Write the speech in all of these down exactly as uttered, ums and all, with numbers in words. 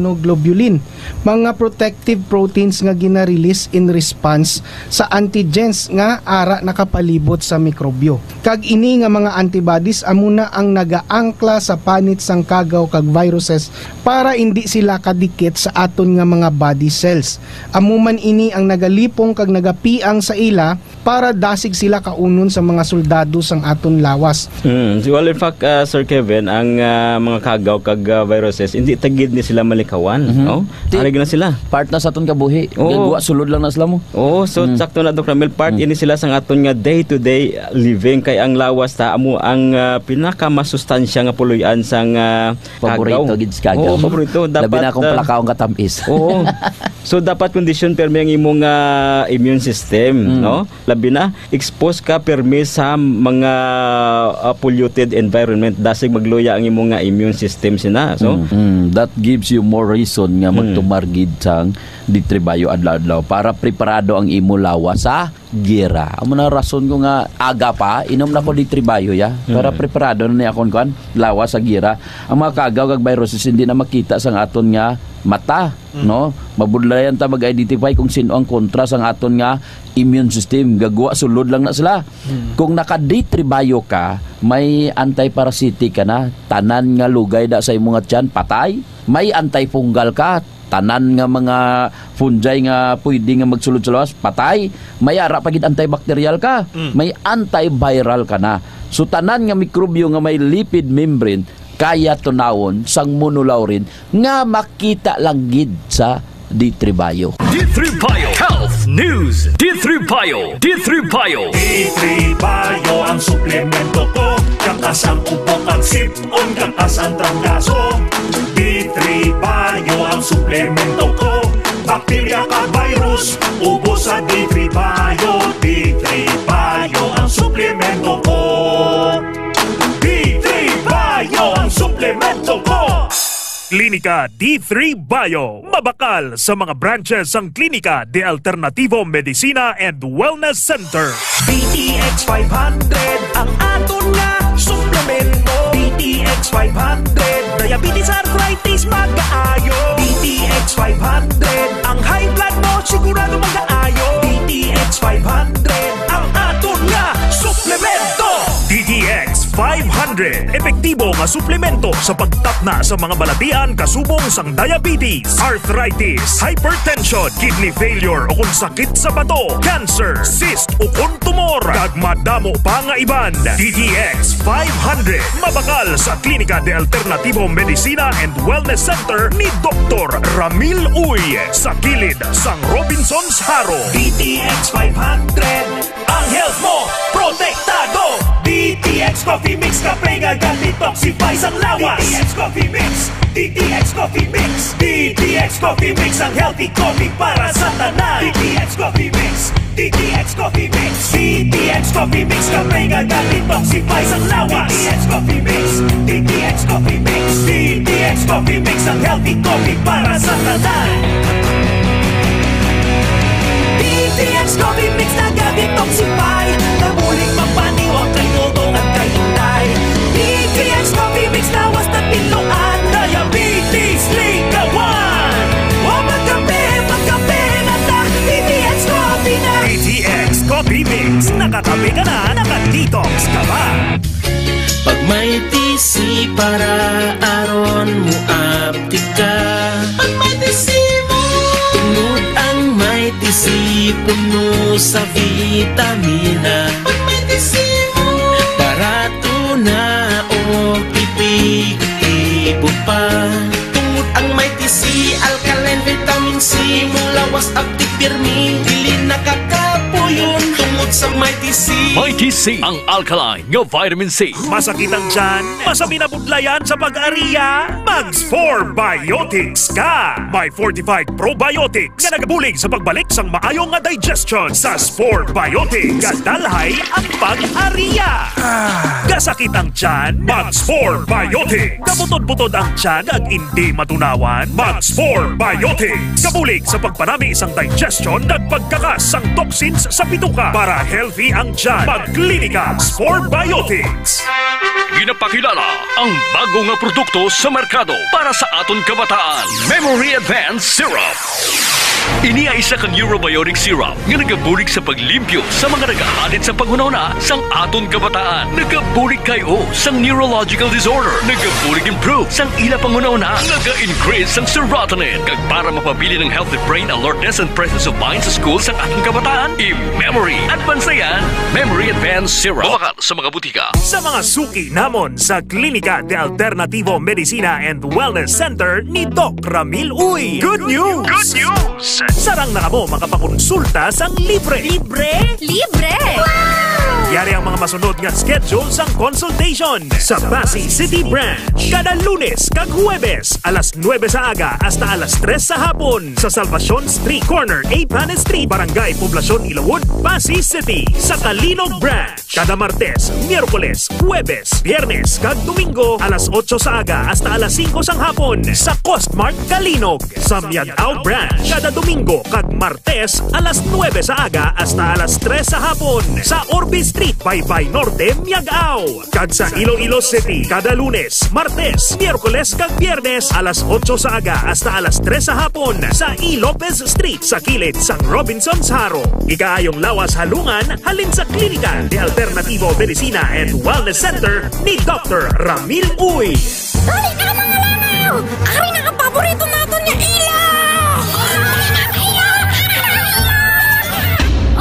immunoglobulin, mga protective proteins nga gina-release in response sa antigens nga ara nakapalibot sa mikrobyo. Kag ini nga mga antibodies amo na ang nagaangkla sa panit sang kagaw kag viruses para indi sila kadikit sa aton nga mga body cells. Amo man ini ang nagalipong kag nagapiang sa ila para dasig sila kaunon sa mga soldado sang aton lawas. Mm. Well, in fact, ah, Sir Kevin, ang, ah, mga kagaw kag, ah, viruses, hindi ta gid ni sila malikawan, Mhm. no? Ti- Arig na sila. Part na sa aton kabuhi. Oo. Gagwa, sulod lang na sila mo. Oo, so Mm. sakto na, Doc Ramil, part Mm. ini sila sang aton nga day-to-day living. Kay ang lawas ta, amo ang, ah, pinakamasustansya nga puloy-an sang, ah, Paborito kagaw. gid sa kagaw. Oo, paborito. Labi Dapat, na kung ah, palakaw nga tamis. Oo. So, dapat kondisyon permi ang imong, ah, immune system, Mm. no? Labi na, expose ka permi sa mga, ah, polluted environment. Dasig magluya ang imong nga immune system sina. So, Mm. Mm. That gives you more reason nga Mm. magtumar gid sang D three Bio adlaw-adlaw para preparado ang imo lawas sa giyera. Amo na rason ko nga aga pa, inom na ko D three Bio, ya. Para Mm. preparado na ni akon kuan, lawas sa giyera. Ang mga kagaw kag viruses hindi na makita sang aton nga mata, Mm. no? Mabudlayan ta mag-identify kung sino ang kontra sang aton nga immune system. Gagwa, sulod lang na sila. Mm. Kung naka D three Bio ka, may antiparasitic ka na. Tanan nga lugay da sa imo nga tiyan, patay. May antifungal ka. Tanan nga mga fungi nga pwede nga magsulod sa lawas, patay. May ara pa gid antibacterial ka. Mm. May antiviral ka na. So, tanan nga mikrobyo nga may lipid membrane, kaya tunawon sang monolaurin nga makita lang gid sa D three Bio. D three Bio Health News. D three Bio. D three Bio. D three Bio ang suplemento ko. Kakasan ubo kag sip-on, kakasan trangkaso. D three Bio ang suplemento ko. Bakterya kag virus, ubos sa D three Bio. D three Bio ang suplemento ko. D three Bio ang suplemento ko. Klinika D three Bio. Mabakal sa mga branches sang Klinika de Alternativo Medicina and Wellness Center. D T X five hundred ang aton nga suplemento. D T X five hundred, diabetes, arthritis, magaayo. D T X five hundred, ang high blood mo sigurado magaayo. D T X five hundred ang aton nga suplemento. D T X five hundred, epektibo nga suplemento sa pagtapna sa mga balatian kasubong sang diabetes, arthritis, hypertension, kidney failure, o kung sakit sa bato, cancer, cyst, o kung tumor, kag madamo pa nga iban. D T X five hundred, mabakal sa Klinika de Alternativo Medicina and Wellness Center ni Doktor Ramil Uy, sa kilid sang Robinsons Jaro. D T X five hundred, ang health mo protektado. D T X Coffee Mix, kape nga ga-detoxify sang lawas. D T X Coffee Mix, D T X Coffee Mix, D T X Coffee Mix, ang healthy coffee para sa tanan. D T X Coffee Mix, D T X Coffee Mix, D T X Coffee Mix, kape nga ga-detoxify sang lawas. D T X Coffee Mix, D T X Coffee Mix, D T X Coffee Mix, ang healthy coffee para sa tanan. D T X Coffee Mix naga-detoxify, nabulig magpaniwang kay Dodong at kay Inday. D T X Coffee Mix lawas na tinluan, diabetes likawan. Wa magkape, magkape na ta, D T X Coffee na. D T X Coffee Mix, nakakape ka na, naka-detox ka pa. Pag may T C para aron mo aptik ka. Pag may T C mo. Tungod ang may T C puno sa vitamina. Pag may T C mo. Barato na o epektibo pa. Tungod ang may T C, alkaline, vitamin C, mulawas, aptik, pirmi, dili nakakapuyon. Tungod sa may T C. May T C, ang alkaline nga vitamin C. Masakit ang tiyan? Masami na budlayan sa pag-ariya? Mag Spore Biotics ka! May fortified probiotics nga nagabulig sa pagbalik sang maayo nga digestion. Sa Spore Biotics, gadalhay ang pag-ariya. Gasakit ang tiyan? Mag Spore Biotics. Kabutod-butod ang tiyan ag indi matunawan? Mag Spore Biotics. Kabulig sa pagpanami sang digestion kag pagkakas sang toxins sa bituka para healthy ang tiyan. Magklinika Spore Biotics. Ginapakilala ang bago nga produkto sa merkado para sa aton kabataan, Memory Advance Syrup. Ini ay isa ka neurobiotic syrup nga nagabulig sa paglimpyo sa mga nagahalid sa panghunahuna sang aton kabataan. Nagabulig kay o sang neurological disorder. Nagabulig improve sang ila panghunahuna. Naga-increase sang serotonin. Kag para mapabilin ang healthy brain alertness and presence of mind sa school sang aton kabataan, i-Memory Advance na yan. Memory Advance Syrup. Mabakal sa mga butika. Sa mga suki namon sa Klinika de Alternativo Medicina and Wellness Center ni Doc Ramil Uy. Good news! Good news! Sarang na kamo makapakonsulta sang libre. Libre? Libre! Yari ang mga masunod nga schedule sang consultation sa Passi City Branch. Kada Lunes kag Huwebes, alas nuebe sa aga hasta alas tres sa hapon, sa Salvacion Street, corner A Panes Street, Barangay Poblacion, Ilawod, Passi City. Sa Calinog Branch, kada Martes, Miyerkules, Huwebes, Biyernes, kag Domingo, alas otso sa aga hasta alas singko sang hapon, sa Costmart Calinog. Sa Miag-ao Branch, kada Domingo kag Martes, alas nuebe sa aga hasta alas tres sa hapon, sa Orbe Street, Baybay Norte, Miag-ao. Kag sa Iloilo City, kada Lunes, Martes, Miyerkules, kag Biyernes, alas otso sa aga hasta alas tres sa hapon, sa E. Lopez Street, sa kilid sang Robinsons Jaro. Ikaayong lawas halungan halin sa Klinika de Alternativo Medicina and Wellness Center ni Doctor Ramil Uy. Balik na, mga langaw! Ari na ang paborito naton nga ilaw!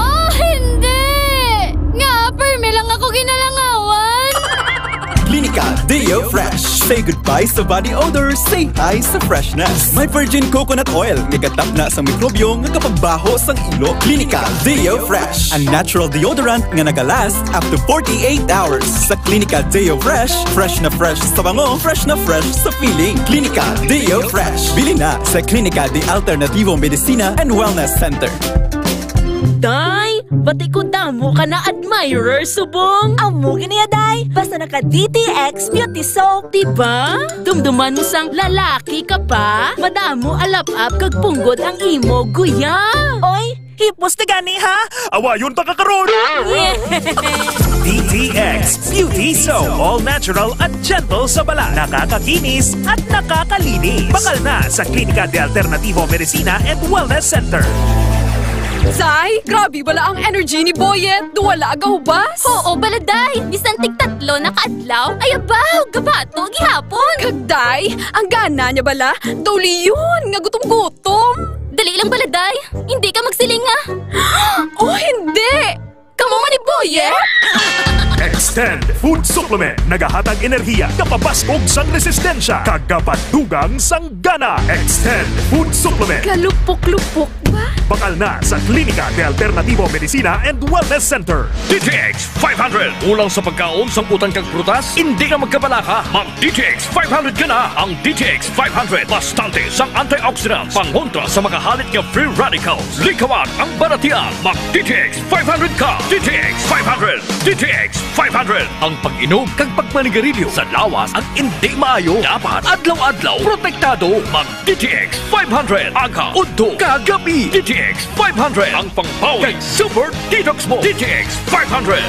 Oh, hindi! Nga, permi lang ako ginalangawan! Klinika Deo Fresh. Say goodbye sa body odor, say hi sa freshness. May virgin coconut oil nga gatapna sa mikrobyo nga kapagbaho sang ilo. Klinika Deo Fresh, a natural deodorant nga nagalast up to forty-eight hours. Sa Klinika Deo Fresh, fresh na fresh sa bango, fresh na fresh sa feeling. Klinika Deo Fresh. Bili na sa Klinika de Alternativo Medicina and Wellness Center. Day, bati ko damo ka na admirer subong. Amo gani ya, day. Basta naka D T X Beauty Soap. Diba? Dumduman mo sang lalaki ka pa. Madamo alap-ap kag punggod ang imo guya. Oy, hipos na gani, ha? Awayon ta ka karon. D T X Beauty Soap. All natural at gentle sa balat. Nakakakinis at nakakalinis. Bakal na sa Klinika de Alternativo Medicina and Wellness Center. Say, grabe bala ang energy ni Boyet. Daw wala gahubas. Oo, bala, day. Bisan tig tatlo na ka adlaw, ay abaw, gabato gihapon. Kag, day, ang gana niya bala, daw liyon nga gutom-gutom. Dali lang bala, day. Hindi ka magsiling nga. Oh, hindi! Kamo man ni Boyet? Extend Food Supplement, nagahatag enerhiya, kapabaskog sang resistensya, kag kapadugang sang gana. Extend Food Supplement. Kalupok-lupok ba? Bakal na sa Klinika de Alternativo Medicina and Wellness Center. D T X five hundred. Kulang sa pagkaon sang utan kag prutas? Hindi na magkabalaka. Mag D T X five hundred ka na. Ang D T X five hundred, bastante sang antioxidants, pangontra sa mga halit nga free radicals. Likawan ang balatian. Mag D T X five hundred ka. D T X five hundred. D T X five hundred. Ang pag-inom kag pagmanigarilyo sa lawas ang hindi maayo. Dapat adlaw-adlaw protektado. Mag D T X five hundred, aga, udto, kag gabi. D T X five hundred, ang pangbawi kag super detox mo. D T X five hundred.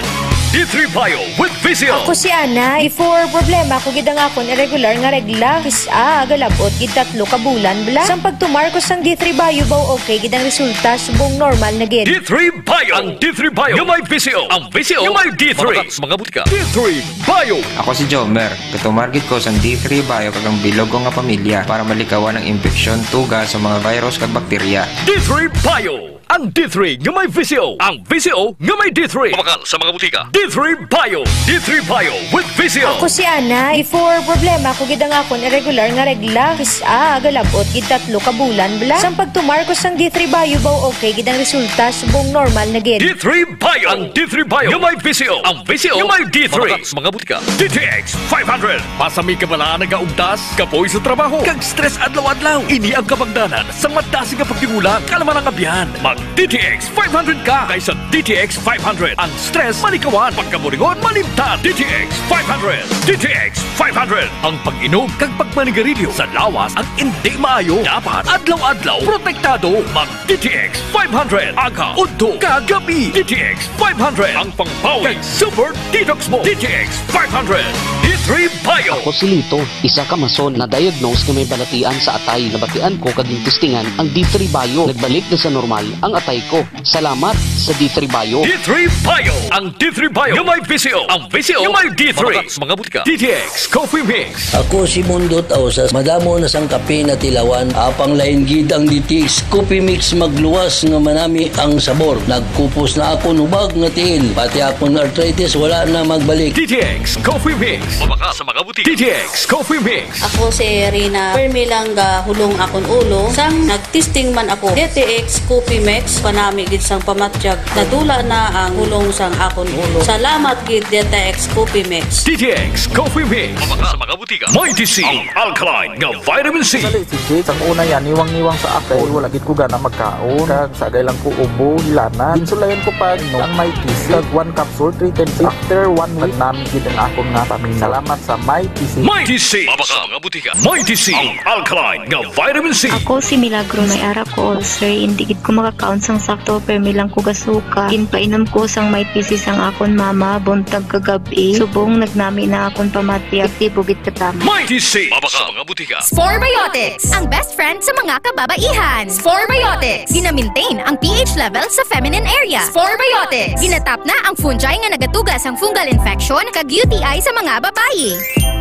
D three Bio with Visil. Ako si Ana. Before, problema ko gid ang akon irregular nga regla. Kis-a, galab-ot gid tatlo ka bulan bala. Sang pagtumar ko sang D three Bio, baw okay gid ang resulta, subong normal na gid. D three Bio. Ang D three Bio nga may Visil. Ang Visil nga may D three. Mabakal sa mga butika. D three Bio. Ako si Jomer. Gatumar gid ko sang D three Bio kag ang bilog ko nga pamilya para malikawan ang impeksyon, tuga sa mga virus kag bakterya. D three Bio, ang D three nga may Visil. Ang Visil nga may D three. Mabakal sa mga butika. D three Bio. D three Bio with Visil. Ako si Ana. Before, problema ko gid ang akon irregular nga regla. Kis-a, galab-ot gid tatlo ka bulan bala. Sang pagtumar ko sang D three Bio, baw okay gid ang resulta, subong normal na gid. D three Bio. Ang D three Bio nga may Visil. Ang Visil nga may D three. Mabakal sa mga butika. D T X five hundred. Pasami ka bala nagaugtas, kapoy sa trabaho, kag stress adlaw-adlaw? Ini ang kabangdanan sang madasig nga pagtingulang. Kalma lang, abyan. Mag D T X five hundred ka kaysa D T X five hundred. Ang stress malikawan, pagkaburingon malimtan. D T X five hundred. D T X five hundred. Ang pag-inom kag pagmanigarilyo sa lawas ang indi maayo. Dapat adlaw-adlaw protektado. Mag D T X five hundred. Aga, udto, kag gabi. D T X five hundred. Ang pangbawi kag super detox mo. D T X five hundred. D three Bio. Ako si Lito, isa ka mason na diagnose nga may balatian sa atay. Nabatian ko kag gintistingan ang D three Bio. Nagbalik na sa normal ang atay ko. Salamat sa D three Bio. D three Bio. Ang D three Bio nga may V C O. Ang V C O nga may D three. Mabakal sa mga butika. D T X Coffee Mix. Ako si Mundo Tausas. Madamo na sang kape na tilawan. Apang lain gid ang D T X Coffee Mix, magluwas nga manami ang sabor. Nagkupos na akon hubag nga tiil. Pati akon arthritis wala na magbalik. D T X Coffee Mix. Mabakal sa mga butika. D T X Coffee Mix. Ako si Rina. Permi lang gahulong akon ulo. Sang nagtesting man ako, D T X Coffee Mix, panami gid sang pamatyag. Nadula na ang hulong sang akon ulo. Salamat gid, D T X Coffee Mix. D T X Coffee Mix. Mabakal sa mga butika. Mighty C, ang alkaline nga vitamin C. Dali, si Jake, sang una yan, niwang-niwang sa akon. Wala gid ko gana magkaon. Kag sagay lang ko ubo, hilanat. Ginsulayan ko pa, no, ang Mighty C. Kag one capsule, three times. After one week, nami gid ang akon nga pamilya. Salamat sa Mighty C. Mighty C. Mabakal sa mga butika. Mighty C, ang alkaline nga vitamin C. Ako si Milagro, may ara ko ulcer, hindi gid ko makakaon sang sakto, permi lang ko gasuka. Ginpainom ko sang Mighty C sang akon mama, buntag kag gab-i. Subong nagnami na akon pamatyag, epektibo gid katama. Mighty C. Mabakal sa mga butika. Spore Biotics, ang best friend sa mga kababaihan. Spore Biotics, gina-maintain ang P H level sa feminine area. Spore Biotics, ginatap na ang fungi nga nagatuga sang fungal infection kag U T I sa mga babayi.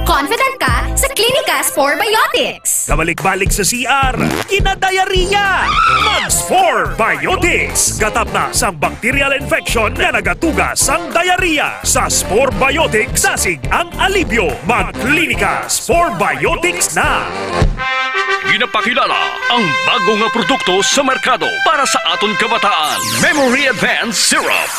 Confident ka sa Klinika Spore Biotics. Kabalik-balik sa C R, kinadiarrhea. Mag-Spore Biotics. Gatap na sang bacterial infection nga nagatuga sang diarrhea. Sa Spore Biotics, dasig ang alibyo. Mag-Klinika Spore Biotics na. Ginapakilala ang bago nga produkto sa merkado para sa aton kabataan, Memory Advance Syrup.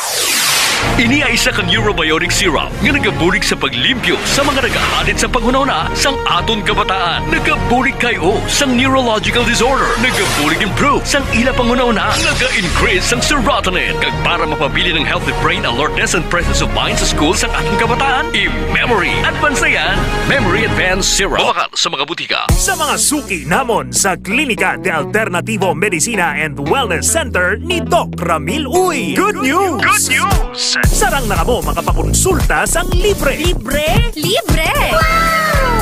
Ini ay isa ka neurobiotic syrup nga nagabulig sa paglimpyo sa mga nagahalin sa panghunahuna sang aton kabataan. Nagabulig kay o sang neurological disorder. Nagabulig improve sang ila panghunahuna. Naga-increase sang serotonin. Kag para mapabilin ang healthy brain alertness and presence of mind sa school sang aton kabataan, i-memory advance na yan. Memory Advance Syrup. Mabakal sa mga butika. Sa mga suki namon sa Klinika de Alternativo Medicina and Wellness Center ni Doc Ramil Uy. Good news! Good news! Sarang na kamo makapakonsulta sang libre. Libre? Libre!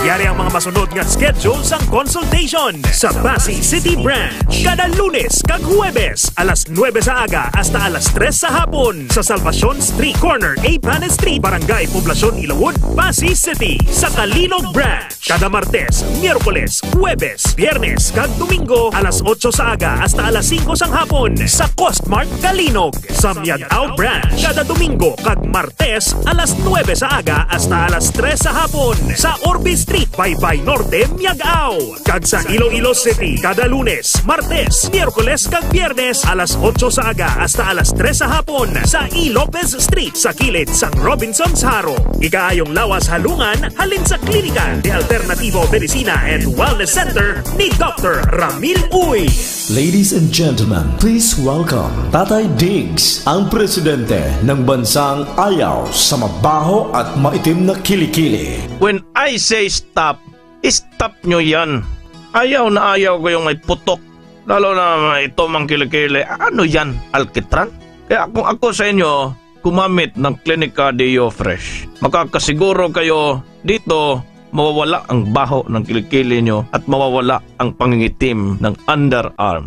Yari ang mga masunod nga schedule sang consultation sa Passi City Branch. Kada Lunes kag Huwebes, alas nuebe sa aga hasta alas tres sa hapon, sa Salvacion Street, corner A Panes Street, Barangay Poblacion, Ilawod, Passi City, sa Calinog Branch. Kada Martes, Miyerkules, Huwebes, Biyernes, kag Domingo, alas otso sa aga hasta alas singko sang hapon, sa Costmart Calinog, sa Miag-ao Branch. Kada Domingo kag Martes, alas nuebe sa aga hasta alas tres sa hapon, sa Orbe Street, Baybay Norte, Miag-ao. Kag sa Iloilo City, kada Lunes, Martes, Miyerkules, kag Biyernes, alas otso sa aga hasta alas tres sa hapon, sa E. Lopez Street, sa kilid sang Robinsons Jaro. Ikaayong lawas halungan halin sa Klinika de Alternativo Medicina and Wellness Center ni Doctor Ramil Uy. Ladies and gentlemen, please welcome Tatay Diggs, ang presidente ng bansang ayaw sa mabaho at maitim na kilikili. When I say stop, stop nyo yan. Ayaw na ayaw ko yung may putok, lalo na may itom ang kilikili. Ano yan, alkitran? Kaya kung ako sa inyo, gumamit ng Klinika Deo Fresh. Makakasiguro kayo dito, mawawala ang baho ng kilikili nyo at mawawala ang pangingitim ng underarm.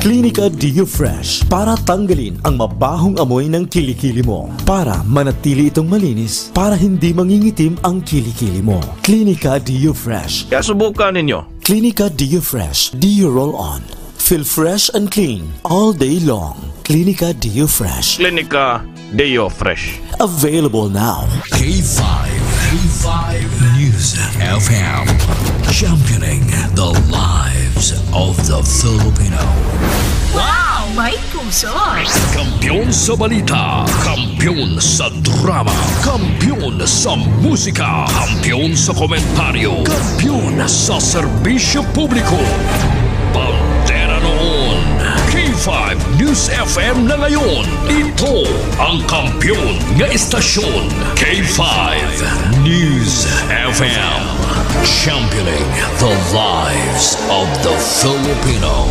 Klinika Deo Fresh para tanggalin ang mabahong amoy ng kilikili mo. Para manatili itong malinis, para hindi mangingitim ang kilikili mo. Klinika Deo Fresh. Kaya subukan ninyo. Klinika Deo Fresh Deo Roll On. Feel fresh and clean all day long. Klinika Deo Fresh. Klinika Deo Fresh. Available now. K five, K five News F M. Championing the lives of the Filipino. Wow! May puso! Kampiyon sa balita, kampiyon sa drama, kampiyon sa musika, kampiyon sa komentaryo, kampiyon sa serbisyo publiko. Bandera noon, K five News News F M na ngayon. Ito ang kampiyon nga istasyon, K five News F M. Championing the lives of the Filipino.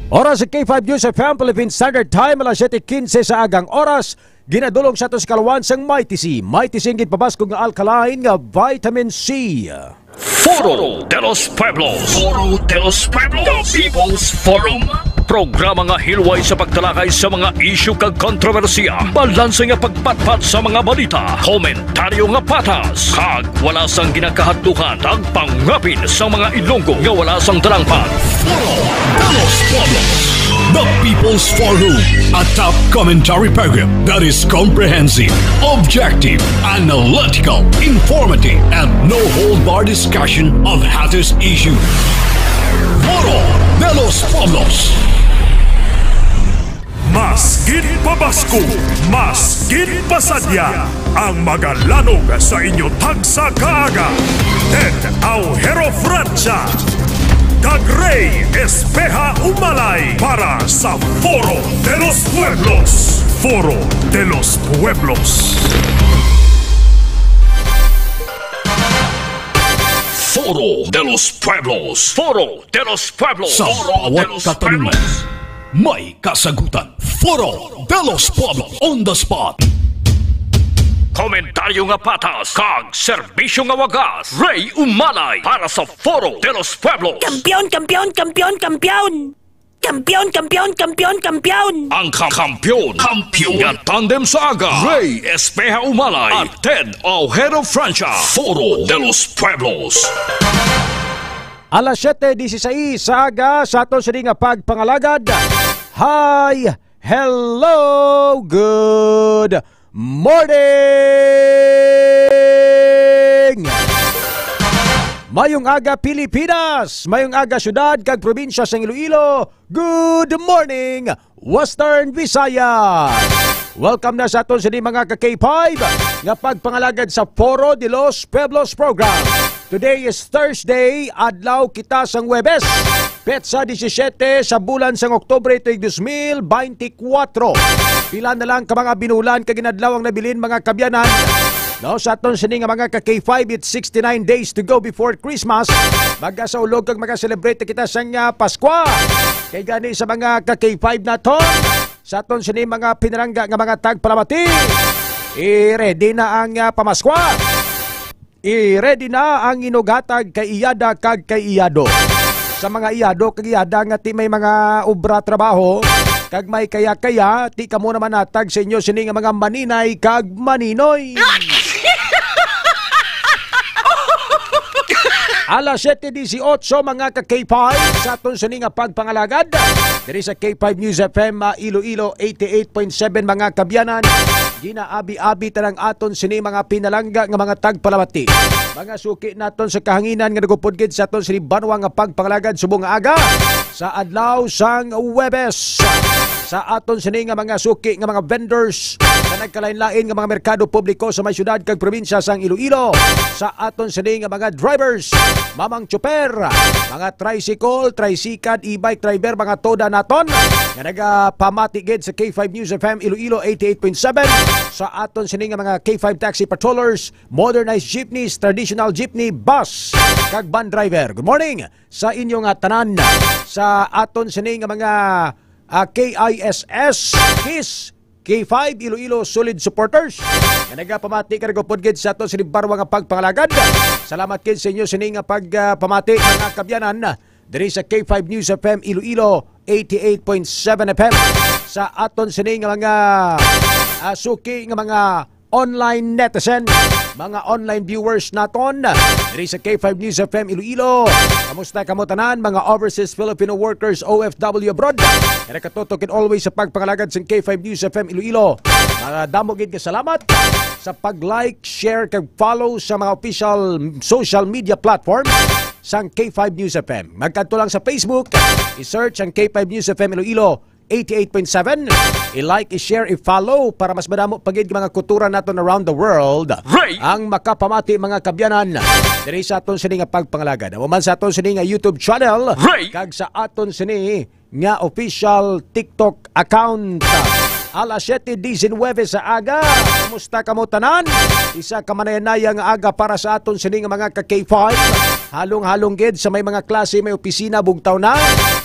Oras sa K five News F M, Philippine Standard Time, alas siyete quince sa agang oras. Ginadulong sa ato sa kalawan sang Mighty C. Mighty C ang ginpabaskog nga alkaline nga vitamin C. Foro de los Pueblos. Foro de los Pueblos. The People's Forum. Programa nga hilway sa pagtalakay sa mga isyu kag kontrobersiya. Balanse nga pagpatpat sa mga balita. Komentaryo nga patas. Kag wala sang ginakahadlukan. Tagpangapin sa mga Ilonggo nga wala sang dalangpan. Foro de los Pueblos. The People's Forum. A top commentary program that is comprehensive, objective, analytical, informative, and no-hold-bar discussion of hottest issues. Foro de los Pueblos. Mas gid pabaskog, mas gid pasadya ang magalanog sa inyo tagsa ka aga. Ted Aujero Francia kag Rey Espeha Umalay para sa Foro de los Pueblos. Foro de los Pueblos. Foro de los Pueblos. Foro de los Pueblos. Sa Foro de bawat los katanungan, Pueblos. May kasagutan. Foro de los Pueblos on the spot. Komentaryo nga patas kag serbisyo nga wagas. Rey Umalay para sa Foro de los Pueblos. Kampiyon, kampiyon, kampiyon, kampiyon! Kampiyon, kampiyon, kampiyon, kampiyon! Ang kam- kampiyon. Kampiyon. Nga tandem sa aga. Rey Espeha Umalay at Ted Aujero Francia. Foro de los Pueblos. Alas siyete dieciséis sa aga sa aton sini nga pagpangalagad. Hi! Hello! Good morning! Mayong aga, Pilipinas! Mayong aga, syudad kag probinsya sang Iloilo! Good morning, Western Visayas! Welcome na sa aton sini, mga ka K five, nga pagpangalagad sa Foro de los Pueblos Program. Today is Thursday, adlaw kita sang Huwebes, petsa disisyete sa bulan sang Oktubre tuig dos mil beintikwatro. Pila na lang ka mga binulan kag inadlaw ang nabilin, mga kabyanan. No, sa aton sini nga mga ka K five, it's sixty-nine days to go before Christmas. Magasaulog kag maga-celebrate kita sang, ah, Paskwa. Kay gani sa mga ka K five naton, sa aton sini mga pinalangga nga mga tagpalamati, i-ready na ang, ah, pamaskwa. I-ready na ang inughatag kay iyada kag kay iyado. Sa mga iyado kag iyada nga ti may mga obra trabaho kag may kaya-kaya, ti kamo naman hatag sa inyo sini nga mga maninay kag maninoy. Alas siyete dieciocho, mga ka K five, sa aton sini nga pagpangalagad diri sa K five News F M, ah, Iloilo eighty-eight point seven, mga kabyanan. Ginaabi-abi ta ang aton sini mga pinalangga nga mga tagpalamati. Mga suki naton sa kahanginan nga nagupod gid sa aton sini banwa nga pagpangalagad subong nga aga sa adlaw sang Huwebes. Sa aton sini nga mga suki nga mga vendors sa nagkalain-lain nga mga merkado publiko sa may syudad kag probinsya sang Iloilo, sa aton sini nga mga drivers, mamang tsuper, mga tricycle, tricycad, e-bike driver, mga toda naton nga nagapamati gid sa K five News F M Iloilo eighty-eight point seven, sa aton sini nga mga K five taxi patrollers, modernized jeepneys, traditional jeepney, bus, kag van driver. Good morning sa inyo nga tanan, sa aton sini nga mga, ah, K I S S, KIS, K five Iloilo solid supporters nga nagapamati kag nagupod gid sa aton sini banwa nga pagpangalagad. Salamat gid sa inyo sini nga pagpamati, mga kabyanan, diri sa K five News F M Iloilo eighty-eight point seven F M, sa aton sini nga mga, ah, suki nga mga online netizen, mga online viewers naton diri sa K five News F M Iloilo. Kamusta kamo tanan, mga overseas Filipino workers, O F W abroad, nga nakatutok and always sa pagpangalagad sang K five News F M Iloilo? Madamo gid nga salamat sa pag-like, share, kag follow sa mga official social media platform sang K five News F M. Magkadto lang sa Facebook, i-search ang K five News F M Iloilo. eighty-eight point seven. I-like, i-share, i-follow para mas madamo pa gid mga kultura naton around the world Ray! Ang makapamati, mga kabyanan, diri sa aton sini nga pagpangalagad. Amo man sa aton sini nga YouTube channel Ray! Kag sa aton sini nga official TikTok account. Alas siyete disinwebe sa aga. Kumusta kamo tanan? Isa ka manayanaya nga aga para sa aton sini nga mga ka K five. Halong-halong gid sa may mga klase, may opisina, bugtaw na.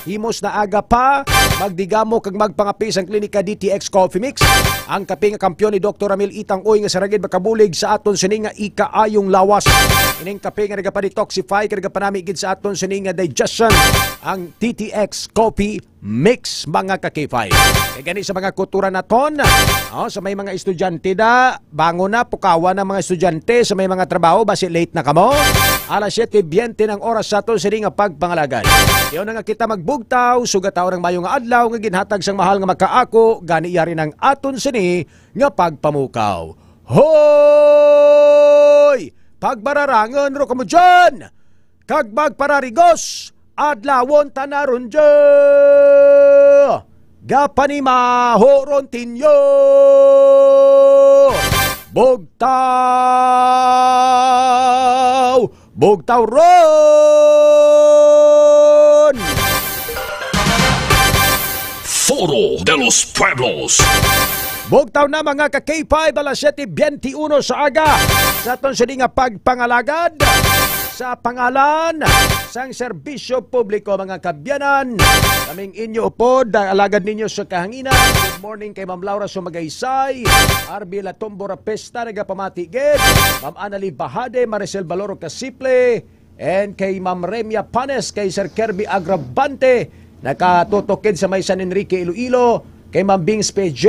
Himos na aga pa, magdigamo kag magpangape sang Klinika D T X Coffee Mix. Ang kape nga kampiyon ni Doktor Ramil Itang Uy nga sarang gid makabulig sa aton sini nga ikaayong lawas. Ining kape nga nagapadetoxify, nga nagapanami gid sa aton sini nga digestion. Ang D T X Coffee Mix, mga ka K five. Kay gani sa mga kultura naton, oh, sa may mga estudyante da, bangon na, pukawan ang mga estudyante sa may mga trabaho, basi late na kamo. Alas siyete biyente ng oras sa aton sini nga pagpangalagad. Yaw na nga kita magbugtaw, sugataw ng mayo nga adlaw nga ginhatag sang mahal nga makaako, gani yari ng aton sini nga pagpamukaw. Hoy! Pagbararangan ro kamo dyan! Kag magpararigos, adlawon ta na ron dya. Gapanimaho ron tinyo. Bugtaw! Bugtaw ron! Foro de los Pueblos. Bugtaw na, mga ka K five, alas siyete biyente uno sa aga. Sa aton sini nga pagpangalagad, sa pangalan sang serbisyo publiko, mga kabyanan, kaming inyo upod, ang alagad ninyo sa kahanginan. Good morning kay Ma'am Laura Sumagaysay, R B Latombo Rapesta, nagapamati gid, Ma'am Annalie Bahade, Maricel Baloro Casiple, and kay Ma'am Remia Panes, kay Sir Kirby Agravante, nakatutok gid sa may San Enrique, Iloilo, kay Ma'am Bings P J,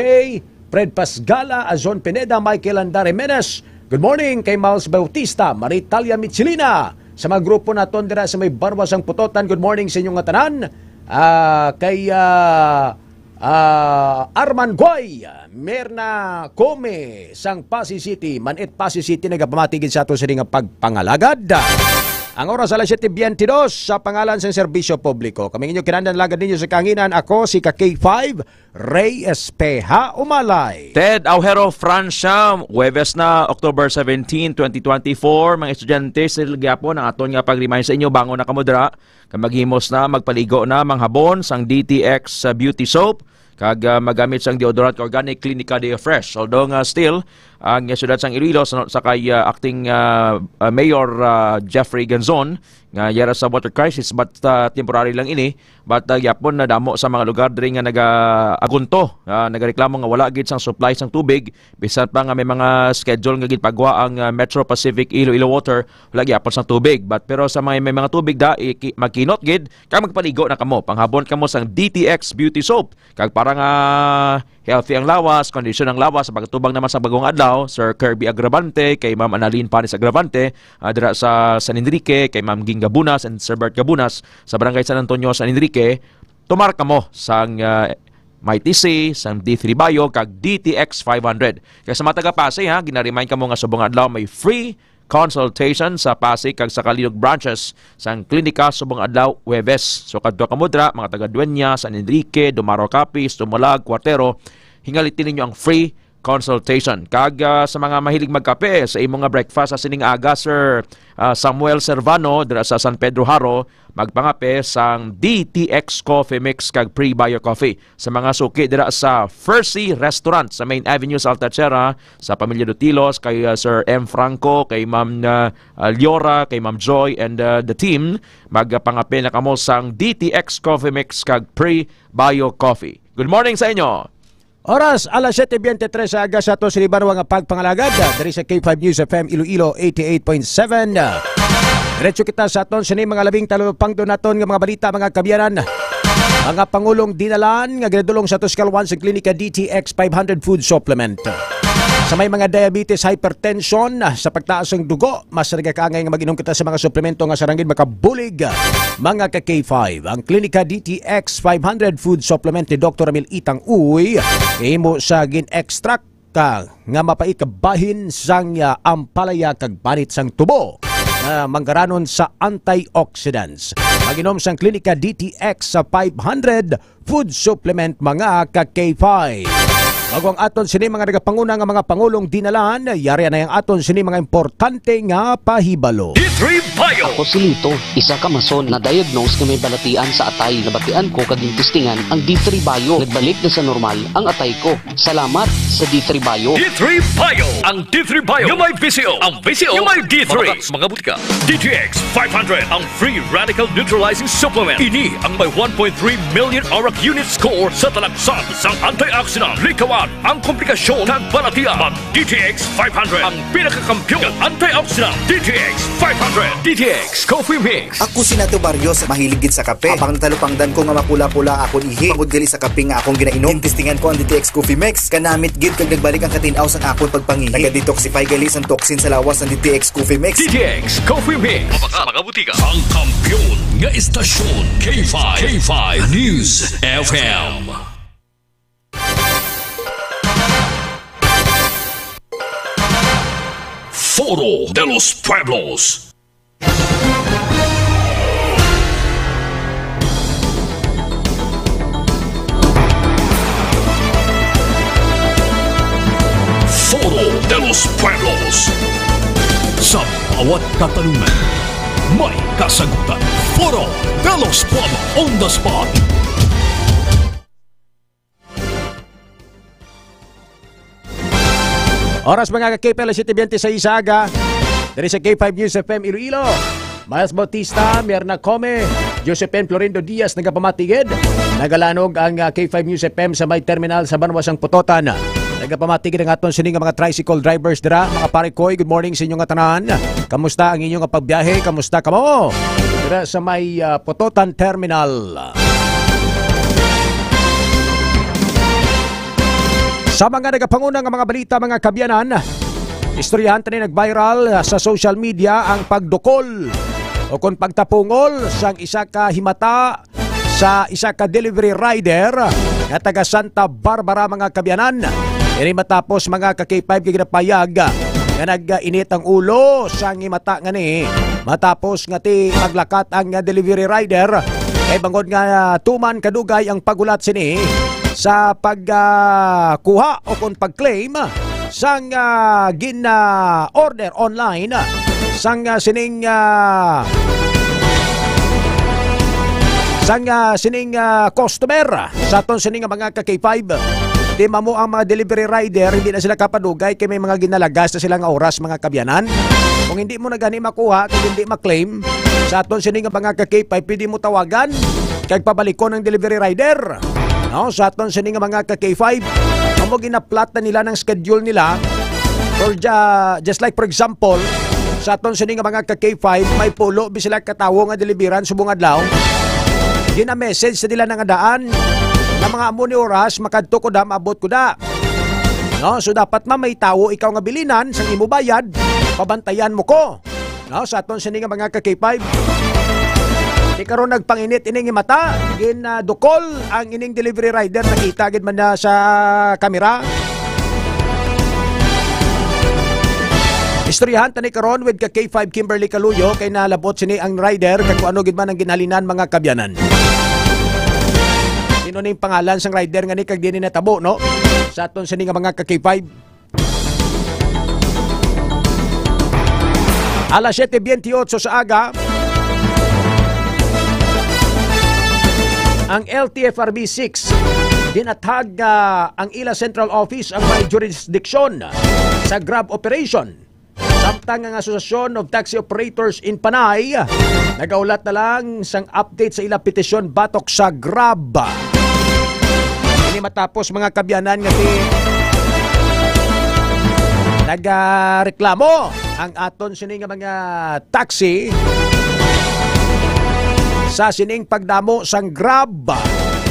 Fred Pasgala, Azon Pineda, Michael Andar Jimenez. Good morning kay Miles Bautista, Maritalia Michelina, sa mga grupo naton dira sa may Barwa sang Putotan. Good morning sa inyo nga tanan. Ah, kay, ah, ah, Arman Guay, Merna Come, sang Passi City, Manit, Passi City, nagapamati gid sa ato sini nga pagpangalagad. Ang oras alas siyete biyente dos, sa pangalan sang serbisyo publiko. Kami inyo kinahanglan, alagad ninyo sa kahanginan, ako si ka K five, Ray Espeha Umalay. Ted Aujero Francia, Huwebes na, October seventeen, twenty twenty-four. Mga estudyante, still gyapon ang aton nga pag-remind sa inyo, bangon na kamo dira. Kag maghimos na, magpaligo na, manghabon sang D T X sa beauty soap, kag, ah, magamit sang deodorant organic Clinica Deo Fresh. Although nga still, ang siyudad sang Iloilo, sa, sa kay, ah, acting, ah, ah, Mayor, ah, Jeffrey Ganzon, nga yara sa water crisis, but, ah, temporary lang ini, but, ah, gyapon na damo sa mga lugar diri nga nagaagunto, ah, nagareklamo nga wala gid sang supply sang tubig, bisan pa nga may mga schedule nga ginpagwa ang, ah, Metro Pacific Iloilo Water, wala gyapon sang tubig. But, pero sa mga may mga tubig da, iki-, magkinot gid, kag magpaligo na kamo. Panghabon kamo sang D T X Beauty Soap. Kag para nga healthy ang lawas, kondisyon ang lawas sa pagtubang naman sa bagong adlaw, Sir Kirby Agravante, kay Ma'am Annalyn Panes Agravante, ah, dira sa San Enrique, kay Ma'am Ging Gabunas and Sir Bert Gabunas sa Barangay San Antonio, San Enrique, tumar kamo sang, ah, Mighty C, sang D three Bio, kag D T X five hundred. Kay sa mga taga Passi, ha, ginaremind kamo nga subong adlaw may free consultation sa Passi kag sa Calilog branches sang klinika subong adlaw Huwebes. So, kadto kamo dira, mga taga Dueña, San Enrique, Dumarao, Capiz, Dumalag, Cuartero, hingaliti ninyo ang free consultation. Kag, ah, sa mga mahilig magkape sa imo nga breakfast sa sining aga, Sir, ah, Samuel Servano, dira sa San Pedro Jaro, magpangape sang D T X Coffee Mix kag Pre-Bio Coffee. Sa mga suki dira sa First Sea Restaurant sa Main Avenue sa Alta Sierra, sa Pamilya Dutilos, kay, uh, Sir M Franco, kay Ma'am, uh, uh, Liora, kay Ma'am Joy, and, uh, the team, magpangape na kamo sang D T X Coffee Mix kag Pre-Bio Coffee. Good morning sa inyo! Oras, alas siyete biyente tres sa aga sa ato sini barwa nga pagpangalagad, ah, diri sa K five News F M Iloilo eighty-eight point seven. Ah, diretso kita sa aton sini mga labing talupangdo naton nga mga balita, mga kabyanan. Mga pangulong dinalan nga ginadulong sa Tuscal One sa Klinika D T X five hundred Food Supplement. Sa may mga diabetes, hypertension, ah, sa pagtaas ng dugo, mas nagakaangay nga mag-inom kita sa mga suplemento nga sarang gid makabulig, ah, mga ka K five. Ang Klinika D T X five hundred Food Supplement ni Doktor Ramil Itang Uy, himo sa gin-extract ka nga mapait nga bahin sang, ah, ampalaya kag panit sang tubo. ah, manggaranon sa antioxidants. Mag-inom sang Klinika D T X sa five hundred food supplement, mga ka-K five. Bago ang aton sini mga nagapanguna nga mga pangulong dinalan, yari na ang aton sini mga importante nga pahibalo. D three Bio. Ako si Lito, isa ka mason na diagnose nga may balatian sa atay. Nabatian ko kag testingan ang D three Bio. Nagbalik na sa normal ang atay ko. Salamat sa D three Bio. D three Bio. Ang D three Bio nga may V C O. Ang V C O nga may D three. Mabakas mga butika. D T X five hundred, ang free radical neutralizing supplement. Ini ang may one point three million ORAC unit score sa talagsan sang antioxidant. Likawan ang komplikasyon kag balatian. Mag D T X five hundred, ang pinakakampiyon nga antioxidant. D T X five hundred. D T X Coffee Mix. Ako si Nato Barrios, mahilig gid sa kape. Habang natalupangdan ko nga mapula-pula akon ihi, bangod gali sa kape nga akong ginainom, gintistingan ko ang D T X Coffee Mix. Kanamit gid kag nagbalik ang katin-aw sang akon pagpangihi. Naga-detoxify gali sang toxin sa lawas ang D T X Coffee Mix. D T X Coffee Mix. Mabaka, mga butika. Ang kampiyon nga istasyon, K five, K five News F M. Foro de los Pueblos. Foro de los Pueblos. Sa bawat katanungan, may kasagutan. Foro de los Pueblos on the spot. Oras, mga ka-K P L, alas siyete bente sa isa aga. Diri sa K five News F M Iloilo. Miles Bautista, Mirna Come, Josephine Florindo Diaz nagapamatigid. Nagalanog ang, ah, K five News F M sa may terminal sa Banwa sang Pototan. Nagapamatigid ang aton sini nga mga tricycle drivers dira. Mga pare koy, good morning sa inyo nga tanan. Kamusta ang inyo nga pagbiyahe? Kamusta kamo dira sa may, ah, Pototan Terminal? Sa mga nagapanguna nga mga balita, mga kaabyanan, istoryahan ta ni nag-viral sa social media ang pagdukol o kon pagtapungol sang isa ka himata sa isa ka delivery rider nga taga Santa Barbara, mga kaabyanan. Ini matapos, mga ka-K five, kay ginapayag nga nag-init ang ulo sang himata ngani matapos nga ti maglakat ang delivery rider, kay bangod nga tuman kadugay ang paghulat sini sa pag, ah, kuha o kon pag-claim sang, ah, gin, ah, order online, ah, sang, ah, sining, ah, sang, ah, sining, ah, customer sa aton sini nga mga ka-K five. Di mamo ang mga delivery rider, hindi na sila kapadugay kay may mga ginalagas na sila nga oras, mga kaabyanan. Kung hindi mo na gani makuha, kung hindi ma-claim sa aton sini nga mga ka-K five, pwede mo tawagan kag pabalikon ang delivery rider. No, sa aton sini nga mga ka-K five, amo gina-plot na nila ng schedule nila. For ja-, just like, for example, sa aton sini nga mga ka-K five, may pulo bi sila ka tawo nga deliveran subong adlaw. Gina-message sa nila nga daan nga mga amo ni oras makadto ko da, maabot ko da. No, so dapat ma may tawo ikaw nga bilinan sang imo bayad, pabantayan mo ko. No, sa aton sini nga mga ka-K five. Di karon nagpanginit ining mata, gin, ah, dukol ang ining delivery rider, nakita gid man na sa kamera. Istoryahan tani karon with ka K five Kimberly Kaluyo kay nalabot sini ang rider kag kung ano gid man ang ginhalinan, mga kaabyanan. Sino ning pangalan sang rider nga ni kag dini natabo, no? Sa aton sini nga mga ka K five. Alas siyete biyente otso sa aga, ang L T F R B six, ginathag, ah, ang ila central office ang may jurisdiction sa grab operation. Samtang ang Association of Taxi Operators in Panay nagaulat na lang sang update sa ila petisyon batok sa grab. Ini matapos, mga kaabyanan, nga si nagareklamo ang aton sini nga mga taxi sa sining pagdamo sang grab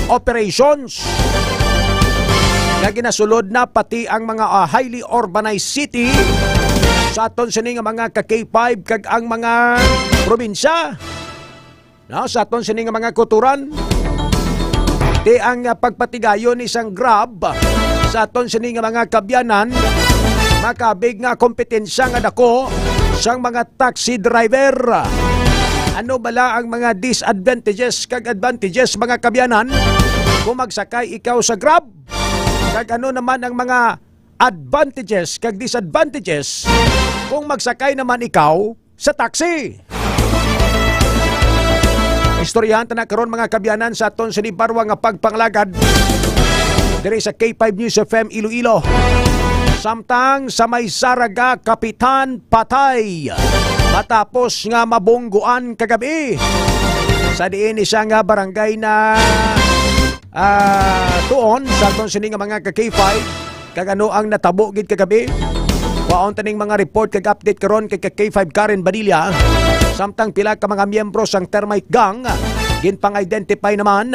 operations nga ginasulod na pati ang mga, ah, highly urbanized city sa aton sini nga mga ka K five kag ang mga probinsya. No, sa aton sini nga mga kuturan, ti ang, ah, pagpatigayon ni sang grab sa aton sini nga mga kaabyanan, makabig nga kompetensya nga dako sang mga taxi driver. Ano bala ang mga disadvantages kag advantages, mga kaabyanan, kung magsakay ikaw sa Grab? Kag ano naman ang mga advantages kag disadvantages kung magsakay naman ikaw sa taxi? Istoryahan ta na karon, mga kaabyanan, sa aton sini barwa nga pagpangalagad diri sa K five News F M Iloilo. Samtang sa may Saraga, kapitan patay matapos nga mabungguan kagabi sa diin ni siya nga barangay na, ah, tuon sa aton sini nga mga ka K five. Kag ano ang natabo gid kagabi? Kwaon taning mga report kag update karon kay ka K five Karen Badilla. Samtang pila ka mga miyembro sang Termite Gang ginpang-identify naman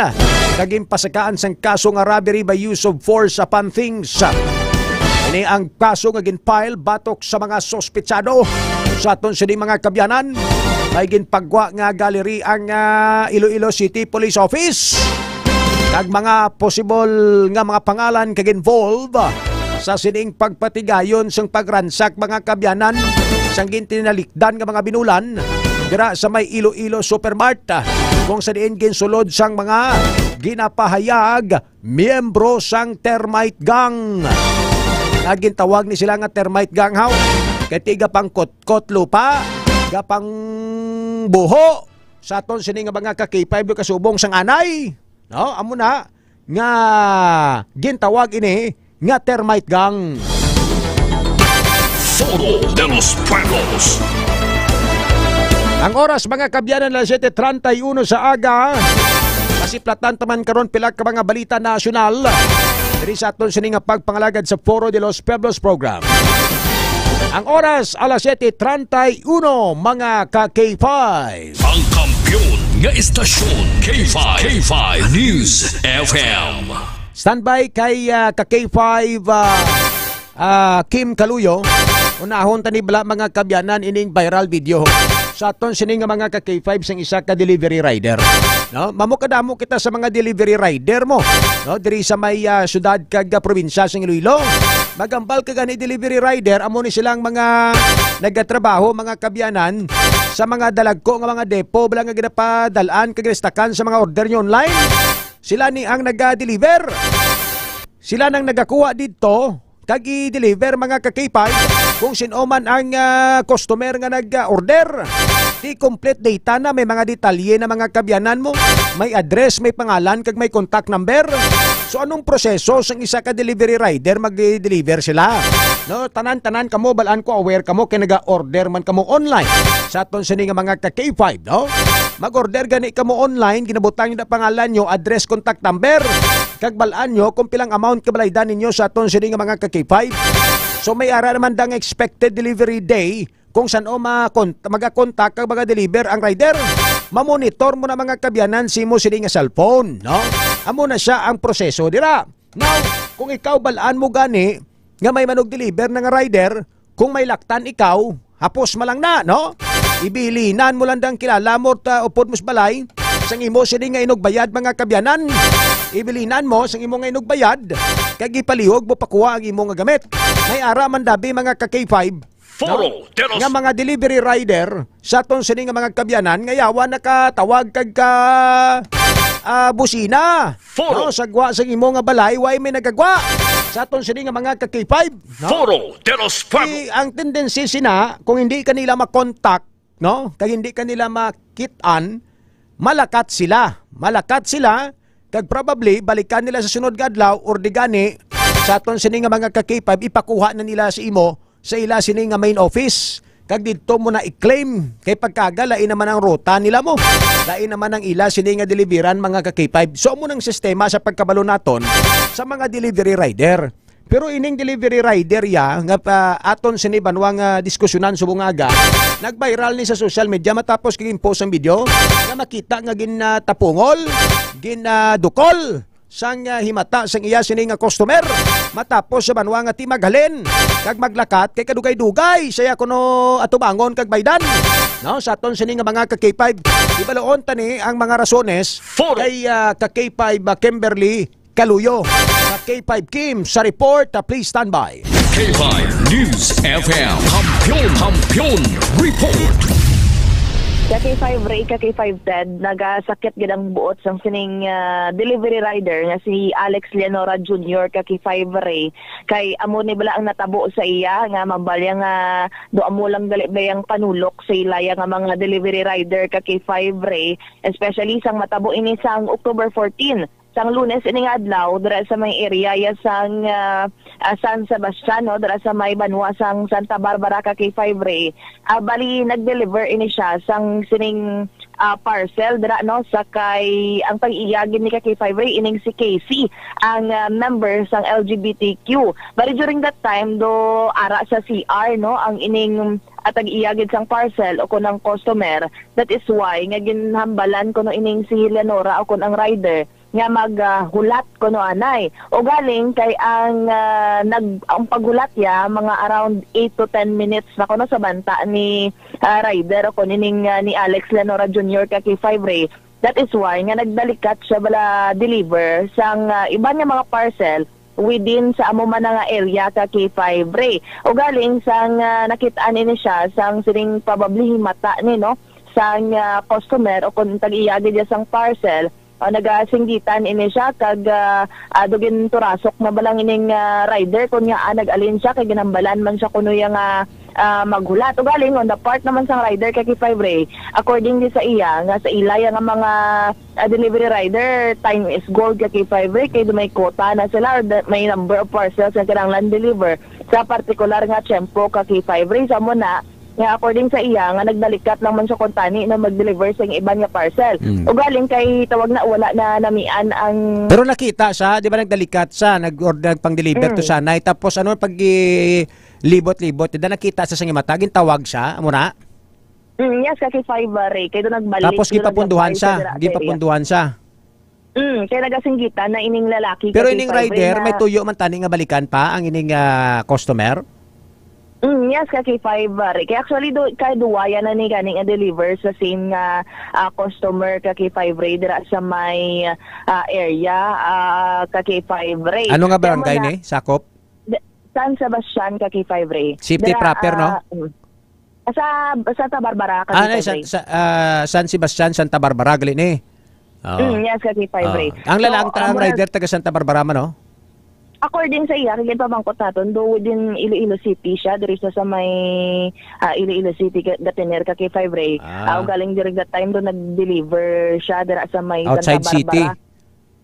kag ginpasakaan sang kaso nga robbery by use of force upon things. Ini ang kaso nga gin-file batok sa mga suspetsado sa aton sini mga kaabyanan. May ginpagwa nga gallery ang, ah, Iloilo City Police Office kag mga possible nga mga pangalan kag involve sa sining pagpatigayon sang pagransak, mga kaabyanan, sang gintinalikdan nga mga binulan dira sa may Iloilo Supermart, kung sa diin ginsulod sang mga ginapahayag miyembro sang Termite Gang. Nga gintawag ni sila nga Termite Gang, haw, kay ti gapangkutkot lupa, gapangbuho sa aton sini nga mga ka K five, kasubong sang anay. No, amo na nga gintawag ini nga Termite Gang. Foro de los Pueblos. Ang oras, mga kaabyanan, alas siyete treinta y uno sa aga. Masiplatan ta man karon pila ka mga balita nasyonal diri sa aton sini nga pagpangalagad sa Foro de los Pueblos program. Ang oras, alas siyete treinta y uno, mga ka K five. Ang kampiyon nga istasyon, K five, K five News F M. Standby kay, ah, ka K five, ah, ah, Kim Kaluyo. Unahon tani bala, mga kaabyanan, ining viral video sa aton sini nga mga ka K five sang isa ka delivery rider. No? Mamo kadamo kita sa mga delivery rider mo, no? Diri sa may, ah, syudad kag, ah, probinsya sang Iloilo. Magambal ka gani delivery rider, amo ni silang mga nagatrabaho, mga kaabyanan, sa mga dalagko nga mga depo, bala nga ginapadalan kag restakan sa mga order nyo online. Sila ni ang naga-deliver. Sila nang nagakuha didto kag i-deliver, mga ka K five, kung sin-o man ang, ah, customer nga nag-order. Di complete data na, may mga detalye na, mga kaabyanan mo. May address, may pangalan, kag may contact number. So, anong proseso sang isa ka delivery rider mag-deliver sila? No, tanan-tanan kamo, balaan ko, aware kamo kay naga-order man kamo online sa aton sini nga mga ka K five, no? Mag-order gani kamo online, ginabutang nyo na pangalan nyo, address, contact number, kag balaan nyo kung pilang amount kabalaydan ninyo sa aton sini nga mga ka K five. So, may ara naman dang expected delivery day kung san-o makon-, magakontak kag maga-deliver ang rider. Mamonitor mo na, mga kaabyanan, sa imo sini nga cellphone, no? Amo na siya ang proseso dira. Now, kung ikaw balaan mo gani nga may manug-deliver na nga rider, kung may laktan ikaw, hapos man lang na, no? Ibilinan mo lang dang kilala mo ta upod mo sa balay sang imo sini nga inugbayad, mga kaabyanan. Ibilinan mo sang imo nga inugbayad, kag ipalihog mo pakuha ang imo nga gamit. May ara man dabi, mga ka K five, Foro no? De los Nga mga delivery rider sa aton sini nga mga kaabyanan nga yawa nakatawag kag ka, ah, busina. Foro. No? Sa gwa sa imo nga balay, way may nagagwa sa aton sini nga mga ka K five, no? Foro de los Pueblos. Di, ang tendency sina, kung hindi ka nila makontak, no? Kag hindi ka nila makit-an, malakat sila. Malakat sila, kag probably balikan nila sa sunod nga adlaw, or di gani sa aton sini nga mga ka K five, ipakuha na nila sa imo sa ila sini nga main office. Kag didto mo na i-claim, kay pagkaga lain naman ang ruta nila mo. Lain naman ang ila sini nga deliveran, mga ka K five. So, amo nang sistema sa pagkabalo naton sa mga delivery rider. Pero ining delivery rider ya nga pa aton sini banwa nga diskusyonan subong nga aga, nag-viral ni sa social media matapos kag post ang video nga makita nga ginatapungol, ginadukol sang, ah, himata sang iya sini nga customer matapos sa banwa nga ti maghalin kag maglakat kay kadugay-dugay siya kuno atubangon kag baydan. No, sa aton sini nga mga ka K five, ibaloon tani ang mga rasones Foro. Kay, ah, ka K five, ah, Kimberly Kaluyo. Sa K five Kim sa report, ah, please stand by. K five News F M, ang Kampiyon, Kampiyon Report. Ka K five Ray, ka K five Ted, nagasakit gid ang buot sang sining, ah, delivery rider nga si Alex Leonora Junior, ka K five Ray. Kay amo ni bala ang natabo sa iya nga mabalya nga do amo lang gali ba yang panulok sa ilaya nga mga delivery rider, ka K five Ray, especially sang matabo ini sang October fourteen. Sang Lunes ini nga adlaw, dira sa may area ya sang, ah, ah, San Sebastian, no, dira sa may banwa sang Santa Barbara, ka K five Ray. Ah, bali, nag-deliver ini siya sang sining, ah, parcel dira, no, sa kay ang tag-iya gid ni ka K five Ray, ining si Casey, ang, ah, member sang L G B T Q. Bali, during that time, do ara sa C R, no, ang ining, ah, tag-iya gid sang parcel o kun ang customer. That is why nga ginhambalan kuno ining si Leonora o kun ang rider nga maghulat kuno anay. Ugaling kay ang, ah, nag-, ang paghulat ya mga around eight to ten minutes na kuno sa banta ni, ah, rider o kun ining, ah, ni Alex Leonora Junior ka K five Ray. That is why nga nagdalikat siya bala deliver sang, ah, iban nga mga parcel within sa amo man nga area ka K five Ray. Ugaling sang, ah, nakit-an ini siya sang sining pabablihi mata ni, no, sang, ah, customer o kun tag-iya gid ya sang parcel, ah, nagasinggitan ini siya kag, ah, ah, do ginturasok na balang ining, ah, rider kun ngaa nag-alin siya kay ginhambalan man siya kuno ya nga, ah, maghulat. Ugaling on the part naman sang rider ka K five Ray, according di sa iya nga sa ila ya nga mga, ah, delivery rider, time is gold ka K five Ray kay do may quota na sila or the, may number of parcels nga kinahanglan deliver sa partikular nga tiyempo ka K five Ray. Sa mo na, nga according sa iya, nga nagdalikat lang man siya kuntani na mag-deliver sa iban nga parcel. Mm. Ugaling kay tawag na, wala na namian ang Pero nakita siya, di ba nagdalikat siya, nag-order, nagpang-deliver to Mm. siya, nay. Tapos ano, pag i-, libot-libot, di ba nakita siya sa iyang mata, gintawag siya, amo na? Mm, yes, ka K five Ray. Kay do nagbalik, Tapos do gipapunduhan nagkabay siya, sa dira sa area. gipapunduhan siya. Mm, kay nagasinggitan na ining lalaki Pero ka ining K five Ray rider, na may tuyo man tani nga balikan pa ang ining, ah, customer? Mm, yes, ka K five Ray. Kay actually, do, kay duwaya na ni gani nga deliver sa same nga, ah, customer ka K five Ray dira sa may, ah, area, ah, ka K five Ray. Ano nga Kaya mo barangay na ni? Sakop? D-, San Sebastian ka K five Ray. Safety Dira, proper, no? ah, mm. Sa, sa Santa Barbara ka Ah, K five sa, Ray. sa, ah, San Sebastian, Santa Barbara, gali ni? Oo. Mm, yes, ka K five Oo. Ray. Ang So, lala-, ang ta-, ang ang mga rider taga Santa Barbara man, no? According sa iya, kay pamangkot naton, do within Iloilo City siya, diri sa, sa may, ah, Iloilo City, ga-, gatener ka K five Ray. Ah. Ah, galing during that time, do nag-deliver siya dira sa may Outside Santa city. Barbara.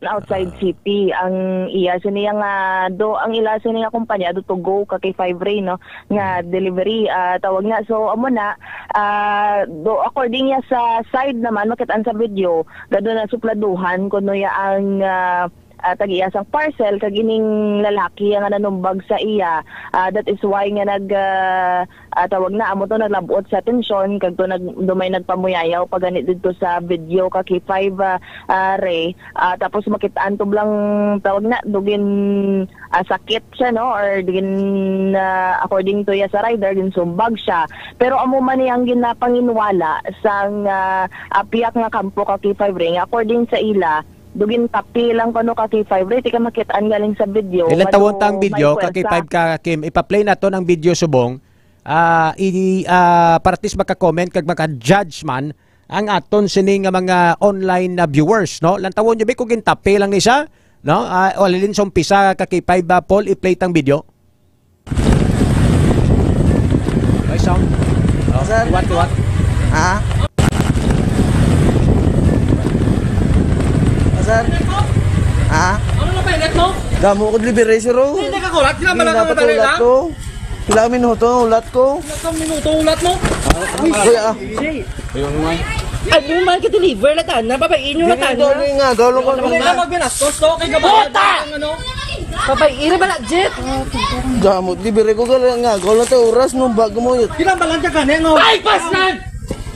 Na outside Ah. city. Ang iya, sini nga, do, ang ila, sini nga kumpanya, do to go ka K five Ray, no? Nga Hmm. delivery, ah, tawag na. So, amo na, ah, do, according niya sa side naman, makit-an sa video, gado na supladuhan, kuno ya ang, ah, ah, tag-iya sang parcel kag ining lalaki nga nanumbag sa iya. Ah, that is why nga nag, ah, ah, tawag na, amo to, naglabot sa atensyon kag to nag-, do may nagpamuyayaw pa gani didto sa video ka K five, ah, ah, Ray. Ah, tapos makit-an to blang, tawag na, do gin, ah, sakit siya, no, or gin, ah, according to ya sa rider, ginsumbag siya. Pero amo man ni ang ginapanginwala sang, ah, ah, piyak nga kampo ka K five Ray. According sa ila, do gintapi lang kuno ka K five Ray, ti kay makit-an galing sa video, Ilang tawon ta ang may video, ka puwersa. K five ka Kim? Ipa-play naton ang video subong. Ah, i-, ah, para at least maka-comment kag maka-judge man ang aton sini nga mga online na viewers, no? Lantawon nyo, bi, kung gintapi lang ni siya, no? Ah, o, halin sa umpisa, ka K five, ah, Paul, i-play tang video. May sound. Oh, Sir? What, what? Ha? Sir? Ha? Ano na ba yung net mo? Damo ko delivery, sir, oh. Hindi ka kulat, sila Hindi, malalaman dapat madali ulat lang. ko. Ilang minuto, ulat ko. Ilang minuto, ulat mo? Uy, ah. Jay. Ano man, ka-deliver na tana, babae inyo na Hindi, tana. hindi nga, gawin ko Hindi na. na magbinastos to, kay gabayan Puta! ang ano. Babae, ira ba na, Jet? Gamot, libre ko gala nga. Gawin lang tayo oras, no, bago mo yun. Ilang balang ka gani, no? Ay, pas na!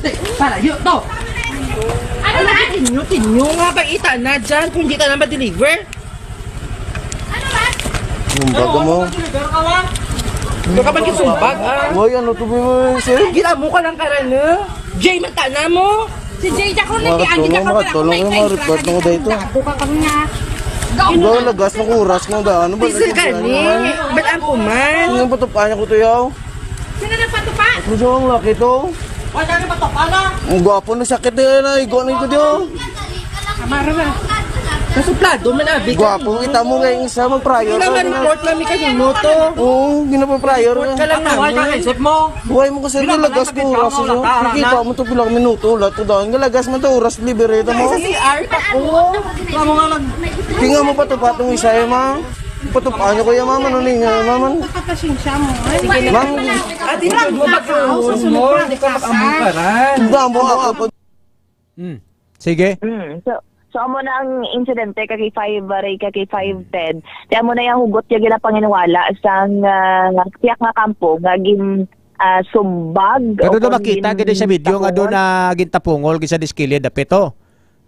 Eh, para, yun, to. Ano na? Tinyo, tinyo nga ba, ita na dyan, kung di ka na ma-deliver? Ano ba? Yung bago mo. Ano, ano, ano, ano, ano, ano? Ito ka ba gisumbag, ah? Uy, ano to, Bibi, sir? Gila mo ka lang karana. Jay, mata na mo. Si Jay, ako na, Mga di ako tulong, mga nakapatay, tulong, kay mga report mo Frank, dito. Ako ka kami nga. Ikaw, lagas ng oras ng daan. Ano ba? Busy ka ni. Ba't ang kuman? Ano ba ito? Paano ko to, yaw? Sino na pa to? Gusto ang laki to? Wala na ba to, pala? Ang gwapo na sakit na yan, ay. Iguan ko diyo. Amara na. Kasuplado man, abi. Gwapo, kita mo nga yung isa, mag-prior Hindi ka naman, na. Report namin kayo, no, to. Oo, hindi na pa prior Report na. Ka lang Ano, namin. Wala ka isip mo? Buhay mo kasi Hindi naman lagas ko, nagkakita oras mo, yun. Wala ka, Nakikita na. Mo to, pila minuto, wala to dahil. Nga lagas man to, oras, libre ito mo. Sa C R pa ko. Wala mo nga nag- Tingnan mo pa to, pa itong isa, eh, ma. Patupa niyo, kuya, mama, ano ninyo, mama? Kapasensya mo, eh. Ma'am, Ate, wag mo ba ka-, sa sunod na, di ka sa- Damo ako. Hmm. Sige. Mm. So, so amo na ang insidente, ka K five, Ray, ka K five, Ted. Ti amo na yung hugot yung ginapanginwala sang, ah, tiyak nga kampo nga gin, ah, sumbag Pero o do kung makita gid sa video nga do gintapungol. Na gintapungol gid sa diskilid dapit, oh.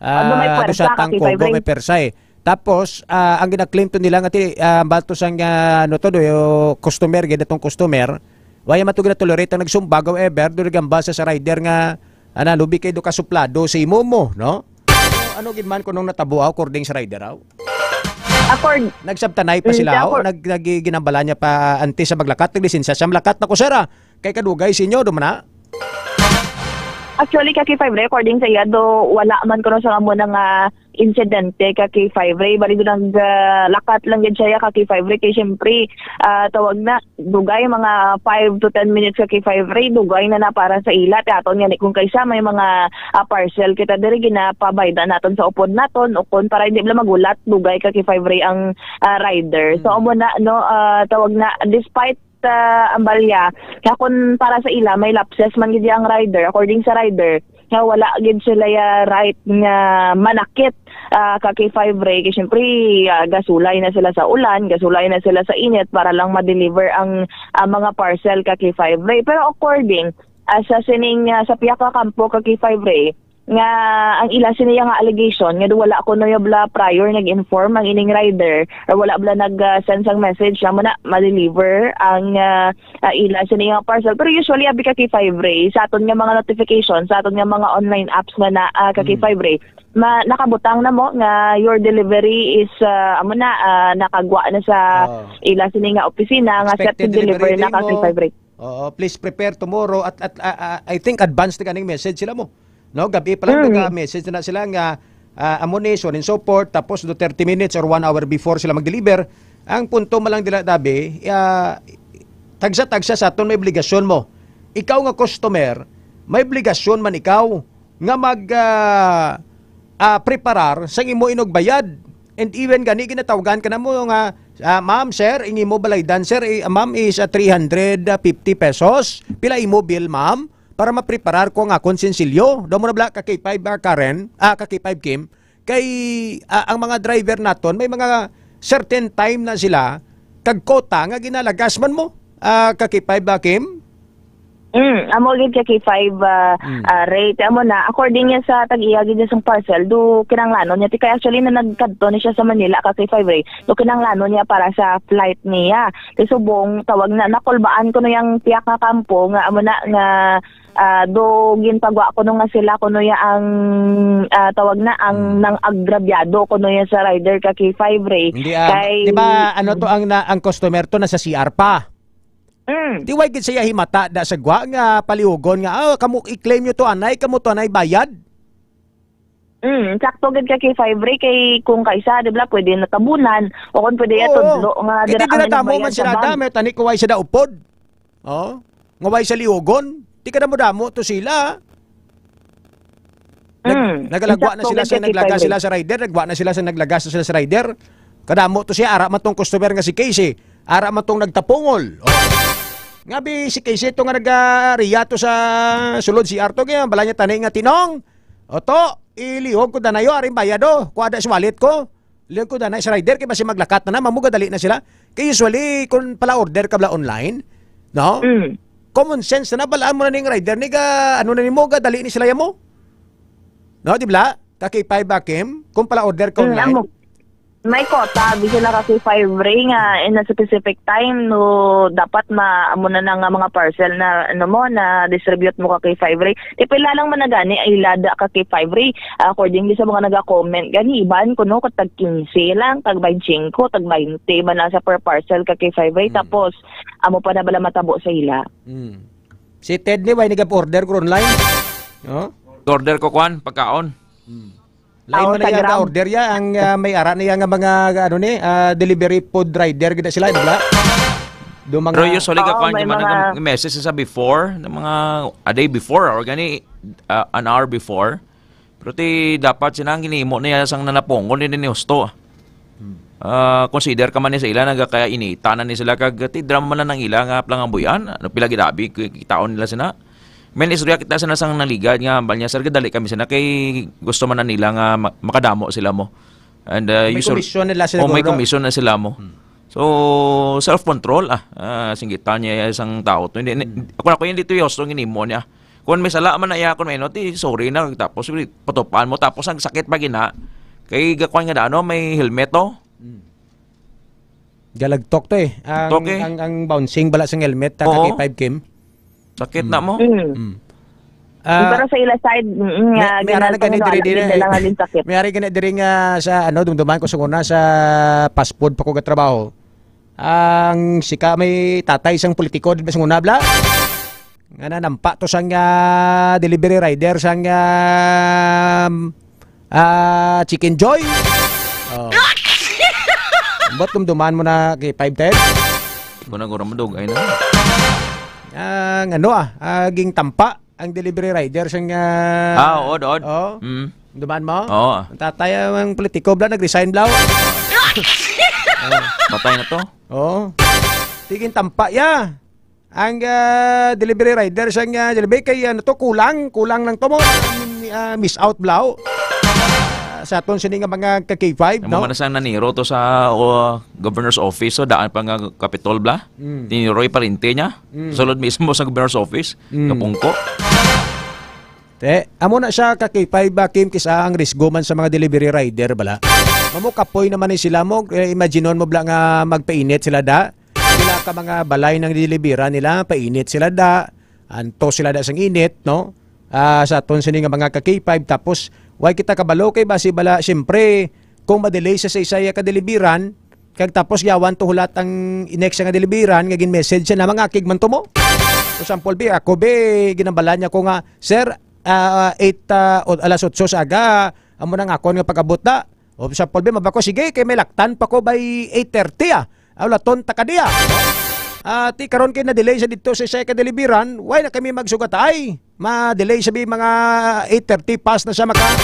Ano, may Ah, do pwersa, sa ka K five, tangkogo, Ray? May pwersa, eh. Tapos, ah, ang gina-claim to nila nga ti-, ah, bato sang, ah, ano to, do, yung customer, gid atong customer, wala man to gina-tolerate ang nagsumbag, however, do nagambal sa, sa rider nga, ana, lubi kay do ka suplado sa imo mo, no? Ano, ano gid man kunong natabo, aw, according sa rider, aw? Accord-, Nagsabtanay pa Mm, sila, aw? Accord- Nag-, nag-, ginambala niya pa antes sa maglakat, naglisensya siya, malakat na ko, sir, ah. Kay kadugay sa inyo, do man na? Actually, ka K five, Ray, according sa iya, do, wala man kuno sa amo na nga insidente, ka K five, Ray. Bali, do nag, ah, lakat lang gid siya, ka K five, Ray. Kay, siyempre, ah, tawag na, dugay, mga five to ten minutes, ka K five, Ray, dugay na na para sa ila. Ti aton nga ni, kung kaysa may mga, ah, parcel kita diri, ginapabayda naton sa upod naton, o kung para hindi bala magulat, dugay, ka K five, Ray, ang, ah, rider. So, Mm. amo na, no, ah, tawag na, despite sa ambalya, nga kun para sa ila, may lapses man gid ang rider, according sa rider, nga wala gid sila ya right nga manakit, ah, ka K five, Ray, kay siyempre, ah, gasulay na sila sa ulan, gasulay na sila sa init para lang ma-deliver ang, ah, mga parcel, ka K five, Ray. Pero according, ah, sa sining, ah, sa pihak nga kampo, ka K five, Ray, nga ang ila sini nga allegation nga do wala kuno ya bala prior nag-inform ang ining rider or wala bala nag, ah, send sang message, amo na ma-deliver ang, ah, ah, ila sini nga parcel. Pero usually, abi, ka K five, Ray, sa aton nga mga notification, sa aton nga mga online apps nga na, ah, ka Mm. K five, Ray, ma-, nakabutang na mo nga your delivery is, ah, amo na, ah, nakagwa na sa Oh. ila sini nga opisina nga set to Expected deliver delivery na, date ka mo. K five, Ray. Oo, please prepare tomorrow at, at, ah, ah, I think advance na ganing message sila mo. No, gabi pa lang Mm. naga-message na sila nga, ah, amo ni, so on and so forth, tapos do thirty minutes or one hour before sila mag-deliver. Ang punto man lang dila, Dabi, ah, tagsa-tagsa sa aton may obligasyon mo. Ikaw nga customer, may obligasyon man ikaw nga mag, ah, ah, preparar sang imo inugbayad. And even gani ginatawagan ka na mo nga, ah, "Ma'am, sir, ang imo balaydan, sir, eh, ma'am, is, ah, three hundred fifty pesos. Pila imo bill, ma'am?" Para mapreparar ko ang akon sinsilyo. Daw mo na bala ka K five, ah, Karen, ah, ka K five, Kim. Kay, ah, ang mga driver naton, may mga certain time na sila, kag quota nga ginalagas man mo, ah, ka K five, ah, Kim? Mm, amo gid ka K five, ah, Mm. ah, rate. Amo na, according niya sa tag-iya gid niya sang parcel, do kinanglanon niya. Ti kay actually na nagkadto ni siya sa Manila ka K five, Ray. Do kinanglanon niya para sa flight niya. Kay subong, tawag na, nakulbaan ko na yang piyak nga kampo nga amo na nga, ah, do ginpagwa ko no nga sila kuno ya ang, ah, tawag na, ang Mm. nang agrabyado kuno ya sa rider ka K five, Ray. Hindi, ah, Kay di ba, ano to, ang na-, ang customer to nasa C R pa? Mm. Di way gid siya himata da sa gwa nga paliugon nga, "Ah, kamo i-claim nyo to, anay, kamo to, anay, bayad." Mm, sakto gid ka K five, Ray, kay kung kaisa, di ba, pwede natabunan, o kung pwede ya Oo. tudlo nga Kay dira di ang dira damo nagbayad man sa sila bank. Da, may tani ko way sila upod. Oh, nga way sa liugon. Di ka damo-damo to sila. Nag-, Mm. Nagalagwa na Insakto sila gid sa ka, naglagas K five. Sila sa rider, nagwa na sila sa naglagas na sila sa rider. Kadamo to siya, ara man tong customer nga si Casey. Ara man tong nagtapungol. Oh. Nga bi si Casey to nga nag-, ah, riya to sa sulod si Arto, kaya bala niya tani nga tinong. Oto, ilihog ko danayo, aring bayad, oh. Kuha da sa wallet ko. Lihog ko danay sa rider, kay basi maglakat na na, mamuga dali na sila. Kay usually, kung pala order ka bala online, no? Mm. Common sense na, balaan mo na ning rider, ni ga, ano na nimo, ga dali ni sila ya mo. No, di bala? Ka K five ba, Kim? Kung pala order ka Mm, online. Amo. May quota, abi sila ka K five, Ray, nga in a specific time, no, dapat ma-, amo na na nga mga parcel na, ano mo, na distribute mo ka K five, Ray. Ti pila lang man na gani ay lada ka K five, Ray. According sa mga naga-comment gani, iban kuno ka tag quince lang, tag twenty-five, tag twenty man lang sa per parcel ka K five, Ray. Mm. Tapos, amo pa na bala matabo sa ila. Mm. Si Ted ni, way nag-order ko online. Oh? Order ko, kwan, pagkaon. Hmm. Lain man sa iya ang Grab. Order ya, ang, ah, may ara niya nga mga, ano ni, ah, delivery food rider gid sila, di ba? Do mga Pero usually, Oo, ka, kwan, may yung mga mga nag-message sa before, ng mga a day before, or gani, ah, an hour before. Pero ti dapat sina ang ginimo niya sang nanapongol, hindi ni husto. Hmm. Ah, consider ka man ni sa ila, nagakainita na ni sila, kag ti drama man lang ang ila nga palangabuyan. Ano, pila gid abi, ki-, kitaon nila sina. May istorya kita sina sang naligad nga, bal niya, "Sir, gadali kami sina, kay gusto man na nila nga ma-, makadamo sila mo." And, ah, May usual-, komisyon nila sila, oh, may guro. Komisyon na sila mo. Hmm. So, self-control, ah, ah, singgitan niya isang tao to. Hindi, hindi, Hmm. ako, ako, hindi to yung ginimo niya. Kung may sala man na iya, kung may ano, ti, sorry na, tapos patupan mo, tapos ang sakit pa gina, kay gakuan nga ano, may helmet to. Mm. Galagtok to eh. Ang, Tok eh. Ang, ang bouncing bala sang helmet, ta Oo. Ka K five Kim. Sakit Mm. na mo. Mm. Mm. Ah, Pero sa ila side, mm, nga may, may ara na gani ginapangunahan diri, diri. Nila nga din sakit. May ara gani diri nga sa, ano, dumduman ko sa una, sa fast food pa ko gatrabaho. Ang sika may tatay sang politiko, di ba, sa una, bla? Nga nanampa to sang, ah, delivery rider sang, ah, ah, Chicken Joy. Oh. Ba't dumduman mo na kay five ten? Kung nagurang madugay na. Ang ano, ah, ah, ging tampa ang delivery rider sang, ah, Ah, oo, doon. Oh. Mm. Duman mo? Oo. Ang tatay ang politiko, bla, nag-resign, bla. Oh. Patay na to. Oo. Tigin tampa, ya. Ang, ah, delivery rider sang, ah, Jollibee kay, ano to, kulang, kulang lang to mo. Ah, miss out, blaw. Ah, sa aton sini nga mga ka K five, Amo no? Man na sang naniro to sa, o, governor's office, so daan pa nga Capitol, bla. Mm. Tiniro yung parente niya. Mm. Sulod mismo sa governor's office, Mm. Kapungko. Te, amo na siya ka K five, ah, Kim, kisa ang risgo man sa mga delivery rider, bala. Mamukapoy naman ni sila mo, eh, imaginon mo, bla, nga magpainit sila da. Sila ka mga balay nang deliveran nila, painit sila da, anto sila da sang init, no? Ah, sa aton sini nga mga ka K five, tapos way kita kabalo kay basi bala, siyempre, kung ma-delay sa isa-isa ka deliveran, kag tapos yawan to hulat ang next nga deliveran, nga gin-message siya na mga akig man to mo. For example, bi, ako, bi, ginambalan niya ko nga, "Sir, ah, eight, ah, o, alas otso sa aga, amo nang akon nga pag-abot da." O, sa Paul, bi, mabako, "Sige, kay may laktan pa ko by eight thirty, ah. Aw, laton ta ka diya." Ah, ti karon kay na-delay siya dito sa isa ka deliveran, why na kami magsugat ay? Ma-delay siya, bi, mga eight thirty, pas na siya maka-,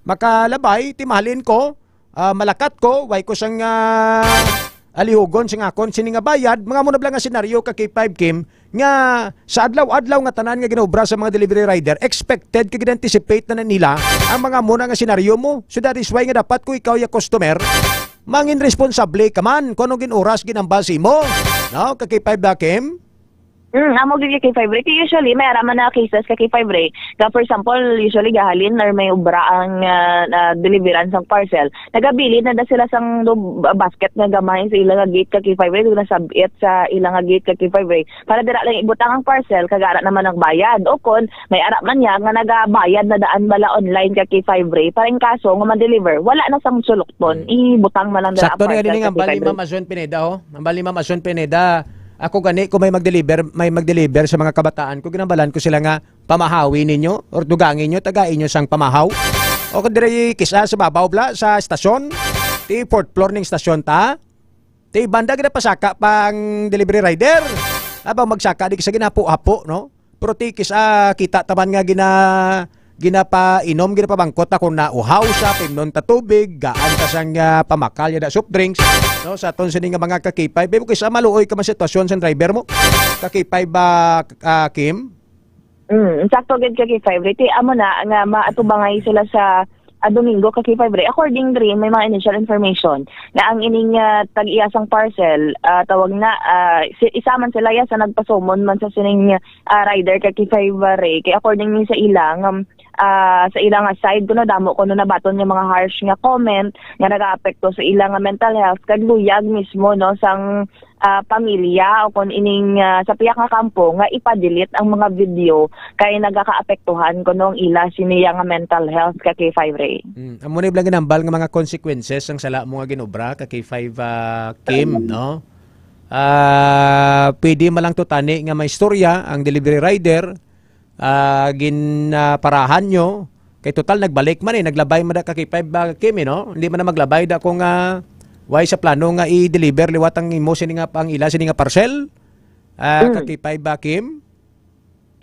makalabay, ti mahalin ko, ah, malakat ko, why ko sang, ah, alihugon sing akon sini nga bayad, mga muna bala nga senaryo ka K five Kim, nga sa adlaw-adlaw nga tanan nga ginobra sa mga delivery rider, expected kag gin-anticipate na, na nila ang mga muna nga senaryo mo. So that is why nga dapat kung ikaw ya customer, mangin responsable ka man kung anong gin-oras ginambal sa imo. No? Ka K five ba, Kim? Mm, amo gid ka K five Ray. Kay usually, may ara man na cases ka K five Ray. Nga, for example, usually gahalin or may obra ang, ah, na deliveran sang parcel. Nagabilin na da sila sang do-, basket nga gamay sa ila nga gate ka K five Ray, kung nasabit sa ila nga gate ka K five Ray. Para dira lang ibutang ang parcel, kag ara naman ang bayad. O kon, may ara man niya nga nagabayad na daan bala online ka K five Ray. Para in kaso nga ma-deliver, wala na sang sulokton. Hmm. Ibutang na lang dira ang Sakto ni parcel ganini ka nga bali K five Ray. Ma'am Azon Pineda, oh. Ang bali Ma'am Azon Pineda, ako gani ko may mag-deliver, may mag-deliver sa mga kabataan ko, ginambalan ko sila nga pamahawi ninyo or dugangi nyo, tagai nyo sang pamahaw. O kung diri kisa sa babaw bla, sa estasyon, ti fourth floor ning estasyon ta, ti banda gid pasaka pang delivery rider. Abang magsaka di sa ginapo-hapo, no? Pero ti kisa kita taman nga gina-, ginapainom, ginapabangkot na kung nauhaw sa pimnon ta tubig, gaan ta sang, ah, pamakal ya da soft drinks, no? Sa aton sini nga mga ka K five, pero kisa maluoy ka man sitwasyon sa driver mo. Ka K five ba, ah, Kim? Mm, sakto gid ka K five Ray. Ti amo na nga maatubangay sila sa, ah, Domingo ka K five Ray. According diri, may mga initial information na ang ining, ah, tag-iya sang parcel, ah, tawag na, ah, si, isa man sila ya sa nagpasumon man sa sining, ah, rider ka K five Ray. Kay according ni sa ilang, um, ah, sa ilang side, kuno damo kuno nabaton nga mga harsh nga comment nga nagaapekto sa ilang mental health kag luyag mismo, no, sang ah, pamilya o kon ining, ah, sa pihak nga kampo nga ipa-delete ang mga video kay nagakaapektuhan kuno ang ila sini nga mental health ka K five Ray. Mm, amo ni bala ginambal nga mga consequences ang sala mo nga ginobra ka K five, ah, Kim, no? Ah, pwede man lang to tani nga may istorya ang delivery rider, ah, gin, ah, parahan nyo. Kay total, nagbalik man eh, naglabay man da ka K five ba, Kim, eh, no? Hindi man na maglabay da kung, ah, why sa plano nga i-deliver liwat ang imo sini nga, ang ila sini nga parcel, ah, Mm. ka K five ba, Kim?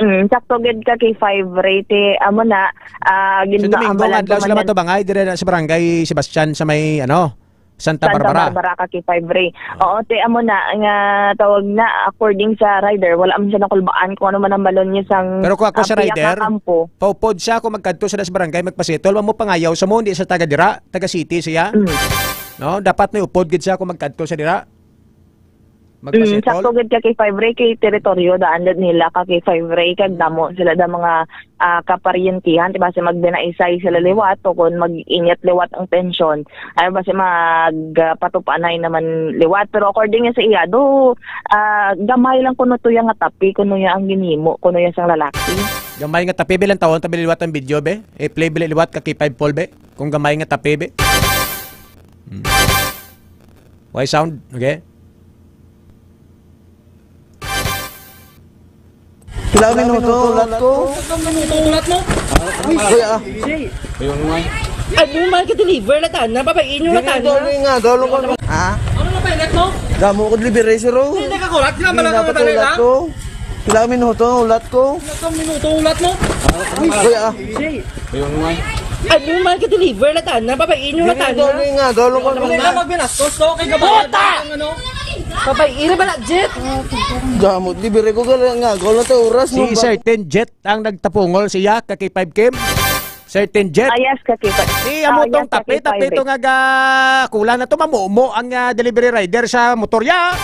Mm, sakto gid ka K five, Ray, ti amo na, ah, Sa Domingo, ginbaambalan adlaw ko sila man yan. Matubangay, dire na sa barangay Sebastian sa may, ano, Santa Santa Barbara. Barbara ka K five, Ray. Oo. Oo, ti amo na nga tawag na, according sa rider, wala man siya nakulbaan kung ano man ang balon niya sang, Pero kung ako ah, sa piyak nga rider, kampo. Paupod siya kung magkadto sila sa barangay, magpasitol, wa mo pangayaw sa mo, hindi sa taga dira, taga city siya. Mm. No, dapat may upod gid siya kung magkadto sa dira. Mm, Magpasitol? Sakto gid ka K five, Ray, kay teritoryo daan gid nila ka K five, Ray, kag damo sila da mga, ah, kaparyentihan, di ba, si magdinaisay sila liwat o kung mag-init liwat ang tensyon, ay ba si mag, ah, patupanay naman liwat. Pero according niya sa iya, do, ah, gamay lang kuno to ya nga tapi, kuno ya ang ginhimo, kuno ya sang lalaki. Gamay nga tapi, bilang taon, tabi liwat ang video, be? I-play bili liwat ka K five Paul, be? Kung gamay nga tapi, be? Hmm. Why sound? Okay? Pila minuto, ulat ko? Pila minuto, ulat mo? Kuya, ah. Jay. Ayun nga. Ay, buman ka deliver na tana, babae inyo na Dili, tana. Dali nga, dalo ko. Ha? Ano na ba, ulat mo? Damo ko delivery, sir, oh. Hindi ka kulat, sila Hindi malalaman na na patulat talaga. ko. Pila minuto, ulat ko? Pila minuto, ulat mo? Kuya, ah. Jay. Ayun nga. Ay, buman ka deliver na tana, babae inyo na Dili, tana. dali nga, dalo ko. Ano na magbinastos to? Kay gabayan Puta! ang ano? Babae, ira ba na, Jet? Gamot, libre ko gali nga. Gol na to oras Si no. Certain Jet ang nagtapungol siya ka K five Kim. Certain Jet. Ah, yes, ka K five. Di Ah, amo tong yes, ka tapi, K five, tapi to eh. nga ga kulang na to, mamumo ang, ah, delivery rider sa motor ya.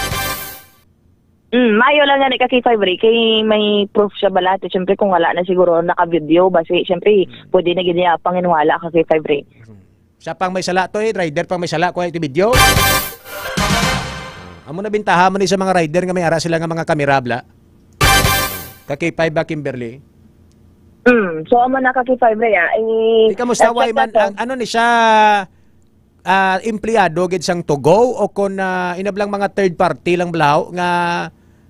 Mm, maayo lang gani ka K five, Ray, kay may proof siya bala. Ti, siyempre, kung wala na siguro naka-video, basi, siyempre, Mm. pwede na gid niya panginwala ka K five, Ray. Mm. Siya pang may sala to, eh, rider pang may sala, kuha ito video. Amo na bintaha man ni sa mga rider nga may ara sila nga mga kamera, bla. Ka K five ba, Kimberly? Mm, so, amo na ka K five, Ray, ah. I-, Di ka musta, i-check why man, nato. ang ano ni siya, ah, empleyado gid sang Togo o kon, ah, inablang mga third party lang blaho nga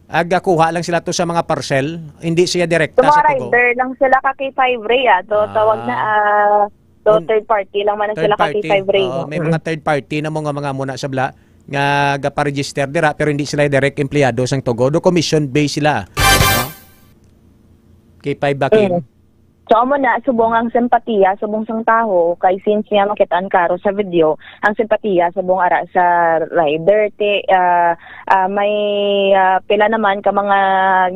agakuha lang sila to sa mga parcel, hindi siya direkta Sa mga sa Togo? rider lang sila ka K five, Ray, ah. To, Ah. tawag na, ah, to Un-, third party lang man na third sila ka party. K five, Ray, Oo, no? may Mm. mga third party na mo nga mga muna sa bla nga gaparegister dira pero hindi sila direct empleyado sang Togo. Do commission based sila. No? K five ba, Kim? Mm. So, amo na, subong ang simpatiya, subong sang tawo, kay since niya makita ang karo sa video, ang simpatiya, subong ara sa rider, ti, ah, ah, may, ah, pila naman ka mga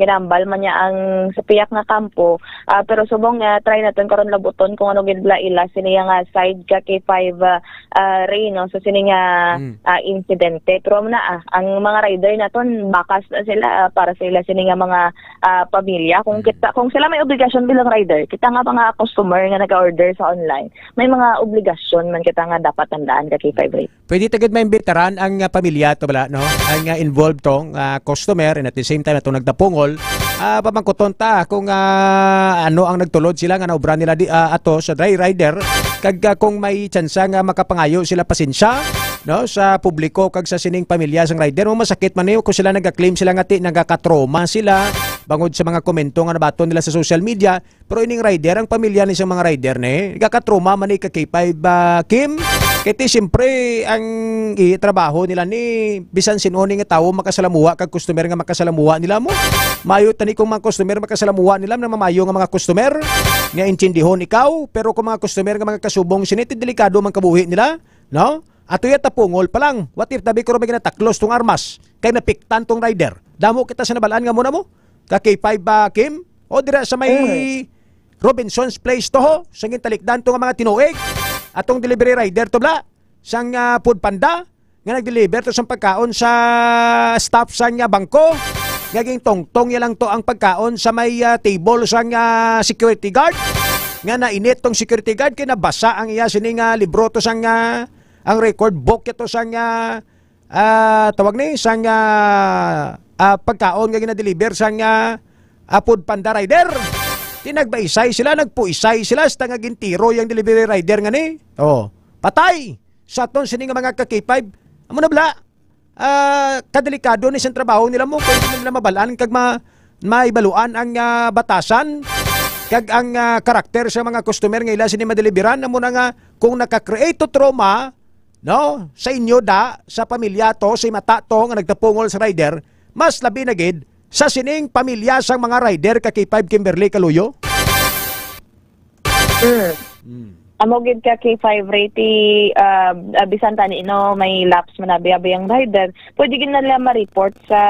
ginambal man niya ang sa piyak nga kampo, ah, pero subong niya, try naton karon labuton kung ano gid bala ila, sini nga side ka K five, ah, ah, Ray, no? So, sini nga, Mm. ah, insidente. Pero amo na, ah, ang mga rider naton, bakas na sila, ah, para sa ila, sini nga mga ah, pamilya. Kung Mm. kita, kung sila may obligasyon bilang rider, kita nga mga customer nga nag-order sa online, may mga obligasyon man kita nga dapat tandaan ka K five, Ray. Pwede ta gid maimbitaran ang, ah, pamilya to bala, no? Ang, ah, involved tong, ah, customer and at the same time atong nagtapungol, ah, pamangkuton ta kung, ah, ano ang nagtulod sila nga naobra nila di, ah, ato sa dry rider kag, ah, kung may tsansa nga makapangayo sila pasensya, no, sa publiko kag sa sining pamilya sang rider. Mo masakit man niyo kung sila nagaklaim sila nga ti nagakatroma sila bangod sa mga komento nga nabaton nila sa social media. Pero ining rider, ang pamilya ni sa mga rider ni, nagakatroma man ni ka K five, ah, Kim. Kay ti, siyempre, ang i-, trabaho nila ni, bisan sin-o ni nga tawo makasalamuha kag customer nga makasalamuha nila mo. Mayo tani kung mga customer makasalamuha nila, na mamayo nga mga customer nga intindihon ikaw, pero kung mga customer nga mga kasubong sini, ti delikado man kabuhi nila, no? Ato ya tapungol pa lang. What if tabi ko may ginataklos tong armas? Kay napiktan tong rider. Damo kita sa nabalaan nga muna mo. Ka K five ba, Kim? O dira sa may Mm. Robinson's Place to ho, sa gintalikdan to nga mga tinuig. Atong delivery rider to bla, sang, ah, Food Panda, nga nag-deliver to sang pagkaon sa staff sang, ah, bangko. Nga gintongtong niya lang to ang pagkaon sa may, ah, table sang, ah, security guard. Nga nainit tong security guard, kay nabasa ang iya sini nga libro to sang, ah, ang record book ito sang, ah, ah, tawag ni, sang, ah, ah, pagkaon nga ginadeliver sang, ah, ah, Food Panda rider. Ti nagbaisay sila, nagpuisay sila, hasta nga gintiro yang delivery rider nga ni. Oh, patay! Sa aton sini nga mga ka K five, amo na bala. ah, kadelikado ni sang trabaho nila mo, kay hindi nila mabalaan kag ma-, maibaluan ang, ah, batasan kag ang, ah, karakter sa mga customer nga ila sini madeliveran. Amo na nga, kung naka-create to trauma, no, sa inyo da, sa pamilya to, sa mata to nga nagtapungol sa rider, mas labi na gid sa sining pamilya sang mga rider ka K five Kimberly Kaluyo. Mm. Mm. Amo gid ka K five Ray, ti, ah, ah, bisan tani, no, may lapse man abi-abi ang rider, pwede gid na nila ma-report sa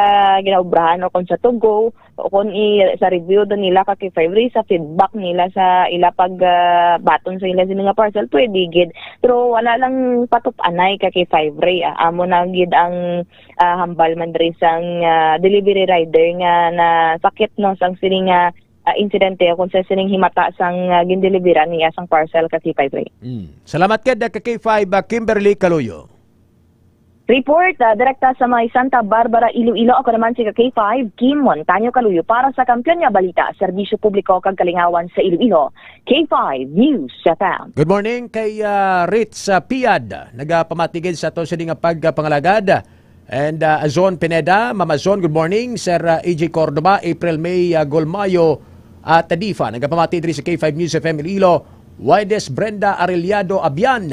ginaobrahan o kung sa Togo, o kung i-, sa review do nila ka K five Ray, sa feedback nila sa ila pag, ah, baton sa ila sini nga parcel, pwede gid. Pero wala lang patup-anay ka K five Ray, ah. Amo na gid ang, ah, hambal man diri sang, ah, delivery rider nga nasakit, no, sang sini nga, ah, insidente o kung sa sining himata sang, ah, gindeliveran niya sang parcel ka K five Ray. Mm. Salamat gid, ah, ka K five, ah, Kimberly Kaluyo. Report, ah, direkta sa may Santa Barbara, Iloilo. Ako naman si ka K five, Kim Montaño Kaluyo para sa Kampiyon nga Balita, Serbisyo Publiko kag Kalingawan sa Iloilo, K five News F M. Good morning kay, ah, Ritz, ah, Piad. Nagapamati gid sa aton sini nga pagpangalagad. And, ah, Azon Pineda, Mama Azon, good morning. Sir, ah, A J Cordova, April May, ah, Golmayo, at Tadifa. Nagapamati diri sa K five News F M Iloilo. Wides Brenda Arellado Abian,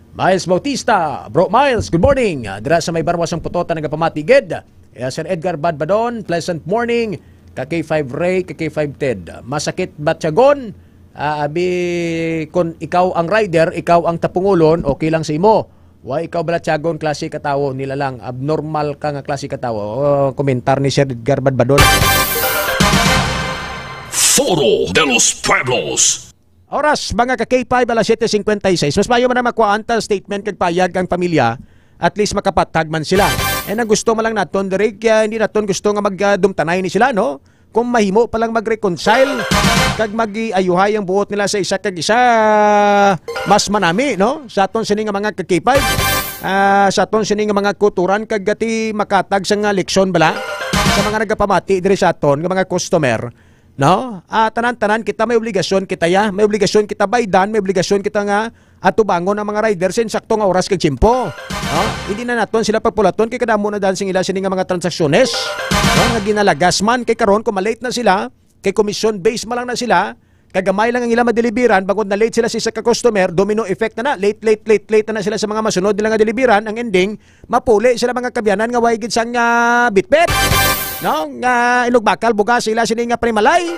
Miles Bautista, Bro Miles, good morning. Ah, dira sa may Barwa sang Putota, nagapamati gid. Eh, Sir Edgar Badbadon, pleasant morning. Ka K five Ray, ka K five Ted. Masakit ba tiyagon? Ah, abi, kung ikaw ang rider, ikaw ang tapungulon, okay lang sa imo. Wa ikaw balatyagon klase ka tawo, nila lang abnormal ka nga klase ka tawo. Oh, komentar ni Sir Edgar Badbadon. Foro de los Pueblos. Oras, mga ka K five, alas siete cincuenta y seis. Mas maayo man na makuhaan ta statement kag payag ang pamilya. At least makapatag man sila. And ang gusto man lang naton diri, kaya hindi naton gusto nga magdumtanay ni sila, no? Kung mahimo pa lang mag-reconcile kag mag-ayuhay ang buot nila sa isa kag isa, mas manami, no? Sa aton sini nga mga ka K five, ah, sa aton sini nga mga kutoran kag gati makatag sa nga leksyon bala sa mga nagapamati diri sa aton nga mga customer, no? Ah, tanan-tanan kita may obligasyon kita ya, may obligasyon kita baydan, may obligasyon kita nga atubangon ang mga rider sa insakto nga oras kag tiyempo. No? Hindi na naton sila pagpulaton kay kadamo na dan sing ila sini nga mga transaksyones, no? Nga ginalagas man kay karon kung malate na sila, kay commission based man lang na sila, kagamay lang ang ila madeliveran, bangod na late sila sa isa ka customer, domino effect na na, late, late, late, late na na sila sa mga masunod nila nga deliveran, ang ending, mapuli sila mga kabyanan nga way gid sang, ah, bitbit. No? Nga inugbakal, bugas sila sini nga panimalay.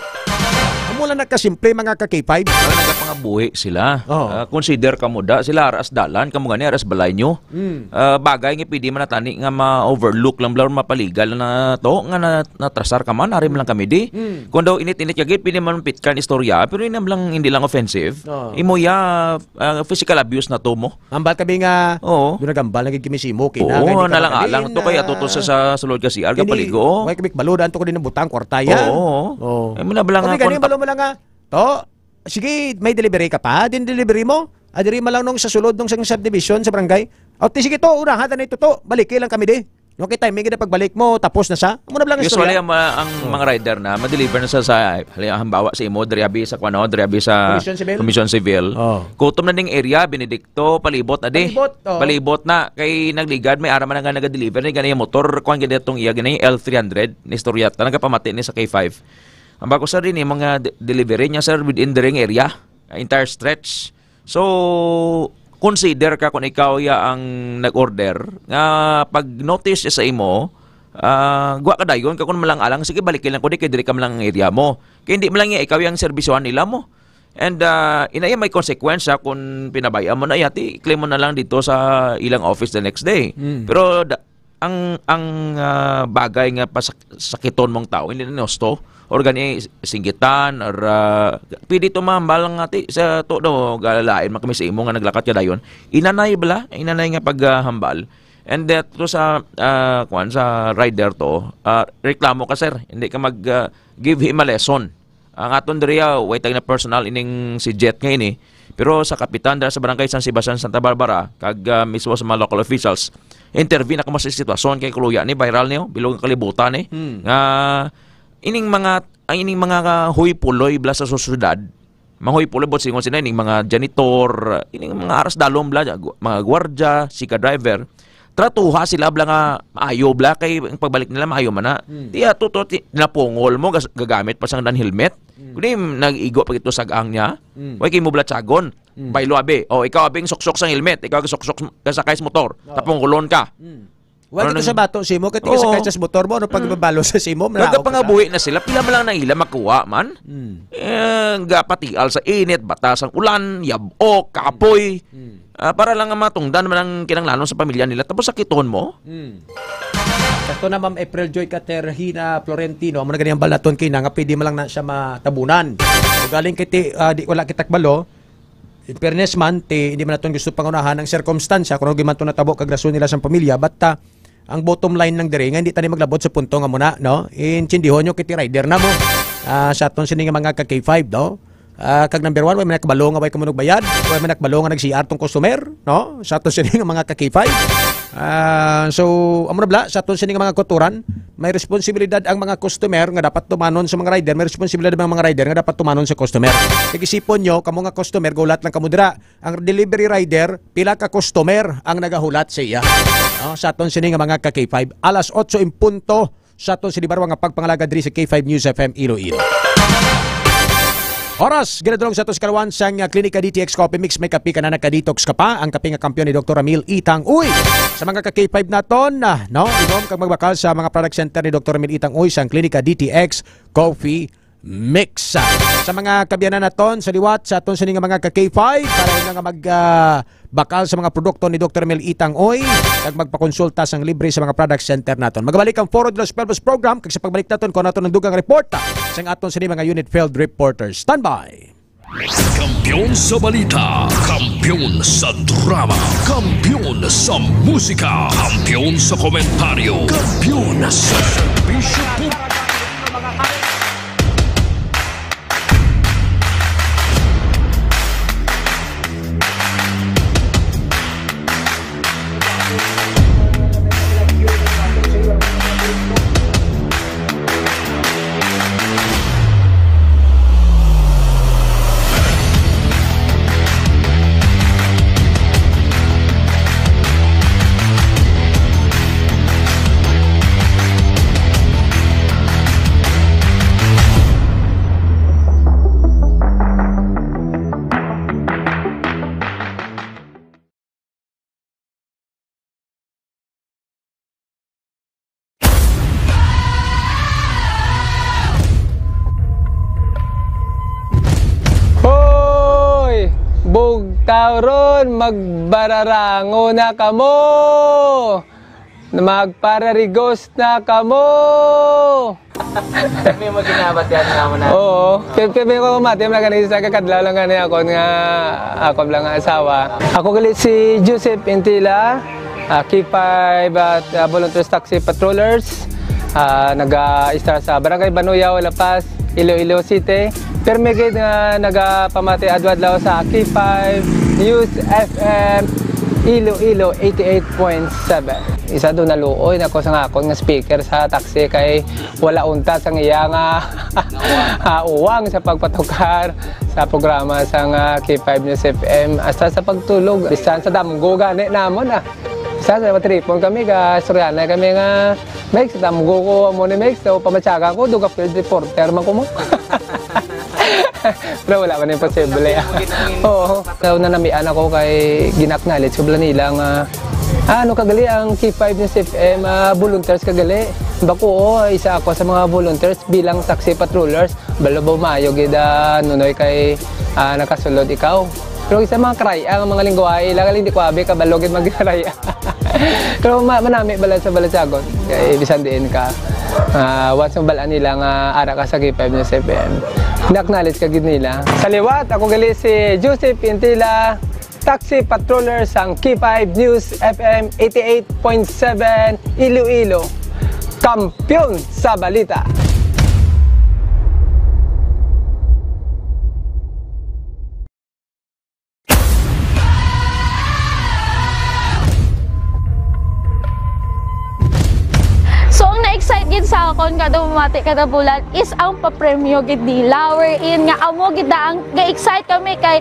Amo lang nagkasimple, mga ka K five. Wala nagkapangabuhi sila. Oo. Ah, consider kamo da, sila aras dalan, kamo gani aras balay nyo. Mm. Ah, bagay nga pwede man natani nga ma-overlook lang bala, mapaligal na to, nga na-, natrasar ka man, ari man lang kami di. Mm. Kung daw init-init ka gid, pwede man pitkan istorya, pero yun lang, hindi lang offensive. Oo. Imo ya, ah, physical abuse na to mo. Hambal kami nga, Oo. doon nagambal na gid kami sa imo, kina, Oo, nga hindi ka nalang-alang makalin, to kay ato to sa, ah, sa sulod ka C R, kini, kapaligo, oh. May kami balod, anto ko din ang butang, kwarta yan. Oo, oo. Oo. Ay, mo na bala nga Kami gani, kontak- malo mo lang nga, to, sige, may delivery ka pa, din delivery mo. Ah, diri man lang nung sa sulod nung sang subdivision sa barangay. O, ti, sige to, una, hata na ito to, baliki lang kami di. Okay, timing na pagbalik mo, tapos na sa. Amo na lang ang Usually, istorya. ang, ang Oh. mga rider na, ma-deliver na sa, sa, halimbawa sa imo, diri abi sa, kuwan, no? Diri abi sa Commission Civil? Commission Civil. Oh. Kutom na ning area, Benedicto, palibot na di. Palibot, oh. Palibot na, kay nagligad, may ara man nga naga-deliver, ni gani yung motor, kuwan gid itong iya, gani yung L three hundred, ni istorya, ta, nagapamati ni sa K five. Ang bako, sir, din yung mga de-, delivery niya, sir, within the ring area, entire stretch. So, consider ka kung ikaw ya ang nag-order, nga pag notice sa imo, ah, gwa ka dayon ka kung malang-alang, sige, balik lang ko di, kay diri ka man lang ang area mo. Kay hindi man lang ya ikaw yung serbisyohan nila mo. And, ah, inaya may konsekwensya kung pinabaya mo na ya, ti, i-claim mo na lang dito sa ilang office the next day. Mm. Pero da-, ang, ang, ah, bagay nga pasak-, sakiton mong tao, hindi na husto, or gani singgitan, or, ah, pwede to mahambal nga ti, sa to, no, galain man kami sa imo nga naglakat ka dayon. Inanay bala, inanay nga paghambal. And that to sa, ah, kuwan, sa rider to, ah, reklamo ka, sir. Hindi ka mag, ah, give him a lesson. Ang aton diriya, way tag na personal ining si Jet nga ini. Pero sa kapitan dira sa barangay San Sebastian, Santa Barbara, kag, ah, mismo sa mga local officials, intervene ako mo sa sitwasyon kay kuluya ni, viral ni, oh, bilog ang kalibutan ni. Hmm. Nga, ining mga, ang ining mga, ah, huy puloy bala sa sosyedad, mga huy puloy, bot singon sila, ining mga janitor, ining mga aras dalom bala, gu-, mga gwardya, sika driver, Tratuha sila bala nga maayo bala, kay ang pagbalik nila maayo man na. Mm. Di ato to, ti-, napungol mo, gas-, gagamit pa sang dan helmet. Mm. Kundi nag-igo pa ito sag-ang niya. Mm. Way kay mo bala tiyagon. Mm. Baylo, abi. O, ikaw, abi, ang suksok sang helmet. Ikaw, ang suksok, kasakay sa motor. Oo. Tapungulon ka. Mm. Wala Ano ito nang sa bato, simo, kay Oo. Kasakay sa motor mo, ano pag Mm. mabalo sa simo, Kaya malaot ka sa pangabuhi na sila, pila man lang na ila makuha man. Mm. Eh, gapatial sa init, batas ang ulan, yab-ok, kapoy. Mm. Ah, para lang nga matungdan man ang kinahanglanon sa pamilya nila. Tapos sakiton mo? Mm. Kato na, Ma'am April Joy Caterina Florentino, amo na gani ang balaton kina nga pwede man lang na siya matabunan. So, galing kay ti-, ah, di, wala kita kabalo. In fairness man, ti, hindi man naton gusto pangunahan ang sirkumstansya kung ano man to natabo kag rason nila sa pamilya, but, ah, ang bottom line lang diri nga hindi tani maglabot sa punto nga muna, no? Intindihon nyo kay ti rider na mo. Ah, sa aton sini nga mga ka K five, no? Ah, kag number one, way man nakabalo nga way kamo nagbayad, way man nakabalo nga nag-C R tong customer, no? Sa aton sini nga mga ka K five. Ah, so, amo na bala, sa aton sini nga mga kauturan, may responsibilidad ang mga customer nga dapat tumanon sa mga rider, may responsibilidad ang mga rider nga dapat tumanon sa customer. Kag isipon nyo, kamo nga customer, gulat lang kamo dira. Ang delivery rider, pila ka customer ang nagahulat sa iya? No? Sa aton sini nga mga ka K five, alas otso en punto, sa aton sini barwa nga pagpangalaga diri sa K five News F M Iloilo. Oras, ginadulong sa aton sa kalawan sang, ah, Klinika D T X Coffee Mix. May kape ka na, naka-detox ka pa. Ang kape nga kampiyon ni Doktor Ramil Itang Uy. Sa mga ka K five naton, ah, no? Inom kag magbakal sa mga product center ni Doktor Ramil Itang Uy sang Klinika D T X Coffee Mix. Sa mga kaabyanan naton sa liwat, sa aton sini nga mga ka K five, para nga mag, ah, bakal sa mga produkto ni Doktor Mel Itang Oy, kag magpakonsulta sang libre sa mga product center naton. Magabalik ang Foro de los Pueblos program, kag sa pagbalik naton, kuha naton ang dugang report sang aton sini mga unit field reporters. Standby! Kampiyon sa balita, kampiyon sa drama, kampiyon sa musika, kampiyon sa komentaryo, kampiyon sa serbisyo pub- Hoy! Bugtaw ron, magbararango na kamo! Magpararigos na kamo! May maginabat yan nga mo na. Oo. Pe-, pe-, pero mati, wala gani, isa ka kadlaw lang gani ako nga, ako lang nga asawa. Ako gali si Joseph Intila, ah, K five at, ah, Volunteers Taxi Patrollers. Ah, naga-istar sa Barangay Banuyaw, La Paz, Iloilo City. Permi gid nga nagapamati adlaw-adlaw sa K five News F M Iloilo eighty-eight point seven. Isa do naluoy na ko sa akon nga speaker sa taxi kay wala unta sang iya nga, ah, uwang sa pagpatukar sa programa sang K five News F M, hasta sa pagtulog, bisan sa damgo gani namon, ah. Bisan sa matripon kami, ga istoryahanay kami nga, "Mex, damgo ko amo ni Mex, so pamatyagan ko, duga field reporter man ko mo." Pero wala man imposible. Oo. Sa una namian ako kay gina-acknowledge ko bala nila nga, "Ah, ano kagali ang K five News F M, ah, volunteers kagali?" Bako, oo, isa ako sa mga volunteers bilang taxi patrollers. Balo ba maayo gid, ah, Nunoy, kay, ah, nakasulod ikaw? Pero sa mga karaya, ang mga lingwahe, ila galing di ko abi kabalo gid magkaraya. Pero ma-, manami bala sa balatyagon. Kay bisan diin ka, ah, once mabal-an nila nga ara ka sa K five News F M, na-acknowledge ka gid nila. Sa liwat, ako gali si Joseph Intila, taxi patroller sang K five News F M eighty-eight point seven Iloilo, kampiyon sa balita. So, ang na-excite gid sa Kada mamati, kada bulan is ang papremyo gid nila, wherein nga amo gid na ang ga-excite kami kay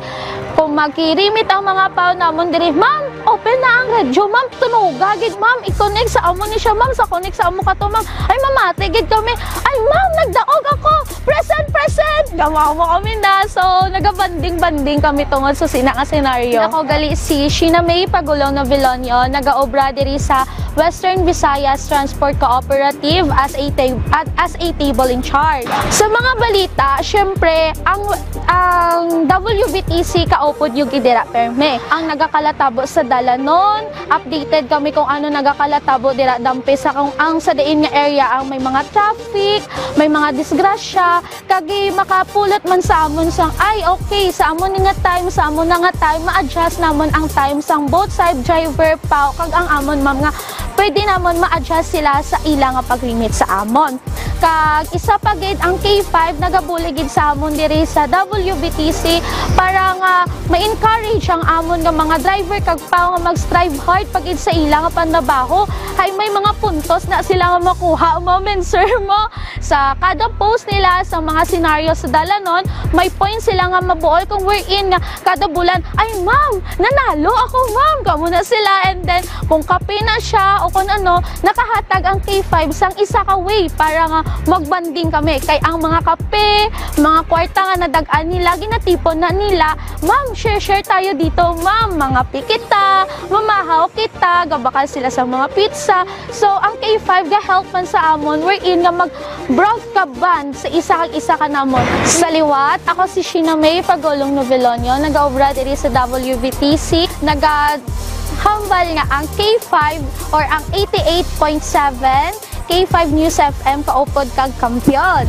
kung maghirimit ang mga pao namon diri, "Ma'am, open na ang radyo, ma'am, tunoga gid, ma'am, i-connect sa amo ni siya, ma'am, sa connect sa amo kato, ma'am." Ay, mamati gid kami, "Ay, ma'am, nagdaog ako, present, present!" Gamawa kami na, so nagabanding-banding kami tungod sa sina nga senaryo. Ako gali si Sheena May Pagulong Novilonio, nagaobra diri sa Western Visayas Transport Cooperative as a ta-, at as a table in charge. Sa mga balita, syempre, ang, ang W V T C kaupod yung gidira perme. Ang nagakalatabo sa dalanon, updated kami kung ano nagakalatabo dira dampe sa kung ang sa diin nga area ang may mga traffic, may mga disgrasya, kag makapulot man sa amon sang, "Ay, okay, sa amon ni nga time, sa amon na nga time, ma-adjust namon ang time sang both side driver pa, kag ang amon, ma'am, nga pwede namon ma-adjust sila sa ila nga pag-remit sa amon." Kag isa pa gid, ang K five nagabulig gid sa amon diri sa W V T C para nga ma-encourage ang amon nga mga driver kag pao nga mag-strive hard pa gid sa ila nga panrabaho. Hay may mga puntos na sila nga makuha, ma'am and sir, mo. Sa kada post nila sa mga senaryo sa dalanon, may point sila nga mabuol kung wherein nga kada bulan, "Ay, ma'am, nanalo ako, ma'am." Kamo na sila. And then, kung kape na siya o kung ano, nakahatag ang K five sang isa ka way para nga magbanding kami. Kay ang mga kape, mga kwarta nga nadag-an nila, ginatipon na nila, "Ma'am, share-share tayo dito, ma'am. Mangape kita, mamahaw kita." Gabakal sila sa mga pizza. So, ang K five ga-help man sa amon, wherein nga mag-broad ka band sa isa kag isa ka namon. Sa liwat, ako si Sheena May Pagulong Novelonio, nagaobra diri sa W V T C, nagahambal nga ang K five or ang eighty-eight point seven K five News F M kaupod kag kampiyon.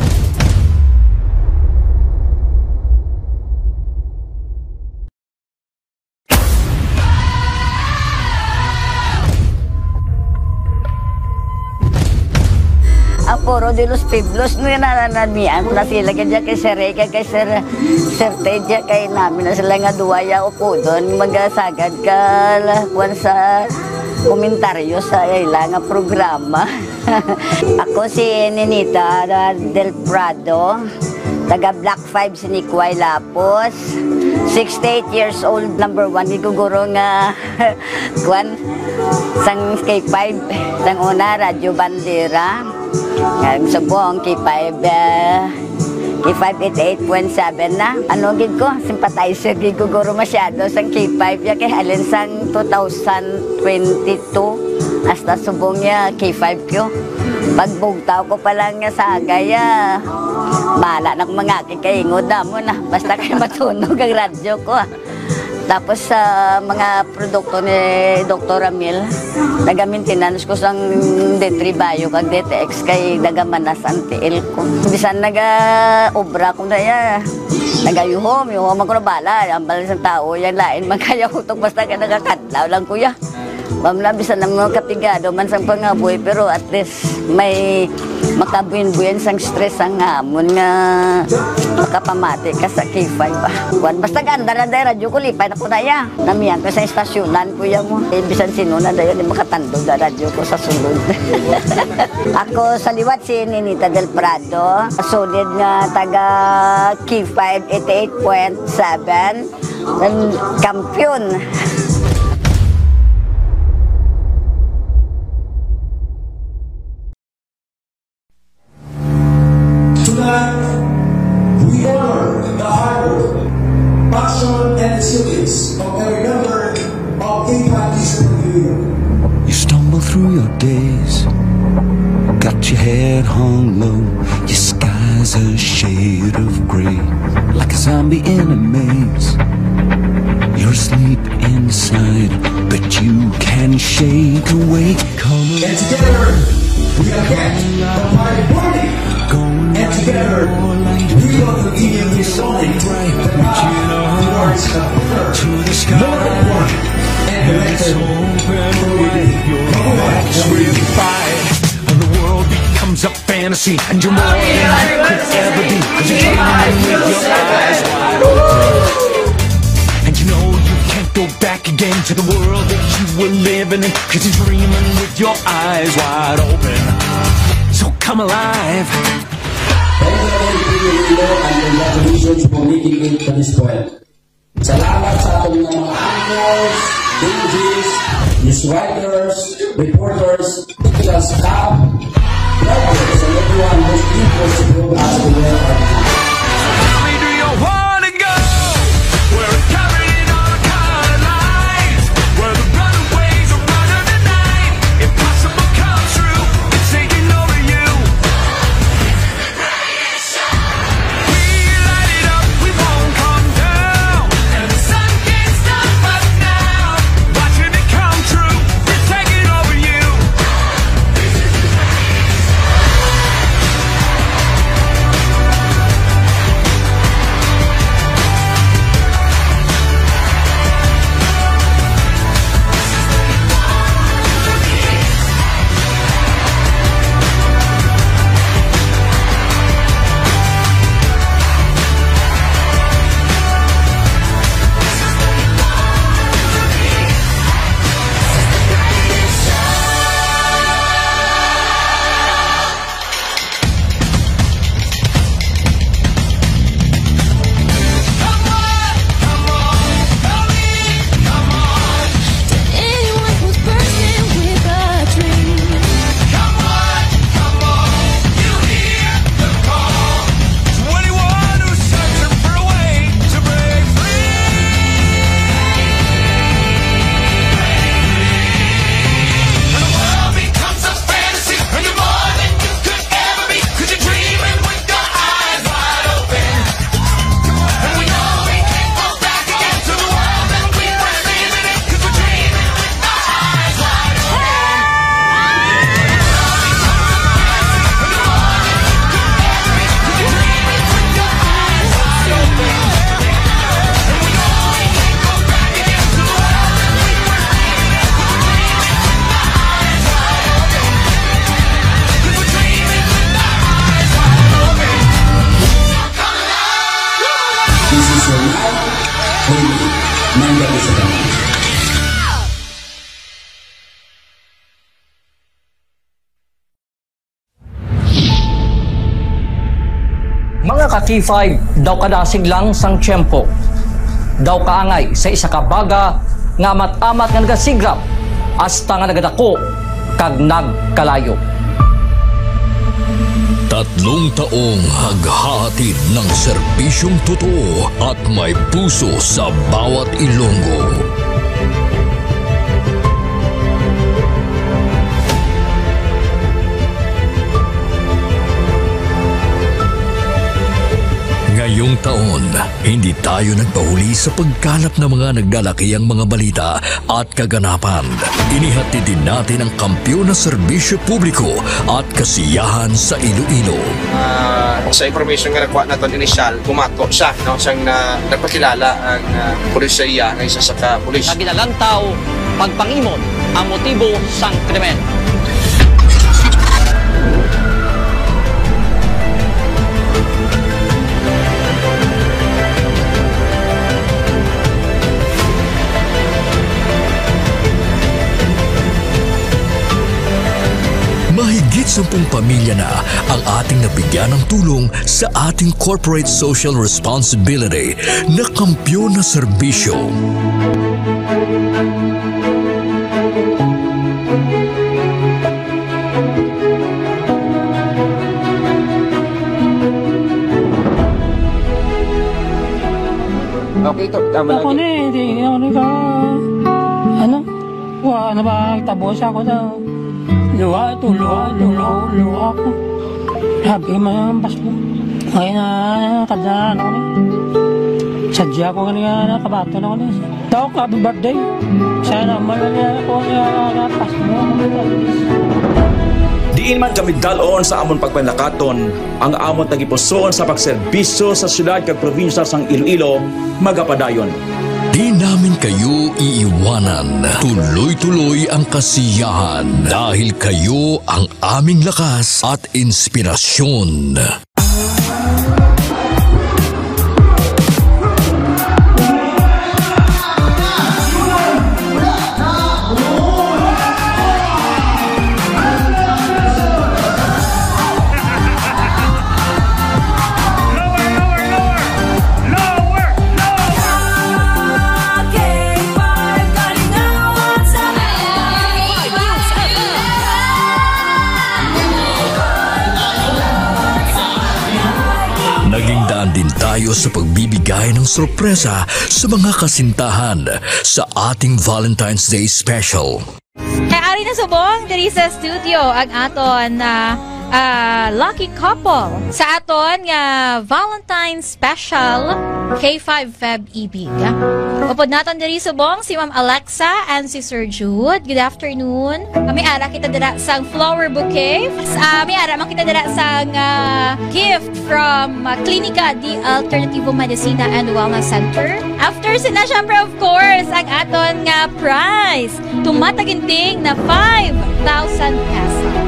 Ang Foro de los Pueblos, no, yan, nananamian na sila, kaya kay Sir Rey, kay Sir, Sir Ted, kay namin na sila nga duwa ya upodon, magasagad ka, la, kuwan sa komentaryo sa ila nga programa. Ako si Ninita Del Prado, taga Block five, Sinikway, Lapos. Sixty-eight years old, number one. Di ko guro nga, kwan, sang K five, sang una, Radyo Bandera. Ang subong, K five, eh, K five eighty-eight point seven na. Ano gid ko, sympathizer gid ko guro masyado sang K five ya, kay halin sang two thousand twenty-two hasta subong ya K five ko. Pagbugtaw ko pa lang nga sagay, ah, bala na kung mga kikaingod na mo na. Basta kay matunog ang radyo ko, ah. Tapos sa mga produkto ni Doktor Ramil, naga-maintenance ko sang D three Bio kag D T X kay nagamanas ang tiil ko. Bisan naga-obra ko na ya, nagayuhom, yuhom ako na bala. Ang bala sang tao, yan lain man kaya utok basta ka nagakadlaw lang, kuya. Ma'am, na bisan ang mga kapigado man sang pangabuhi, pero at least may makabuhin-buhin sang stress ang hamon nga makapamati ka sa K five ba. Kuwan, basta ganda na dahil radyo ko, lipay na ko na ya. Namiyan ko sa estasyonan, kuya mo. Eh, bisan sino na dayon, di makatandog na radyo ko sa sulod. Ako sa liwat si Ninita Del Prado, solid nga taga K five eighty-eight point seven. Ang kampiyon. Tonight, we honor the hard work, passion, and resilience of every member of K five Music Pavilion. You stumble through your days, got your head hung low, your sky's a shade of gray, like a zombie in a maze. You're asleep inside, but you can shake awake. Come on. And together, we are back. The party party. And together, we will continue this morning the path towards a better, more important, and better community. Mabuhay! Mabuhay! And the world becomes a fantasy, and you're more than you could ever be. 'Cause you're dreaming with your eyes wide open. And you know you can't go Back again to the world that you were living in, 'cause you're dreaming with your eyes wide open. So come alive. Thank you again, Pinoy Iloilo, and congratulations for making it to this point. Salamat sa aton nga mga actors, D Js, news writers, reporters, technical staff, drivers, and everyone who's involved to bring us to where we are now. Tell me, do you wanna go where it's covered in all color lines, where the runaways are running the night? Impossible comes true, it's taking over you. We light it up, we won't come down. And the sun can't stop us now. Watching it come true, we're taking over you. This is your night, baby. Mangga ko sa tanan. Mga ka-K five, daw kadasig lang sang tiyempo. Daw kaangay sa isa ka baga nga amat-amat nga nagasigrap hasta nga nagadako kag nagkalayo. Tatlong taong naghahatid ng serbisyong totoo at may puso sa bawat Ilonggo. Ngayong taon, hindi tayo nagpahuli sa pagkalap ng mga nagdalakiang mga balita at kaganapan. Inihatid din natin ang kampiyon na serbisyo publiko at kasiyahan sa Iloilo. Ah, sa information nga nakuha naton initial, bumato siya, no, siyang na, nagpakilala ang, ah, pulis sa iya nga isa sa ka pulis. Nga ginalantaw pagpangimon ang motibo sang krimen. Mahigit sampung pamilya na ang ating nabigyan ng tulong sa ating corporate social responsibility na kampiyon na serbisyo. Okay, to, tama Ako lang. Ni, hindi, hindi ako nagka-, ano? Wa, ano ba, tabo siya ako daw. Luha ito, luha, luha, luha ako. Sabi ko, "Mayroon ang Pasko." Ngayon na, kada ano ko ni. Sadya ko nga niya, nakabato na ko ni. Daw ka, happy birthday. Sana man na niya ako niya, Pasko. Diin man kami dalon sa amon pagpanlakaton, ang amon tagipusoon sa pagserbisyo sa siyudad kag probinsya sang Iloilo, magapadayon. Di namin kayo iiwanan. Tuloy-tuloy ang kasiyahan dahil kayo ang aming lakas at inspirasyon. Ayo sa pagbibigay ng sorpresa sa mga kasintahan sa ating Valentine's Day special. Kay ari na subong diri sa studio ang aton na, ah, lucky couple sa aton nga Valentine's special, K five Feb Ibig. Upod naton diri subong si Ma'am Alexa and si Sir Jude. Good afternoon. May ara kita dira sang flower bouquet. Ah, may ara man kita dira sang, ah, gift from, ah, Clinica de Alternativo Medicina and Wellness Center. After sina, syempre, of course, ang aton nga prize. Tumataginting na five thousand pesos.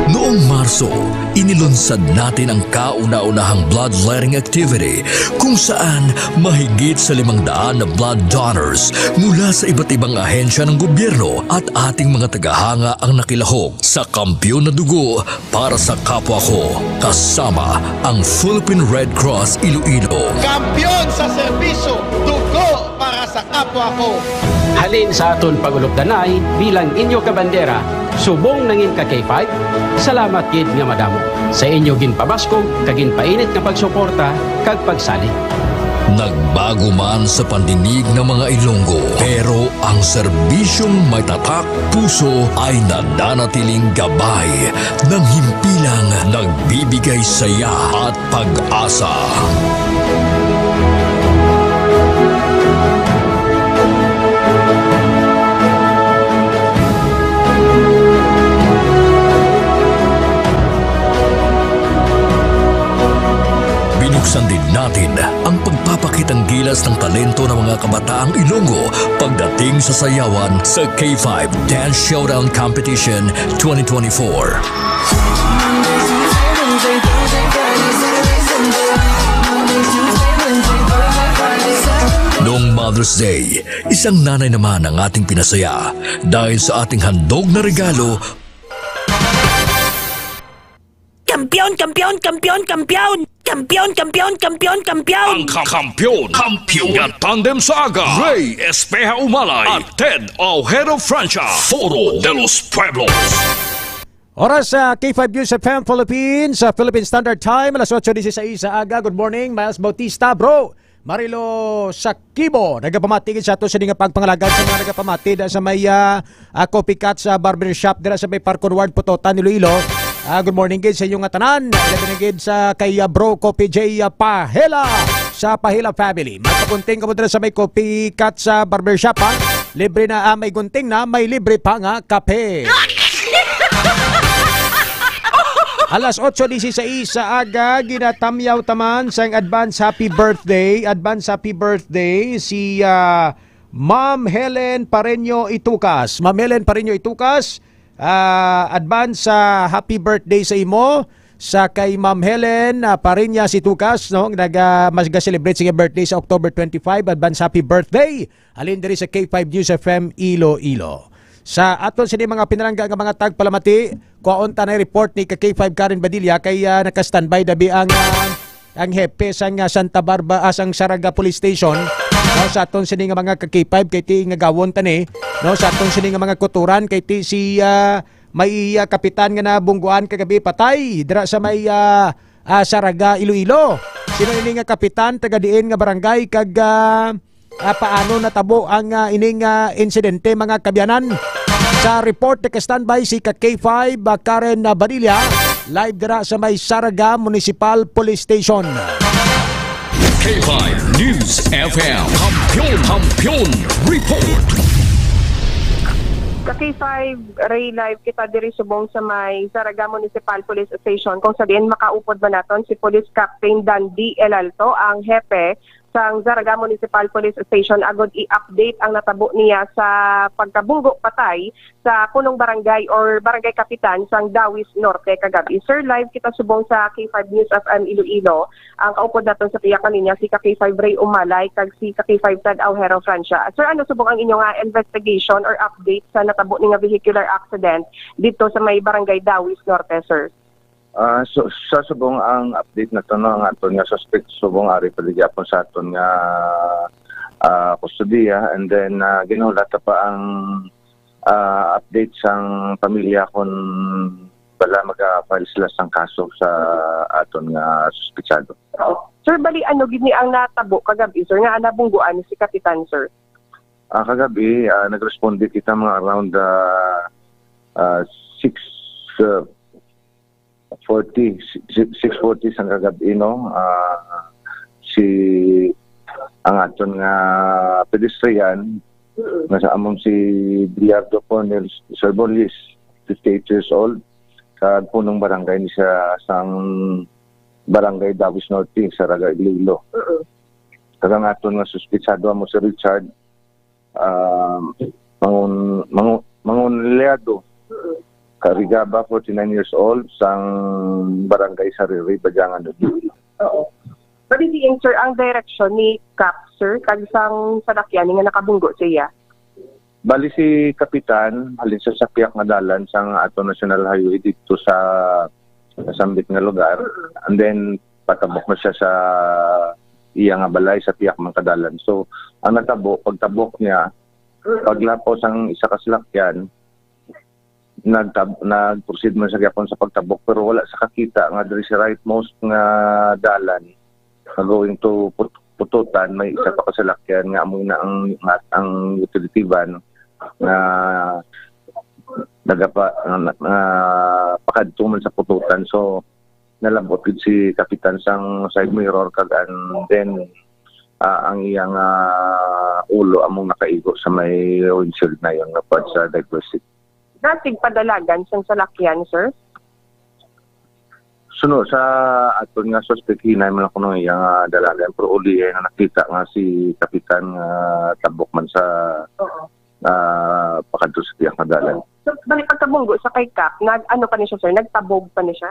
Noong Marso, inilunsad natin ang kauna-unahang bloodletting activity kung saan mahigit sa limang daan na blood donors mula sa iba't ibang ahensya ng gobyerno at ating mga tagahanga ang nakilahok sa Kampiyon na Dugo para sa Kapwa Ko, kasama ang Philippine Red Cross Iloilo. Kampiyon sa serbisyo, dugo para sa kapwa ko. Halin sa aton pag-ulupdanay bilang inyo ka bandera, subong nangin ka K five, salamat gid nga madamo sa inyo ginpabaskog kag ginpainit nga pagsuporta kag pagsalig. Nagbago man sa pandinig ng mga Ilonggo, pero ang serbisyong may tatak puso ay nananatiling gabay ng himpilang nagbibigay saya at pag-asa. Binuksan din natin ang pagpapakitang gilas ng talento ng mga kabataang Ilonggo pagdating sa sayawan sa K five Dance Showdown Competition twenty twenty-four. Noong Mother's Day, isang nanay naman ang ating pinasaya dahil sa ating handog na regalo. Kampiyon, kampiyon, kampiyon, kampiyon! Kampiyon, kampiyon, kampiyon, kampiyon! Ang ka-, kampiyon, kampiyon nga tandem sa aga, Ray Espeha Umalay at Ted Aujero Francia, Foro de los Pueblos. Oras sa K five News F M Philippines, sa Philippine Standard Time, alas otso dieciséis sa aga. Good morning, Miles Bautista, bro. Marilo Sakibo, nagapamati gid sa ato sini nga pagpangalagad sa mga nagapamati da sa may, ah, ah, Coffee Cut sa barbershop dira sa may Parkon Ward, Pototan, Iloilo. Ah, good morning gid sa inyo nga tanan. Labi na gid sa kay, ah, Bro Coffee J, ah, Pahela sa Pahela family. Magpagunting ka mo dira sa may Coffee Cut sa barbershop, ha? Libre na, ah, may gunting na, may libre pa nga kape. Alas otso dieciséis sa aga, ginatamyaw taman sang advance happy birthday. Advance happy birthday si, ah, Ma'am Helen Pareño Itucas. Ma'am Helen Pareño Itucas, ah, advance sa happy birthday sa imo, sa kay Ma'am Helen, ah, Pareñas Itucas, no? Nag, ah, mas ga-celebrate sa iyang birthday sa October twenty-five. Advance happy birthday. Halin diri sa K five News F M Iloilo. Sa aton sini mga pinalangga nga mga tagpalamati, kuhaon ta na report ni ka K five Karen Badilla kay, ah, naka-standby dabi ang, ah, ang hepe sang, ah, Santa Barba, ah, sang Saraga Police Station. No, sa aton sini nga mga ka K five kay ti nga gawon ta ni, no, sa aton sini nga mga kuturan kay ti si, ah, may, ah, kapitan nga nabungguan kagabi patay dira sa may, ah, ah, Saraga, Iloilo. Sino ini nga kapitan, taga diin nga barangay kag, ah, ah, paano natabo ang, ah, ining, ah, insidente, mga kaabyanan? Sa report, naka-standby si ka K five, ah, Karen, ah, Badilla, live dira sa may Saraga Municipal Police Station. K five News F M, Kampiyon, Kampiyon Report. Sa K five, Ray, live kita diri subong sa may Saraga Municipal Police Station, kung sa diin makaupod man naton si Police Captain Dandy Elalto, ang hepe sang Zarraga Municipal Police Station, agod i-update ang natabo niya sa pagkabunggo patay sa punong barangay or barangay kapitan sang Dawis Norte kagabi. Sir, live kita subong sa K five News F M Iloilo. Ang kaupod naton sa tiyak nga linya si ka K five Ray Umalay kag si ka K five Ted Aujero Francia. Sir, ano subong ang inyo nga investigation or update sa natabo ni nga vehicular accident dito sa may barangay Dawis Norte, sir? Ah, so, sa subong ang update nato, no, ang aton nga suspect subong ari pa gihapon sa aton nga, ah, kustodiya, and then, ah, ginahulat pa ang, ah, update sang pamilya kung bala maga-file sila sang kaso sa aton nga suspetsado. Sir, bali, ano gid ni ang natabo kagabi, sir, nga nabungguan si Kapitan, sir? Ah, kagabi, ah, nagresponde kita mga around, ah, ah, six, ah, forty, si-, six forty sang kagabi, no? Ah, si, ang aton nga pedestrian, nga sa among si Bilardo Cornel Serbolis, fifty-eight years old, kag punong barangay ni siya sang Barangay Dawis Norte, Saraga, Iloilo. Mm. Kag ang aton nga suspitsado amo si Richard, ah, Mangun-, Mangu-, Mangunliado, Carigaba, forty-nine years old, sang Barangay Sariri, Badiangan, Iloilo. Oo. Pwede diin, sir, ang direksyon ni Kap, sir, kag sang salakyan nga nakabunggo sa iya? Bali si Kapitan, halin sa sapiak nga dalan sang ato National Highway dito sa, sa sambit nga lugar. Mm-mm. And then, patabok na siya sa iya nga balay sa piyak man kadalan. So, ang natabo, pagtabok niya, Mm-mm. paglapaw sang isa ka salakyan, nagtab-, nag-proceed man sa gyapon sa pagtabok, pero wala sa kakita nga diri sa rightmost nga dalan nga going to Put-, Pututan, may isa pa ka salakyan nga amo na ang, nga ang utility van nga nagapa-, nga, nga pakadto man sa Pututan. So, nalabot gid si Kapitan sang side mirror kag, and then, ah, ang iyang, ah, ulo among nakaigo sa may windshield na yun nga part sa driver's seat. Dasig padalagan sang salakyan, sir? Suno sa aton nga suspect, hinay man ako nung iyang, ah, dalagan, pero uli, eh, nga nakita nga si Kapitan nga tabok man sa, Oo. ah, pakadto sa tiyang nga dalan. So, bali pagkabunggo sa kay Kap, nag-, ano pa ni siya, sir? Nagtabog pa ni siya?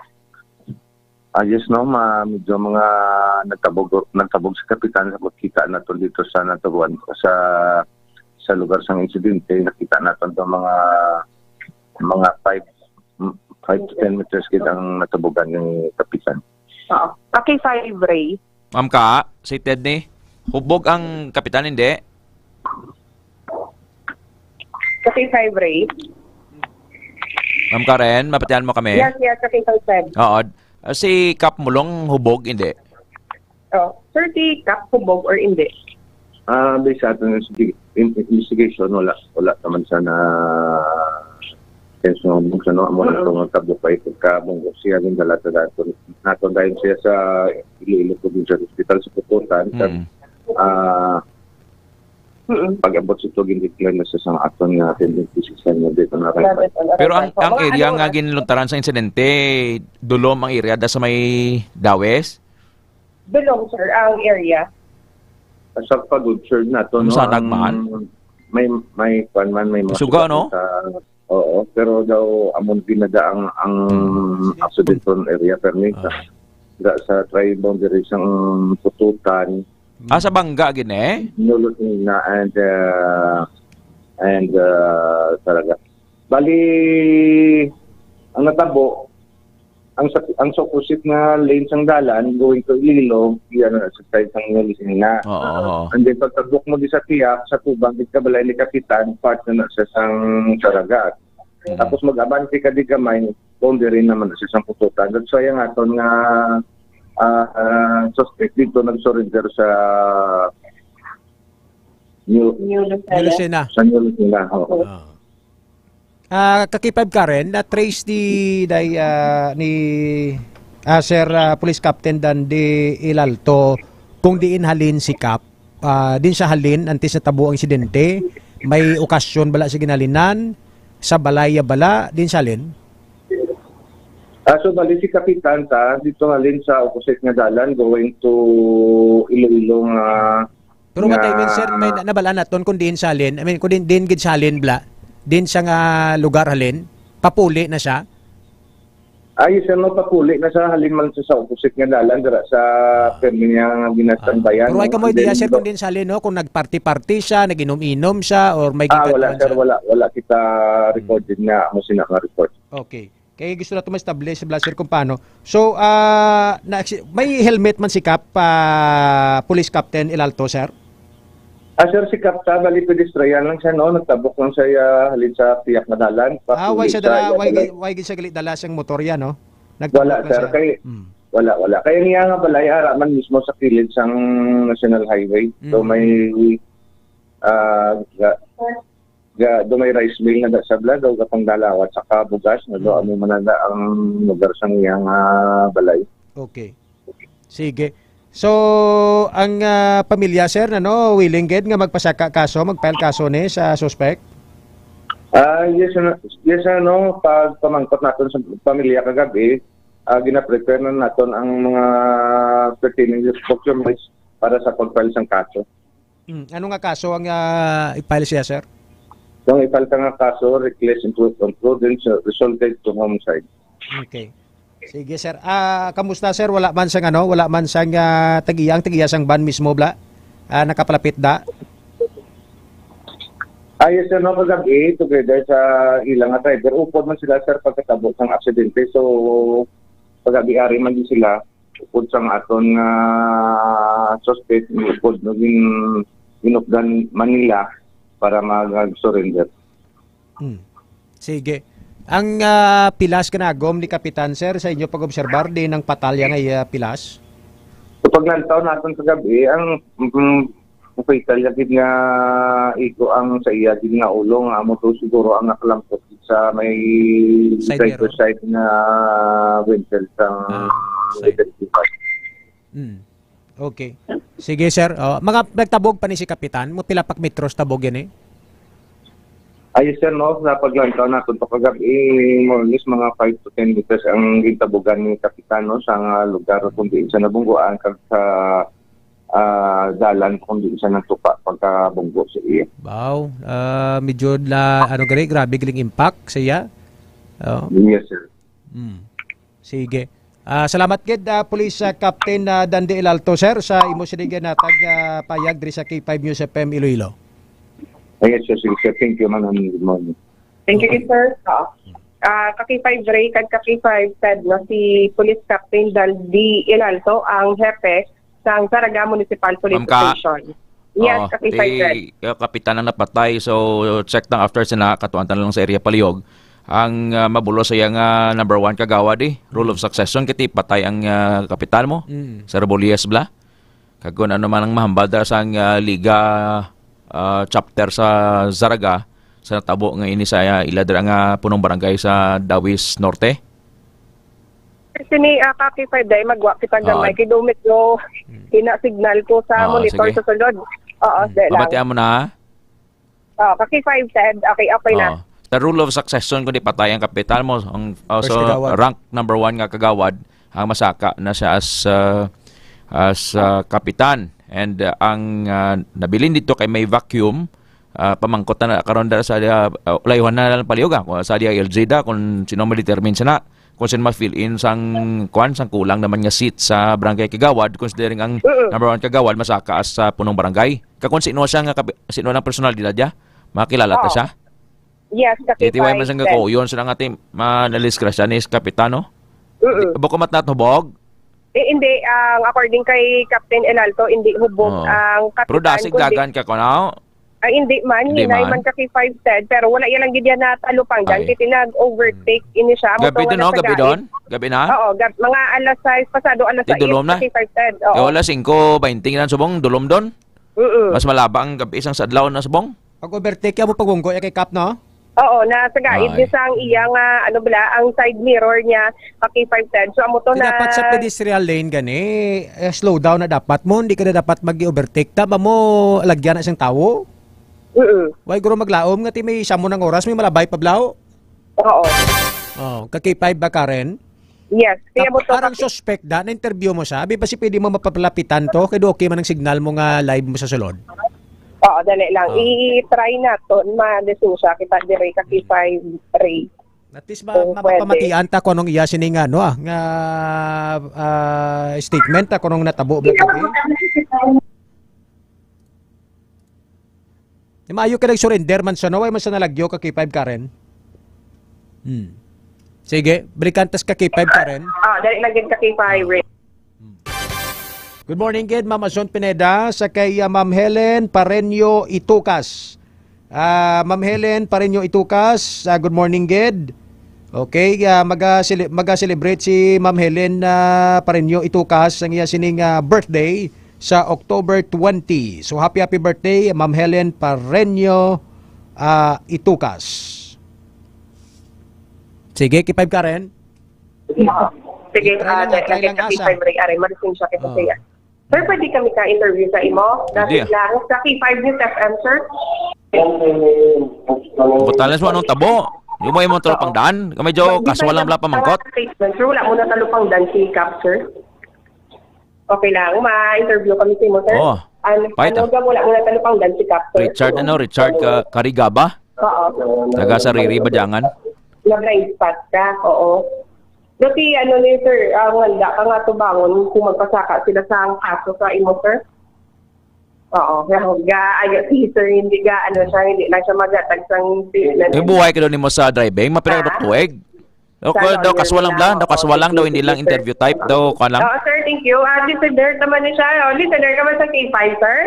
Ah, yes, no, ma-, medyo mga nagtabog, nagtabog si Kapitan sa pagkita naton dito sa natubuan, sa, sa lugar sang insidente, nakita naton to mga, mga five, mm, five to ten meters gid ang natubugan ni Kapitan. Oo. Kaki five, Ray. Ma'am Ka, si Ted ni. Hubog ang Kapitan, hindi? Kaki five, Ray. Ma'am Karen, mapatihan mo kami? Yes, yes, Kaki five, Ted. Oo. Ah, si Kap Mulong hubog, hindi? Oh, sir, si Kap hubog or hindi? Ah, based sa aton investi-, in-, investigation, wala, wala naman siya na sense nga hubog sa, no, amo lang Mm. itong tabok pa ito ka, mong siya yung dala sa dato. Naton dahil siya sa Iloilo Provincial Hospital sa Pututan. Sa, Mm. ah, Mm. pag-abot sa ito, gindeclare na siya sa aton nga attendant physician nga dito na Grabe pala. Pero ang, ang Mga area ano, nga ah, ginluntaran sa insidente, dulom ang area da sa may Dawes? Dulom, sir, ang area. Sa pag-observe nato, Ano no, sa ang Nagmaan? may, may, kwan man, may mga Suga, suga no? sa, oo, pero daw amon ginada ang, ang Hmm. accident prone area permit sa, Ah. sa, sa tri-boundary sang Pututan, Ah, sa Bangga gid, eh? New Lucena and, uh, and, uh, talaga. Bali, ang natabo, ang sa, ang sa opposite nga lane sang dalan, going to Iloilo, yan na sa side sang New Lucena. Oo, oo. And then, pagtabok mo di sa tiyak, sa tubang, di ka balay ni Kapitan, part na na siya sang Saragat. Mm. Tapos mag-abante ka di gamay, boundary naman sa sang Pututan. That's why ang aton nga, ah, ah, suspect dito nag-surrender sa New, New Lucena. New Lucena. Sa New Lucena, oo. Oo. Ah. Ah, Kakipab Karen, na-trace ni, day, ah, ni, ah, Sir, ah, Police Captain Dandy Ilalto kung diin halin si Kap, ah, din siya halin antes natabo ang insidente, may okasyon bala siya ginhalinan, sa balay ya bala, din siya halin? Ah, so, bali si Kapitan ta, dito halin sa opposite nga dalan, going to Iloilo nga Pero what I mean, sir, may nga na-, nabalaan naton kung diin siya halin. I mean, kung diin, diin gid siya halin, bala. Diin siya nga lugar halin. Papuli na siya. Ay, sir, no, papuli na siya. Halin man siya sa opposite nga dalan, dira sa Ah. permi niya nga ginatambayan, Pero ay no? kamo And idea, then, sir, do- kung diin siya halin, no? Kung nagparty-party siya, nag-inom-inom siya, or may Ah, wala, gigatuan sir, siya? wala. Wala kita Hmm. recorded nga amo sina nga report. Okay. Kay gusto nato ma-establish, bala, sir, kung paano. So, ah, na, may helmet man si Kap, ah, Police Captain Ilalto, sir? Ah, sir, si Kap ta, bali pedestrian lang siya, no? Nagtabok lang siya, ah, halin sa tiyak na dalan. Ah, why Papuli siya sa dala, iya why balay. gi-, why gid siya gali dala siyang motor yan, no? Nagtabok Wala, lang sir. siya. Kay, Hmm. Wala, wala. Kaya niya nga balay, ara man mismo sa kilid sang National Highway. So, Mm. may, ah, ga-, ga-, do may rice mill na da sa Bla, do gatang dalawat, saka bugas, na do Mm. amo man na ang lugar sang iyang, ah, balay. Okay. Sige. So, ang, ah, pamilya, sir, ano, willing gid nga magpasaka kaso, mag-file kaso ni sa suspect? Ah, yes, ano, yes, ano, pag pamangkot naton sa pamilya kagabi, ah, gina-prepare na naton ang mga pertinent documents para sa pag-file sang kaso. Hmm, ano nga kaso ang, ah, i-file siya, sir? Ang i-file ka nga kaso, reckless impru-, imprudence resulted to homicide. Okay. Sige, sir. Ah, kamusta, sir? Wala man sang ano, wala man sang, ah, tag-iya, ang tag-iya sang van mismo, bla? Ah, nakapalapit da? Ah, yes, sir, no, kagabi, together sa ilang nga driver, upod man sila, sir, pagkatabo sang aksidente. So, kagabi, ari man din sila, upod sang aton nga suspect, upod no, gin-, ginupdan man nila para mag-surrender. Hmm. Sige. Ang, ah, pilas kanagom ni Kapitan, sir, sa inyo pag-obserbar, di nang patalya nga iya pilas? Sa paglantaw naton sa gabi, ang, mm, ang fatal niya gid nga igo ang sa iya gid nga ulo, nga amo to siguro ang nakalampot sa may Side driver mirror? Side nga windshield sa Ah, side. Windshield. Hmm. Okay. Sige, sir. Oh, mga nagtabog pa ni si Kapitan. Mga pila pa ka metros tabog yan eh? Ayos, sir, no? Sa paglantaw naton pa kagabi, more or less mga five to ten meters ang gintabugan ni Kapitan, no, sa nga lugar kung diin siya nabungguan kag sa, ah, dalan kung diin siya nagtupa pagkabunggo sa iya. Wow. Ah, medyo la, ano gani, grabe galing impact sa iya. Oh. Yes, sir. Mm. Sige. Ah, salamat gid, ah, Police, ah, Captain, ah, Dandi Elalto, sir, sa imo sini ginatag, ah, payag diri sa K five News F M Iloilo. Yes, sir. Sige, sir. Thank you, ma'am, and good morning. Thank you, sir. Ah, ah, ka K five Ray kag ka K five Ted, no, si Police Captain Dandi Elalto ang hepe sang Zarraga Municipal Police Ma'am Ka. Station. Yes, Oo, ka K five Ted. Ti, uh, kapitan ang napatay, so check lang after sina, katuan ta lang sa area palihog. Ang, uh, mabulos sa iya nga number one kagawad, eh, rule of succession, kiti patay ang, uh, kapitan mo, Mm. Sir Bolias Bla. Kag kung ano man ang mahambal dira sang, uh, Liga, uh, chapter sa Zarraga, sa natabo nga ini sa, uh, ila dira nga punong barangay sa Dawis Norte. Sini, ah, ka K five day, magwa kita gamay. Oo. Kay dumit no, Hmm. hina signal ko sa Oo, monitor sige. Sa sulod. Oo, Hmm. Dahil lang. Mabatian mo na, ha? Oo, ka K five said, okay, okay na. Oo. Sa rule of succession, kung di patay ang kapitan mo, ang, oh, First so, kagawad. Rank number one nga kagawad, ang masaka na siya as, uh, as, uh, kapitan. And, uh, ang, uh, nabilin dito kay may vacuum, ah, pamangkot na karon dara sa, ah, ah, layuhan na lang palihog, ah, kung sa diya L G da, kung sino ma-determine siya na, kung sino ma-fill in sang, kwan, sang kulang naman nga seat sa barangay kagawad, considering ang Mm. number one kagawad masaka sa punong barangay. Ka kung sino siya nga kapi-, sino ang personalidad niya? Makilala ta Oo. Siya? Yes, Kati way man sang kakauyon sa nga ti-, ma-, nalisgrasya ni Kapitano? Mm. Di, bako mat natubog? Eh, hindi. Ang according kay Captain Elalto, hindi hubog Oo. Ang Pero kapitan, dasig kundi dagan ka, kuno? Ay, hindi man. Hindi Hinay man. Man ka kay five ten, pero wala yan lang gid yan na talupanggan. Ay. Kaya nag-overtake ini siya. Amo Gabi to nga doon, no? Nasa Gabi gait. Doon? Gabi na? Oo, gab-, mga alas sais, pasado alas Di sais dulom na? Sa kay five ten. Oo. Kaya wala, singko baynte na subong, dulom doon? Mm-mm. Mas malaba ang gabi, isang sa adlaw na subong? Pag-overtake, amo pagbunggo, ya kay Kap, no? Oo, na sa gait Ay. Ni sang iya nga, ano bala, ang side mirror niya, ka K five ten. So, amo to Di na dapat sa pedestrian lane gani, eh, slow down na dapat mo, hindi ka na dapat mag-overtake. Tama mo, lagyan na siyang tawo. Mm-mm. Why guro maglaom nga ti may samon ang oras, may malabay pa blaw? Oo. Oh, ka K five ba, Karen? Yes, kaya mo to Parang kasi suspect da, na-interview mo siya. Abi ba si pwede mo mapapalapitan to? Kay okay man ang signal mo nga live mo sa sulod. Oo, dali lang. Ah. I-try naton, ma-listen siya, kita dire ka K five Ray. At least ma-, Kung pwede. Mapapamatian ta kung anong iya sini nga, no, ah, nga, ah, statement, ah, kung anong natabo ba kami. Di maayo ka nag-surrender man siya, no? Way man siya nalagyo ka K five, Karen? Hmm. Sige, balikan tas ka K five, Karen. Ah, dali lang gid ka K five, Ray. Hmm. Good morning, gid, Ma'am Azon Pineda, sa kay, ah, Ma'am Helen Pareño Itukas. Ah, Ma'am Helen Pareño Itukas, ah, good morning, gid. Okay, ah, maga-cele-, maga-celebrate si Ma'am Helen, ah, Pareño Itukas ang iya sining, ah, birthday sa October twenty. So, happy, happy birthday, Ma'am Helen Pareño, ah, Itukas. Sige, K five Karen. Sige, Try lang, ah, try lang, nag-, asa? K five Ray, aray, malisensya kita sa iya. Sir, pwede kami ka-interview sa imo? Pwede, ah. Dapit lang sa K five News F M, sir. Butales mo anong tabo? Yung mo imong tropang daan? Kami jo, Hindi kasual lang tayo pala pamangkot. Statement, sir. Wala mo na talupang dan si Cap, sir. Okay lang, ma-interview kami sa imo, sir. Oh, An-, fight, ano ah. Daw, wala mo na talupang dan si Cap, sir. Richard, ano? Richard Ka-, Carigaba? Oo. Taga Sariri, Badiangan. Nag-blind spot ka, oo. Dati, ano ni sir, ang handa ka nga tubangon kung magpasaka sila sa ang kaso sa imo, sir? Oo, ga, ayo si sir, hindi ga, ano siya, hindi lang siya magatag sang statement. Yung buhay ka doon nimo sa driving, mapila ka tuig? O, Sa ka daw, lawyer kasual lang nila, bla, daw, oo, kasual lang daw, sige, hindi sige, lang sir. Interview type daw, ka lang. Oo, sir, thank you. Ah, listener naman ni siya. Oh, listener ka man sa K five, sir?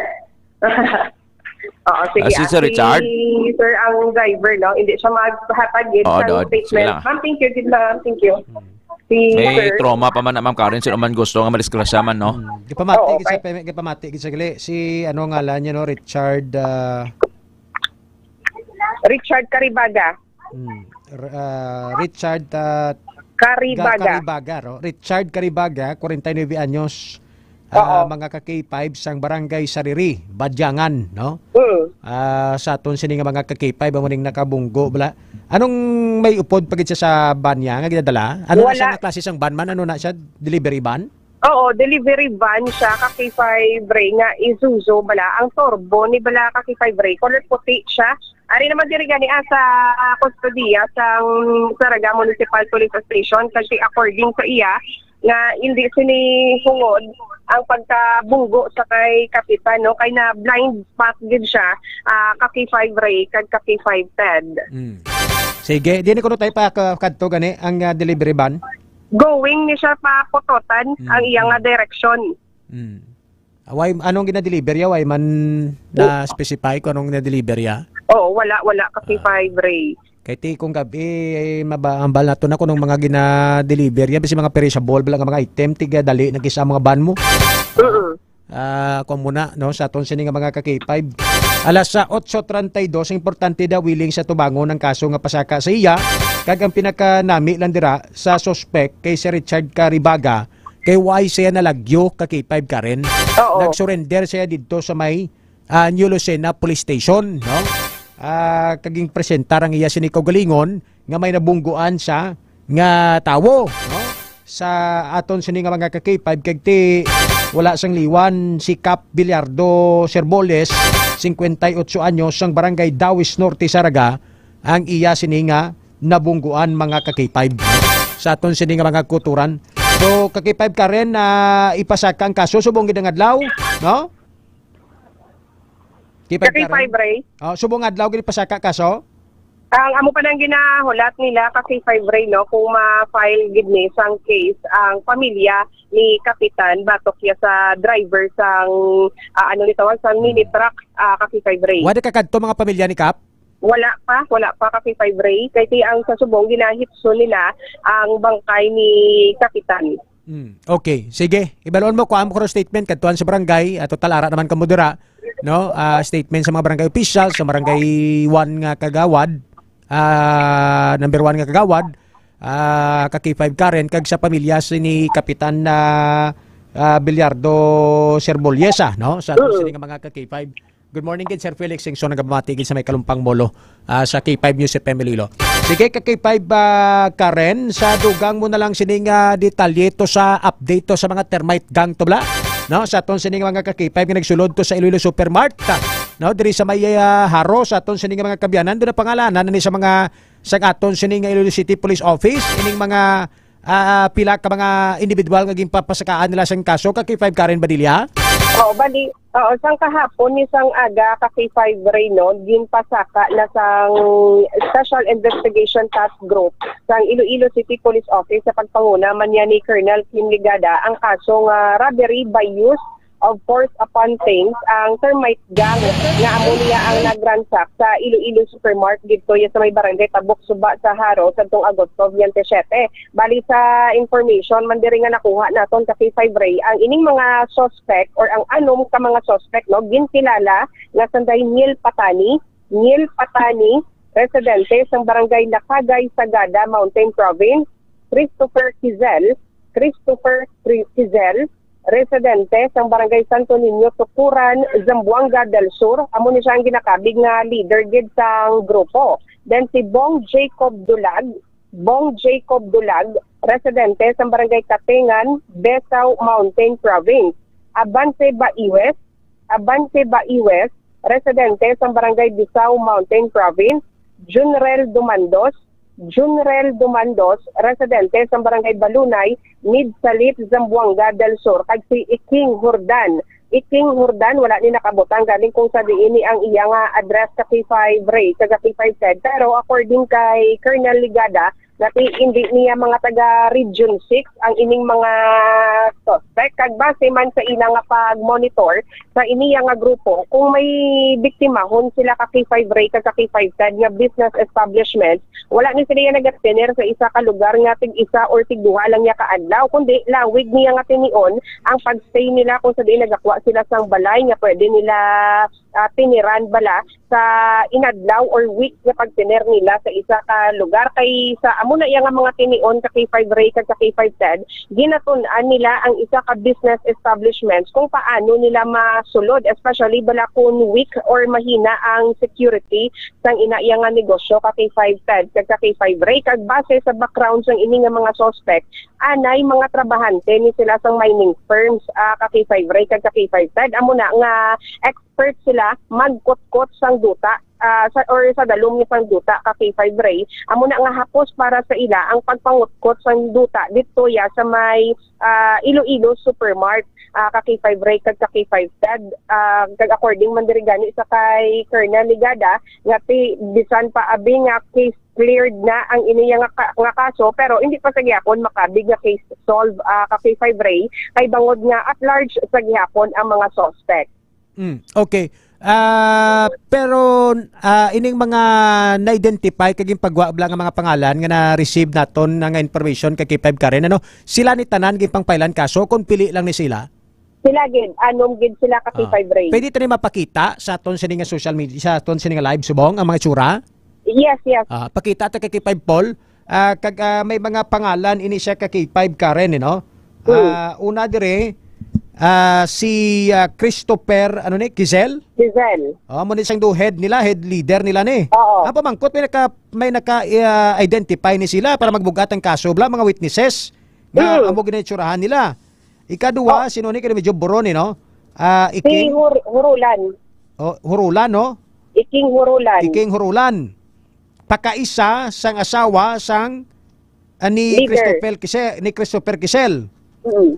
Oo, sige, Ah, si ah, Sir si Richard? Sir ang driver, no? Hindi siya maghatag gid Oo, sang doon. Sige statement. Lang. Ma'am, thank you, gid, ma'am. Thank you. Si May Sir. Trauma pa man na, Ma'am Karen, sino man gusto nga madisgrasya man, no? Hmm. Gipamati Oo, gid sa okay. Peme-, gipamati gid sa gali. Si, ano ngalan niya, no? Richard, ah, Richard Caribaga. Hmm. R-, ah, Richard, ah, Caribaga. Ga-, Caribaga, no? Richard Caribaga, kwarenta y nuebe anyos. Ah, Oo. Mga ka-K five sang Barangay Sariri, Badyangan, no? Mm. Ah, sa aton sini nga mga ka-K five, amo ning nakabunggo, bala. Anong may upod pa gid siya sa van niya nga ginadala? Ano na siya Wala. Nga klase sang van man? Ano na siya? Delivery van? Oo, delivery van siya, ka K five Ray, nga Isuzu bala. Ang turbo ni bala, ka K five Ray, color puti siya. Ari naman diri gani, ah, sa, ah, kustodiya sang Saraga Municipal Police Station, kasi according sa iya, nga hindi sini hungod ang pagkabunggo sa kay Kapitan, no, kay na blind spot gid siya, ah, ka K five Ray kag ka K five Ted. Mm. Sige, di ni kuno tayo pa ka-, kadto gani ang, ah, delivery van? Going ni siya pa Pototan Mm, ang iya nga mm. Direksyon. Mm. Away, anong ginadeliver ya? Way man na-specify kung anong ginadeliver ya? Oo, wala, wala. Kasi Ah. Five Ray. Kay ti kung gabi, eh, maba-, ambal nato na kung anong mga ginadeliver ya. Basi mga perishable bala nga mga item, tiga dali na kisa mga van mo. Mm-mm. Ah, kung muna, no, sa aton sini nga mga ka-K five. Alas sa otso treinta y dos, importante daw willing sa tubangon ang kaso nga pasaka sa iya. Kag ang pinakanami lang dira sa suspect kay si Richard Caribaga, kay way siya nalagyo ka K five Karen. Oo. Nag-surrender siya didto sa may, ah, New Lucena Police Station, no? Ah, kaging presentar ang iya sini kaugalingon nga may nabungguan sa nga tawo, no? Sa aton sini nga mga ka K five, kag ti wala sang liwan si Kap Villardo Serboles, cincuenta y ocho anyos, sang Barangay Dawis Norte, Saraga, ang iya sini nga nabungguan, mga ka K five. Sa aton sini nga mga kuturan. So, ka K five Karen, ah, ipasaka ang kaso subong gid ang adlaw, no? K five Ka K five Karen? Ray? Oh, subong adlaw gid ipasaka kaso? Ang amo pa nang ginahulat nila ka K five Ray, no, kung ma-file gid ni sang case ang pamilya ni Kapitan batok ya sa driver sang, ah, ano ni tawag, sang mini truck, ah, ka K five Ray. Wala ka kadto mga pamilya ni Kap? Wala pa, wala pa ka K five Ray. Kay ti ang sa subong ginahitso nila ang bangkay ni Kapitan. Mm, okay, sige. Ibalon mo, kuhaan mo ko statement kadtuan sa barangay, ah, total ara naman kamo dira, no? Ah, statement sa mga barangay officials, sa barangay one nga kagawad, ah, number one nga kagawad, ah, ka K five Karen, kag sa pamilya si ni Kapitan, ah, ah, Bilyardo Serbolesa, no? Sa aton Mm. sini nga mga ka K five. Good morning gid, Sir Felix Singson, nagabati gid sa may Kalumpang Molo, ah, sa K five News F M Iloilo. Sige, ka K five, ah, Karen, sa dugang mo na lang sining, ah, detalye to sa update to sa mga termite gang to bala. No, sa aton sining mga ka K five nga nagsulod to sa Iloilo Supermart, ah, no, diri sa may, ah, Jaro, sa aton sining mga kabyanan, doon ang pangalanan ni sa mga sa aton sining Iloilo City Police Office, ining mga ah, pila ka mga individual nga ginpapasakaan nila sang kaso, ka K five Karen Badilla? Oo, bali, oo, sang kahapon ni sang aga ka K five Ray, no, ginpasaka na sang Special Investigation Task Group sang Iloilo City Police Office sa pagpanguna man niya ni Colonel Kim Ligada ang kaso nga robbery by use Of course, upon things, ang termite gang nga amo niya ang nag-ransack sa Iloilo Supermart didto ya sa may barangay Tabok Suba sa Jaro sadtong Agosto twenty-seven. Bali sa information man diri nga nakuha naton ka K five Ray, ang ining mga suspect or ang anom ka mga suspect, no, ginkilala nga sanday Neil Patani, Neil Patani, residente sang barangay Lakagay, Sagada, Mountain Province, Christopher Kizel, Christopher Tri- Kizel, residente sang barangay Santo Niño, Tukuran, Zamboanga del Sur. Amo ni siya ang ginakabig nga leader gid sang grupo. Then si Bong Jacob Dulag, Bong Jacob Dulag, residente sang barangay Katengan, Besao Mountain Province. Abante Baiwes, Abante Baiwes, residente sang barangay Bisao Mountain Province, Junrel Dumandos, Junrel Dumandos, residente sang barangay Balunay, Midsalit, Zamboanga del Sur, kag si Iking Hordan. Iking Hordan, wala ni nakabutang galing kung sa diin ni ang iya nga address sa K five Ray, kag sa K five Ted. Pero according kay Colonel Ligada, nga ti-, hindi niya mga taga Region six ang ining mga suspect. Kag base man sa ila nga pag-monitor sa iniya nga grupo, kung may biktimahon sila ka K five Ray kag ka K five Ted nga business establishment, wala ni sila nagatener sa isa ka lugar nga tig-isa or tig-duha lang niya ka adlaw, kundi lawig niya nga tinion ang pag-stay nila kung sa diin nagakuha sila sang balay nga pwede nila ah, tiniran bala sa inadlaw or week nga pagtener nila sa isa ka lugar. Kay sa amo na iya nga mga tinion ka K five Ray kag ka K five Ted, ginatun-an nila ang isa ka business establishments kung paano nila masulod, especially bala kung weak or mahina ang security sang ina iya nga negosyo ka K five Ted kag ka K five Ray. Kag base sa background sang ini nga mga suspect, anay mga trabahante ni sila sang mining firms, ah, ka K five Ray kag ka K five Ted. Amo na nga expert sila magkutkot sang duta, ah, sa, or sa dalom ni sang duta ka K five Ray. Amo na nga hapos para sa ila ang pagpangutkot sang duta didto ya sa may, ah, Iloilo Supermart, ah, ka K five Ray kag ka K five Ted. Ah, kag according man diri gani sa kay Colonel Ligada, nga ti-, bisan pa abi nga case cleared na ang iniya nga, ka-, nga kaso, pero hindi pa sa gihapon makabig nga case solve, ah, ka K five Ray, kay bangod nga at large sa gihapon ang mga suspect. Mm, okay. Ah, pero, ah, ining mga na-identify kag ginpagwa bala nga mga pangalan nga na-receive naton na nga information kay K five Karen, ano, sila ni tanan ginpangpailan kaso kung pili lang ni sila? Sila gid, anom gid sila ka Ah. K five Ray. Pwede tani mapakita sa aton sini nga social media, sa aton sini nga live subong ang mga itsura? Yes, yes. Ah, pakita ta kay K five Paul. Ah, kag, ah, may mga pangalan ini siya ka K five Karen, eh, no? Mm. Ah, una dire, ah, si, ah, Christopher, ano ni, Kizel? Kizel. Oh, amo ni sang do head nila, head leader nila ni. Oo. Ah, pamangkot, may naka, may naka, ah, identify ni sila para magbugat ang kaso, bala, mga witnesses nga Mm. amo ginitsurahan nila. Ikaduha, Oh. sino ni, kaya medyo buron, eh, no? Ah, Si Iking? Hur-, Hurulan. Oh, Hurulan, no? Iking Hurulan. Iking Hurulan. Pakaisa sang asawa sang, ah, ni Leader. Christopher Kise-, ni Christopher Kisel. Mm.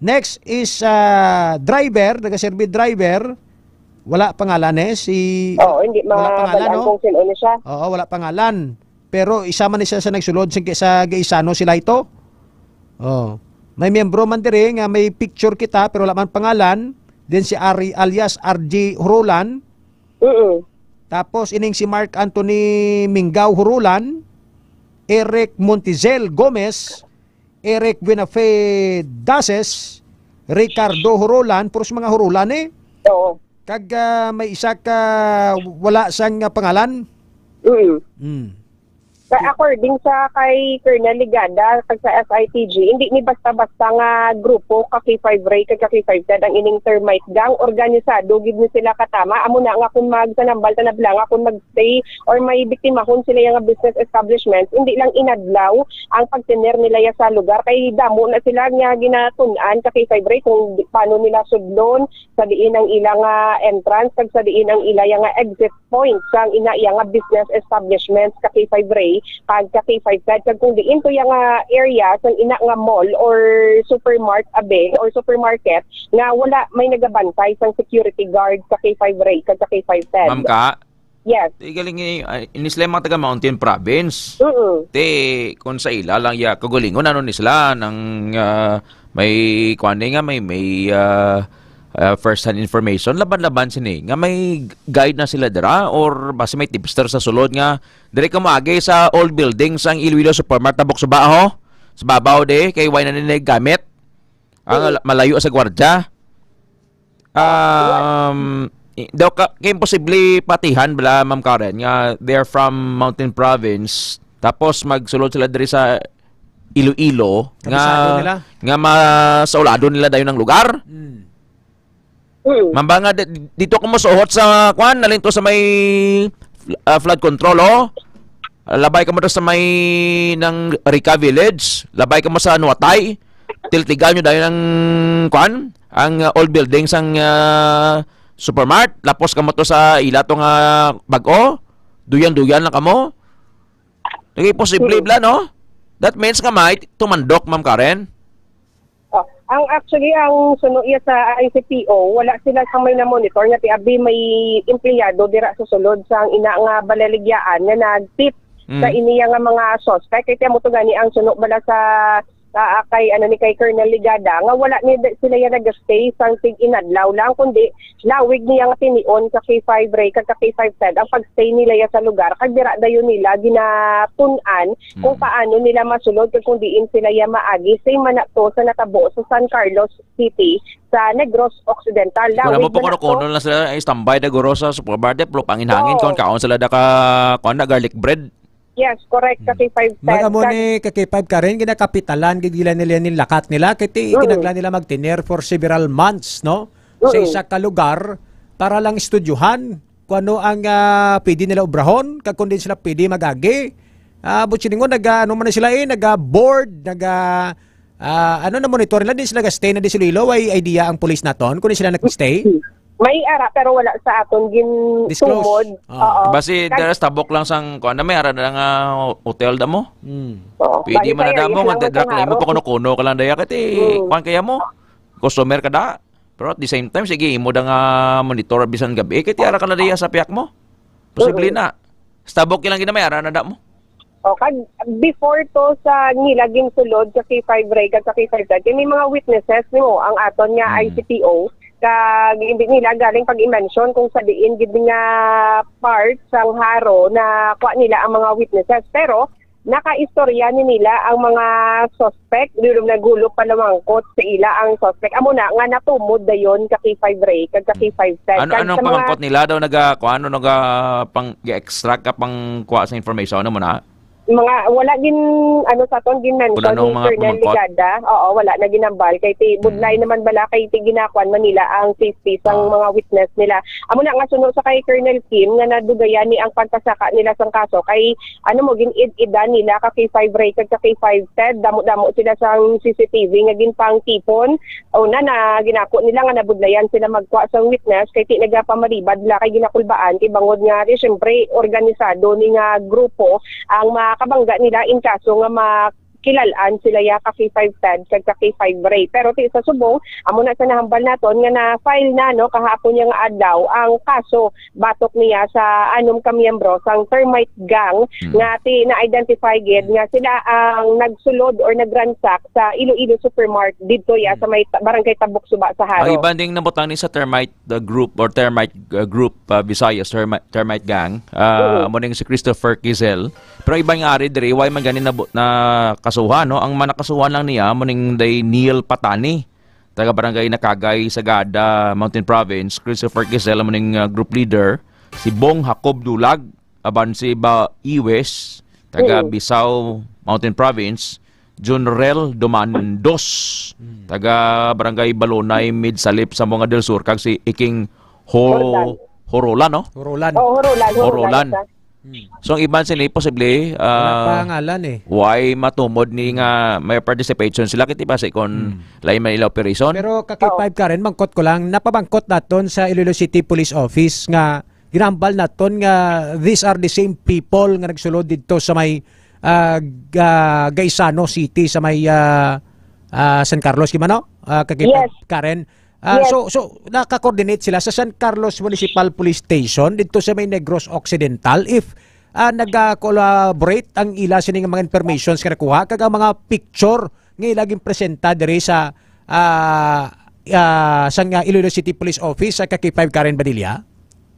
Next is, ah, driver, nagaserbi driver. Wala pangalan, eh, si Oo, hindi wala pangalan, mabal-an no? kung sino ni siya. Oo, wala pangalan. Pero isa man ni siya sa nagsulod sa, sa Gaisano sila ito. Oh. May miyembro man diri nga may picture kita pero wala man pangalan. Then si Ari alias R J Hurulan. Mm. Tapos ining si Mark Anthony Mingaw Hurulan, Eric Montizel Gomez, Eric Buenafe Daces, Ricardo Hurulan, puros mga Hurulan eh. Oo. Kag, ah, may isa ka wala sang, ah, pangalan? Mm. Mm. Sa, according sa kay Colonel Ligada, kag sa S I T G, hindi ni basta-basta nga grupo ka K five Ray kag ka K five Ted ang ining termite gang. Organisado gid ni sila katama. Amo na nga kung magsanambal ta na bala nga kung magstay or may biktimahon sila ya nga business establishment, hindi lang inadlaw ang pagtener nila ya sa lugar. Kay damo na sila nga ginatun-an ka K five Ray kung di, paano nila sudlon, sa diin ang ila nga entrance, kag sa diin ang ila ya nga exit point sang ina iya nga business establishments ka K five Ray kag ka K five Ted, kag kung diin to ya nga area sang ina nga mall or supermart abi or supermarket nga wala may nagabantay sang security guard ka K five Ray kag ka K five Ted. Ma'am ka? Yes. Ti galing ni, ay, ini sila mga taga Mountain Province. Mm-mm. Ti, kung sa ila lang ya, kagalingon, ano ni sila, nang, ah, may, kuwan ni nga, may, may, ah, uh, first-hand information, laban-laban sini, nga may guide na sila dira, or basi may tipster sa sulod nga, diri ka moagi sa old building sang Iloilo Supermart, Tabok Suba, ho? Sa babaw, di, kay wala na nila gamit. Ang Mm. malayo sa gwardiya. Um, i- daw ka, kay imposible patihan bala, Ma'am Karen, nga they're from Mountain Province, tapos magsulod sila diri sa Iloilo, Kabisado nga, nila. nga ma-, sa ulado nila dayon ang lugar. Mm. Mm. Mamba nga di-, dito ko mosuhot sa, kwan, nalinto sa may, ah, flood control, oh. Labay ka mo to sa may ng Rica Village, labay ka mo sa Nuatay, tiltigan nyo dayon ang, kwan, ang, ah, old building sang, ah, Supermart, lapos ka mo to sa ila to nga bag-o, duyan-duyan lang kamo. Naging posible Hmm. bla, no? That means nga may tumandok, Ma'am Karen. Oh, ang actually, ang suno iya sa I C P O, wala sila sa may na-monitor nga ti abi may empleyado dira sa sulod sang ina nga balaligyaan nga nag-tip Mm. sa iniya nga mga suspect. Kay tiyan mo to gani ang suno bala sa, sa kay, ano, ni kay Colonel Ligada, nga wala ni sila ya nag-stay sang tig inadlaw lang, kundi lawig niya nga tinion sa K five Ray kag sa K five Ted ang pag-stay nila ya sa lugar, kag dira dayon nila ginatun-an kung Mm. paano nila masulod kag kung diin sila ya maagi. Same man na to sa natabo sa San Carlos City, sa Negros Occidental. Kung Lawig mo pa man na to. Kuno-kuno lang sila, eh, standby da guro sa supermarket, pero panginhangin Oo. kung kaon sila da ka, kuwan na, garlic bread. Yes, correct, ka Mm. K five Ted. Mag-amo Kag ni ka K five Karen, ginakapitalan, gigilan nila ni lakat nila, kay ti-, Mm. kinanglan nila magtener for several months, no? Sa Mm. isa ka lugar, para lang estudyohan kung ano ang, ah, pwede nila obrahon, kag kung din sila pwede mag-agi. Ah, but siningon, nag-, ah, ano man na sila, eh, nag-, ah, board, nag-, ah, ah, ano na monitor nila, di sila ga-stay na di sila ilo, ay idea ang police naton, kung di sila nag-stay? May ara, pero wala sa aton gin Disclose. tumod. Ah. Oo. Basi Kag- dara sa tabok lang sang, kuwan na, may ara na nga hotel da mo. Hmm. Oo. Pwede Bali man na sa'yo, da mo, isa nga lang dra-, sa klimo harap. Pa kuno-kuno ka lang daya, kati, Hmm. kuwan kaya mo, customer ka da. Pero at the same time, sige, imo da nga monitor bisan gabi. Eh, kay tiara ka na diya sa piyak mo. Posible Mm. na. Sa tabok ilang ginamay, ara na da mo. O, kag before to sa nila ginsulod sa K five Ray kag sa K five Ted, kay may mga witnesses nimo ang aton nga Mm. I C P O, kag hindi nila galing pag-i-mention kung sa diin gid nga part sang haro na kuha nila ang mga witnesses. Pero nakaistorya ni nila ang mga suspect, di naghulog pa namangkot sa ila ang suspect. Amo na nga natumod dayon ka K five Ray kag ka K five Ted. Ano, Kag anong sa mga pamangkot nila daw? Naga, kung ano, naga pang, extract ka pang kuha sa information, ano mo na? Mga, wala gin, ano sa aton, gin-mention Kung anong ni mga Colonel pamangkot? Ligada. Oo, wala na ginambal. Kay ti, budlay Mm. naman bala, kay ti ginakuan man nila ang safety sang Ah. mga witness nila. Amo na nga suno sa kay Colonel Kim nga nadugayan ni ang pagpasaka nila sang kaso kay ano mo, gin-id-idan nila ka K five Ray kag ka K five Ted, damo-damo sila sang C C T V nga ginpangtipon. Una na ginako nila nga nabudlayan sila magkuha sang witness kay ti nagapamaribad la kay ginakulbaan kay bangod nga di syempre organisado ni nga grupo ang makabangga nila in kaso nga ma- kilal-an sila ya ka K five Ted kag ka K five Ray. Pero ti sa subong, amo na sa nahambal naton nga na-file na, no, kahapon ya nga adlaw ang kaso batok niya sa anom ka miyembro sang termite gang Mm. nga ti na-identify gid nga sila ang nagsulod or nagransak sa Iloilo Supermart didto ya Mm. sa may ta-, barangay Tabok Suba sa Haro. Ang iban ding nabutang ni sa termite, the group or termite, uh, group, uh, Visayas, termi-, termite gang, uh, Mm. amo ning si Christopher Kizel. Pero iban nga ari diri, wala man gani nabu-, nakasuhan, no? Ang manakasuhan lang niya, amo ning day Neil Patani, taga Barangay Nakagay, Sagada, Mountain Province, Christopher Quisel, amo ning, uh, group leader, si Bong Jacob Dulag, aban si Ba Iwes, taga Mm. Bisao, Mountain Province, Junrel Dumandos, Mm. taga Barangay Balonay, Midsalip, Zamboanga del Sur, kag si Iking Ho-, Horolan. Horolan, no? Horolan. Oh, Horolan, Horolan. Horolan. Hmm. So, ang iban sila, posible, Wala ah, pa ngalan eh. Why matumod ni nga may participation sila, kiti ba, sa kon Hmm. lain man ila operation? Pero ka K five Oo. Karen, mangkot ko lang, napabangkot naton sa Iloilo City Police Office nga ginambal naton nga these are the same people nga nagsulod didto sa may, ah, ga-, Gaisano City, sa may, ah, ah, San Carlos, di ba, no? Ah, ka K five Yes. Karen. Ah, Yes. so, so, naka-coordinate sila sa San Carlos Municipal Police Station didto sa may Negros Occidental if, ah, naga-collaborate ang ila sining mga informations nga nakuha kag ang mga picture nga ila ginpresenta diri sa, ah, ah, sang, ah, Iloilo City Police Office, ah, ka K five Karen Badilla?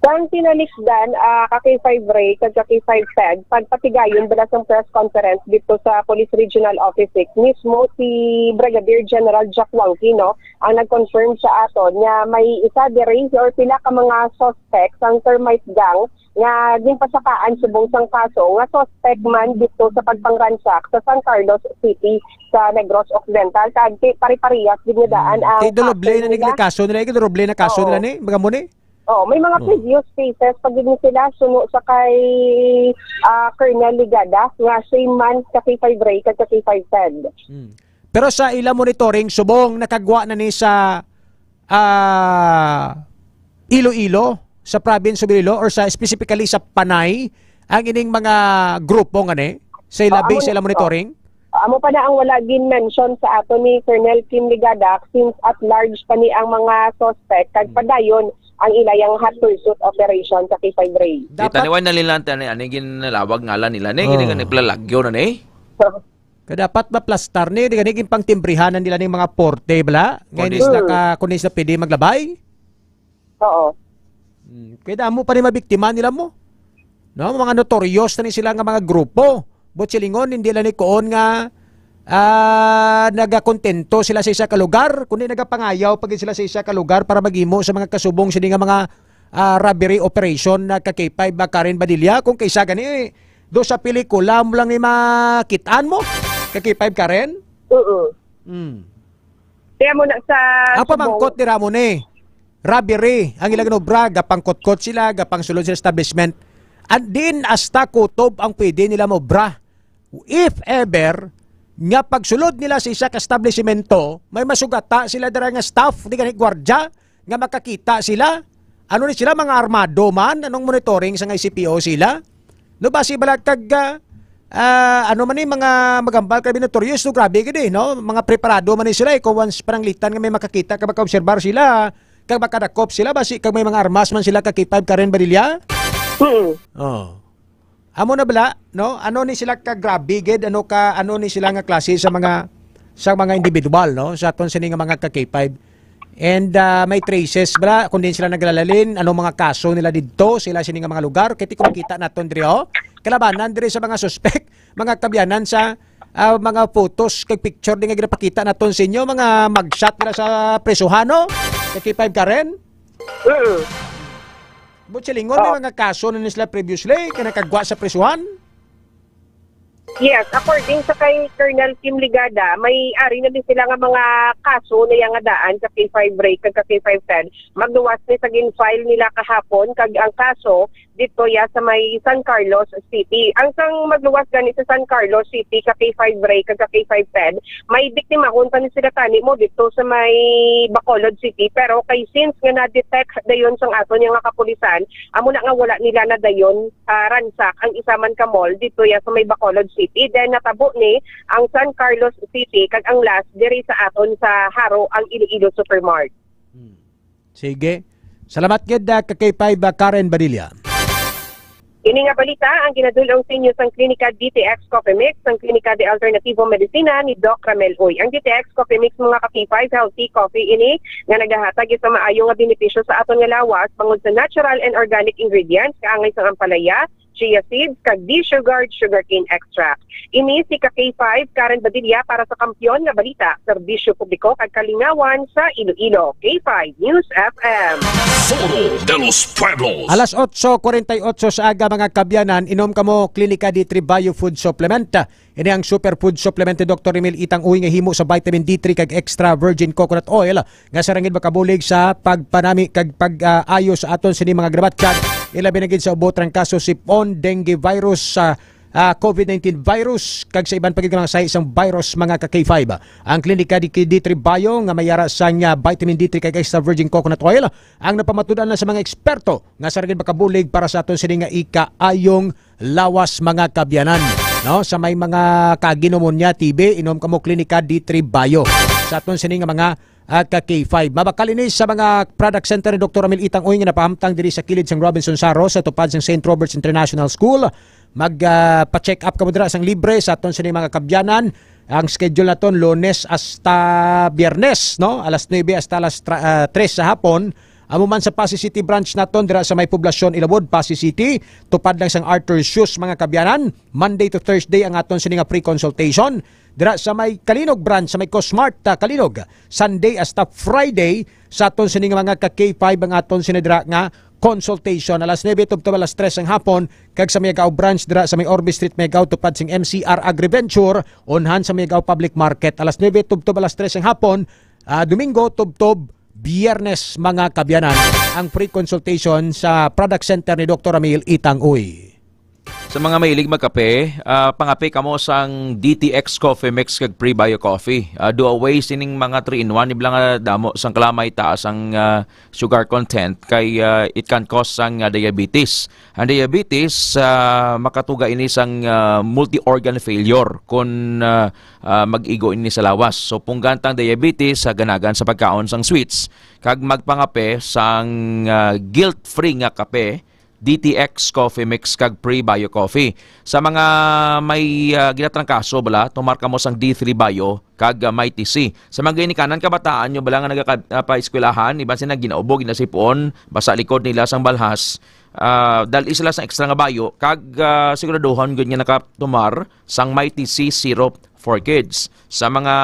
Sang tinalikdan, ah, ka K five Ray, kag ka K five Ted, pagpatigayon bala sang press conference dito sa Police Regional Office six, mismo si Brigadier General Jack Wangki, no, ang nag-confirm sa aton nga may isa diri or pila ka mga suspect sang termite gang nga ginpasakaan subong sang kaso nga suspect man dito sa pagpangransak sa San Carlos City sa Negros Occidental, kag ti-, pare-parehas gid nga daan ang Ti doloble kaso na ni nila. Kaso nila, ti doloble na kaso Oo. nila ni, mga mo ni? Oh, may mga Oh. previous cases pa gid ni sila suno sa kay, ah, Colonel Ligada nga same man ka K five Ray kag ka K five Ted. Hmm. Pero sa ila monitoring, subong nakagwa na ni sa, ah, Iloilo, sa province of Iloilo, or sa, specifically sa Panay, ang ining mga grupo nga ni, sa ila, Ah, base amo sa ila na, monitoring? Amo pa na ang wala gin-mention sa ato ni Colonel Kim Ligada, since at large pa ni ang mga suspect, kag Hmm. padayon ang ilayang hot pursuit operation sa K five Ray. Dapat Kita ni, wala na nila, ani, ani ginalawag ngalan nila ni, Oh. gini nga naglalagyo na ni. Kaya dapat maplastar ni, di gani ginpangtimbrihan na nila ning mga porte, bala? Ngayon Kundi is naka, kundi is na pwede maglabay? Oo. Hmm, kaya damo pa ni mabiktima nila mo. No, mga notorious na ni sila nga mga grupo. But silingon, hindi lang ni kuon nga, ah, nagakontento sila sa isa ka lugar, kundi nagapangayaw pa gid sila sa isa ka lugar para maghimo sa mga kasubong sini nga mga, ah, robbery operation na ka K five ba, Karen Badilla. Kung kaysa gani, do sa pelikula mo lang ni makitaan mo, ka K five, Karen? Oo. Hmm. Kaya mo na sa Ang pamangkot subong. Ni Ramon eh, robbery ang ilang obra, gapangkotkot sila, gapangsulod sa establishment. And din, hasta kutob ang pwede nila maobra. If ever, nga pagsulod nila sa isa ka establishmento, may masugata sila dira nga staff, di gani gwardya, nga makakita sila. Ano ni sila, mga armado man? Anong monitoring sa nga C P O sila? No, basi bala kag, ah, ah, ano man ni, mga magambal kag notorious, no, grabe gid eh, no? Mga preparado man ni sila eh, kung once pananglitan nga may makakita kag makaobserbar sila, kag makadakop sila, basi kag may mga armas man sila ka K five Karen Badilla? Hmm. Oh. Amo na bala, no? Ano ni sila ka grabe gid, ano ka, ano ni sila nga klase sa mga, sa mga individual, no? Sa aton sini nga mga ka K five. And, ah, may traces bala kung diin sila naglalalin, anong mga kaso nila didto, sila sini nga mga lugar. Kay ti kung makita naton diri, oh, kalabanan diri sa mga suspek, mga kabyanan sa, ah, mga photos kag picture din nga ginapakita naton sa inyo, mga mugshot nila sa presohan, no? Ka K five Karen? Mm. But silingon, may Oh. mga kaso na ni sila previously, kay nakagwa sa presohan? Yes, according sa kay Colonel Kim Ligada, may ari na din sila nga mga kaso na yang nga daan sa K five Ray kag ka K five Ted. Magluwas ni sa gin-file nila kahapon, kag ang kaso dito ya sa may San Carlos City. Ang sang magluwas gani sa San Carlos City ka K five Ray kag ka K five Ted, may biktimahon pa ni sila tani mo dito sa may Bacolod City. Pero kay since nga na-detect dayon sang aton yang nga kapulisan, amo na nga wala nila na dayon, ah, ransak ang isa man ka mall dito ya sa may Bacolod City. Then natabo ni ang San Carlos City kag ang last diri sa aton sa Jaro, ang Iloilo Supermart. Hmm. Sige. Salamat gid, ah, ka K five, ah, Karen Badilla. Ini nga balita ang ginadul-ong sa inyo sang Klinika D T X Coffee Mix, sang Klinika de Alternativo Medicina ni Doc Ramel Uy. Ang D T X Coffee Mix, mga ka K five, healthy coffee ini nga nagahatag sa maayo nga benepisyo sa aton nga lawas bangod sa natural and organic ingredients kaangay sang ampalaya, chia seeds, kag D-Sugard sugarcane extract. Ini si ka K five, Karen Badilla para sa Kampiyon nga Balita, Serbisyo Publiko kag Kalingawan sa Iloilo, K five News F M. Foro de los Pueblos. Alas otso kuwarenta y otso sa aga, mga kabyanan, inom kamo Klinika D three Bio Food Supplement. Ini ang superfood supplement ni Doktor Emil Itang Uy nga himo sa vitamin D three kag extra virgin coconut oil nga sarang gid makabulig sa pagpanami kag pag, ah, ayo sa aton sini mga ginabatyag, ilabi na gid sa ubo, trangkaso, sipon, dengue virus, ah, ah, covid nineteen virus, kag sa iban pa gid nga mga sahi sang virus, mga ka K five. Ang Klinika D three Bio nga may ara sang, ah, vitamin D three kag extra virgin coconut oil ang napamatud-an na sa mga eksperto nga sarang gid makabulig para sa aton sini nga ikaayong lawas, mga kabyanan, no? Sa may mga kaagi pneumonia, T B, inom kamo Klinika D three Bio. Sa aton sini nga mga, ah, ka K five. Mabakal ini sa mga product center ni Doktor Ramil Itang Uy nga napahamtang diri sa kilid sang Robinson Saro sa tupad sang Saint Robert's International School. Mag, ah, pa-check up kamo dira sang libre sa aton sini mga kabyanan. Ang schedule naton Lunes hasta Biyernes, no? Alas nuebe hasta alas tra-, ah, tres sa hapon. Amo man sa Passi City branch naton dira sa may Poblacion Ilawod, Passi City, tupad lang sang Arthur Shoes, mga kabyanan. Monday to Thursday ang aton sini nga free consultation. Dira sa may Calinog branch, sa may Cosmart, ah, Calinog, Sunday hasta Friday, sa aton sini nga mga ka K five ang aton sini dira nga consultation. Alas nuebe tubtob alas tres ang hapon, kag sa Miagao branch dira sa may Orbe Street, Miagao, tupad sing M C R Agriventure, unhan sa Miagao Public Market. Alas nuebe tubtob alas tres ang hapon, ah, Domingo tubtob Biyernes, mga kabyanan, ang free consultation sa Product Center ni Doktor Ramil Itang Uy. Sa mga mahilig magkape, ah, pangape kamo sang D T X Coffee Mix kag Prebio Coffee. Ah, do away sining mga three-in-one, ibla nga damo sang kalamay, taas ang, ah, sugar content, kay, ah, it can cause sang, ah, diabetes. Ang diabetes, ah, makatuga ini sang, ah, multi-organ failure kon, ah, ah, mag-igo ini sa lawas. So, punggan tang diabetes sa ganagan sa pagkaon sang sweets kag magpangape sang, ah, guilt-free nga kape, D T X Coffee Mix kag Prebio Coffee. Sa mga may, ah, ginatrangkaso bala, tumar kamo sang D three Bio kag, ah, Mighty C. Sa mga ginikanan kabataan nyo bala nga nagaka-, ah, paeskwelahan, iban sila ginaubog, ginasipon, basa likod nila sang balhas, ah, dal-i sila sang extra nga bayo, kag, ah, siguraduhon gud nga nakatumar sang Mighty C syrup for kids. Sa mga,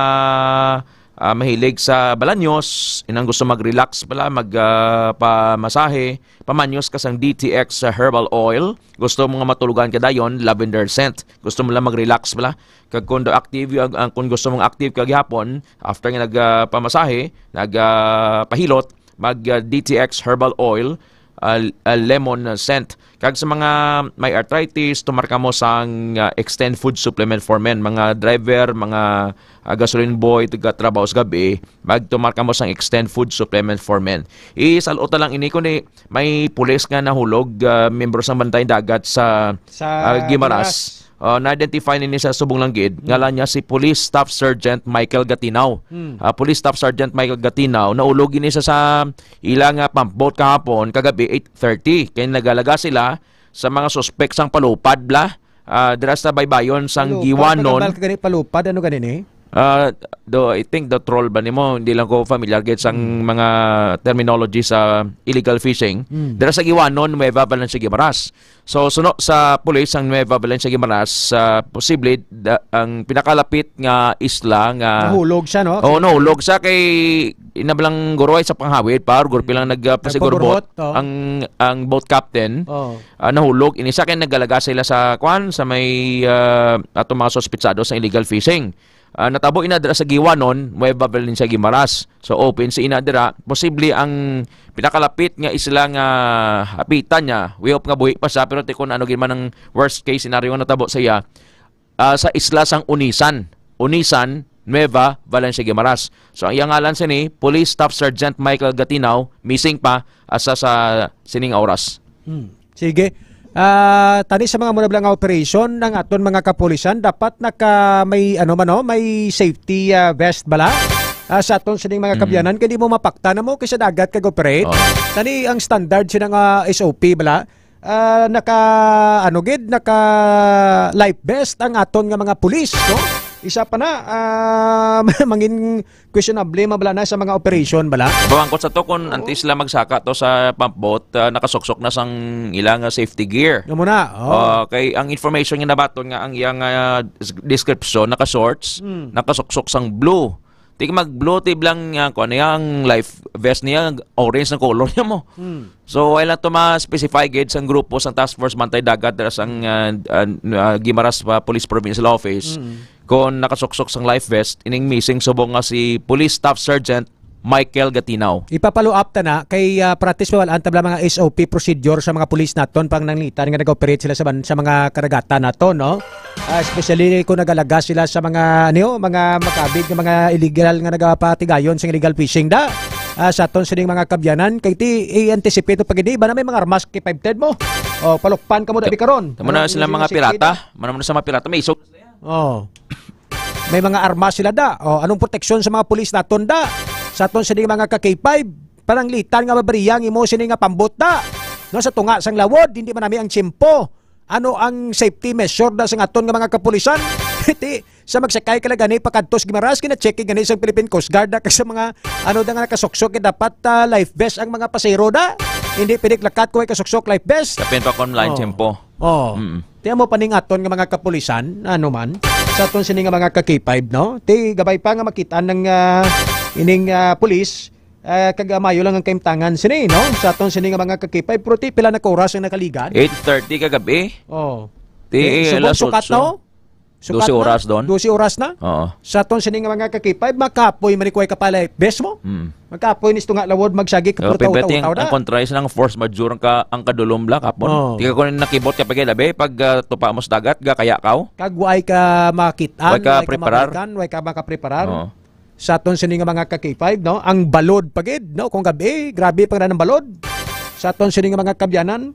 ah, mahilig sa balanyos, inang gusto mag-relax pala, mag, ah, pamasahe, pamanyos ka sang D T X sa herbal oil. Gusto mo nga matulogan ka dayon, lavender scent. Gusto mo lang mag-relax pala. Kag kung daw active, ang, ang, kung gusto mong active ka gihapon, after nga nag, ah, pamasahe, nag, ah, pahilot, mag, ah, D T X herbal oil, ah, ah, lemon, ah, scent. Kag sa mga may arthritis, tumar kamo sang, ah, Extend Food Supplement for Men. Mga driver, mga, ah, gasoline boy, taga trabaho sa gabi, magtumar kamo sang Extend Food Supplement for Men. Isalot na lang ini, kundi may pulis nga nahulog, ah, miyembro sang Bantay Dagat sa, Sa ah, Guimaras. Guimaras. Ah, na-identify nini sa subong lang gid. Hmm. Ngalan niya si Police Staff Sergeant Michael Gatinaw. Hmm. Ah, Police Staff Sergeant Michael Gatinaw, naulog ini sa, sa ila nga pump boat kahapon, kagabi, eight thirty. Kay nagalaga sila sa mga suspek sang palupad, bla. Ah, dira sa baybayon sang Palupad, Giwanon. Ano ba gani palupad? Ano gani ni? Ah, do, I think the troll ba nimo? Hindi lang ko familiar gid sang Hmm. mga terminology sa illegal fishing. Hmm. Dira sa Giwanon, Nueva Valencia, Guimaras. So, suno sa pulis ang Nueva Valencia, Guimaras, ah, posible da, ang pinakalapit nga isla nga Nahulog siya, no? Oo, nahulog siya kay inabalang guroy sa panghawid, par, gurpi lang nagpasigurbot. Nagpagurbot, oh. Ang, ang boat captain, Oh. ah, nahulog. Ini siya kay nagalaga sila sa, kwan, sa may, ah, atong mga suspitsado sa illegal fishing. Ah, natabo ina dira sa Giwanon, Nueva Valencia, Guimaras. So, open si ina dira. Posible ang pinakalapit nga isla nga hapitan niya. We hope nga buhi pa siya, pero ti kung ano gid man ang worst case scenario nga natabo sa iya, ah, sa isla sang Onisan. Onisan, Nueva Valencia, Guimaras. So, ang iyang ngalan sini, Police Staff Sergeant Michael Gatinaw, missing pa, asa sa sining oras. Hmm. Sige. Ah, tani sa mga muna lang operation ng aton mga kapulisan, dapat naka may, ano man, no, may safety, ah, vest bala? Ah, sa aton sining mga Mm. kabyanan, kay di mo mapakta na mo kay sa dagat kag operate. Oh. Tani ang standard siya nga S O P bala? Ah, naka, ano gid, naka life vest ang aton nga mga pulis, no? Isa pa na, ah, mangin questionable mabala na sa mga operation bala. Bawangkot sa to kung Oo. antes sila magsaka to sa pump boat, ah, nakasuksok na sang ilang, ah, safety gear. Nga muna, oh. Ah, kay ang information nga nabaton nga ang iyang, ah, s-, description, naka-shorts, Hmm. nakasuksok sang blue. Ti mag-blue, ti blang, ah, kuwan niya, ang life vest niya, orange ang color niya mo. Hmm. So, wala to ma-specify gid sang grupo sang Task Force Bantay Dagat dira sang, ah, ah, ah, Guimaras pa Police Provincial Office. Mm. Kung nakasuksok sang life vest, ining missing subong nga si Police Staff Sergeant Michael Gatinaw. Ipa-follow up ta na kay, ah, practice pa wala ang tabla mga S O P procedure sa mga pulis naton pang nanglitan nga nag-operate sila sa ban-, sa mga karagatan naton, no? Ah, especially kung nagalaga sila sa mga, ano, mga makabig nga mga illegal nga nagapatigayon sa illegal fishing da. Ah, sa aton sining mga kabyanan, kay ti, i-anticipate pa gid, iba na may mga armas kay five ten mo. Oh, palukpan ka mo, dabi karon. Tama na Ano, sila ano mga sila pirata. Mano mo na sa mga pirata, may isog. Oh. May mga armas sila da. Oh, anong proteksyon sa mga pulis naton da? Sa aton sining mga ka K five, pananglitan nga mabariyang imo sini nga pambot da. No, sa tunga sang lawod, hindi man nami ang tiyempo. Ano ang safety measure da sa aton nga mga kapulisan? Ti, sa magsakay ka lang gani pakadto sa Guimaras, gina-check gani sang Philippine Coast Guard na kay sa mga, ano da nga nakasuksok, eh, dapat, ah, life vest ang mga pasahero da. Hindi pwede lakat kung may kasuksok life vest. Kapin pa kon lain Oh. tiyempo. Oh. Mm. Ti amo pa ning aton nga mga kapulisan, ano man, sa aton sini nga mga ka-K five, no? Ti gabay pa nga makita ng, ah, ining, ah, pulis, ah, kag, ah, mayo lang ang kaimtangan sini, no? Sa aton sini nga mga ka-K five, pero ti pila na ka oras ang nakaligad? Eight thirty kagabi. Oh. Ti, Okay, subong alas sukat, otso. no? Sukat Dose na? oras doon. Dose oras na? Oo. Sa aton sini nga mga ka-K five, makapoy man ni kuway ka pala, bes mo? Mm. Makapoy ni tunga lawod magsagi ka Oh, pagtaw-taw pipeti ang, daw na. ang kontra is ng force majeure ang ka-, ang kadulom bla kapon. Oh. Di ka kunin nakibot ka pag labi, pag, ah, tupa mo sa dagat, ga kaya ka, oh. Kag way ka makit-an, Way ka way ka preparar. mabalikan, way ka makapreparar. Oo. Sa aton sini nga mga ka-K five, no? Ang balod pa gid, no? Kung gabi, grabe pa nga ng balod. Sa aton sini nga mga kabyanan,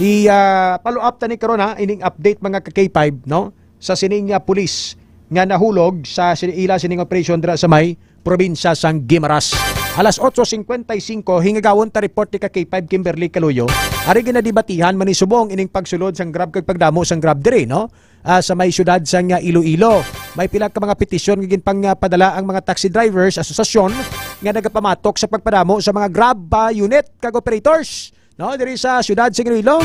i, ah, follow up tani karon, ha, ining update mga ka-K five, no? Sa sining, ah, pulis nga nahulog sa sini, ila sining operasyon dira sa may probinsya sang Guimaras. Alas otso cincuenta y cinco, hingagawon ta report ni ka K five Kimberly Caluyo. Ari ginadibatihan man ni subong ining pagsulod sang grab kag pagdamo sang grab diri, no? Ah, sa may siyudad sang, ah, Iloilo. May pila ka mga petisyon nga ginpangpadala ang mga taxi drivers asosasyon nga nagapamatok sa pagpadamo sa mga grab, ah, unit kag operators, no, diri sa siyudad sang Iloilo.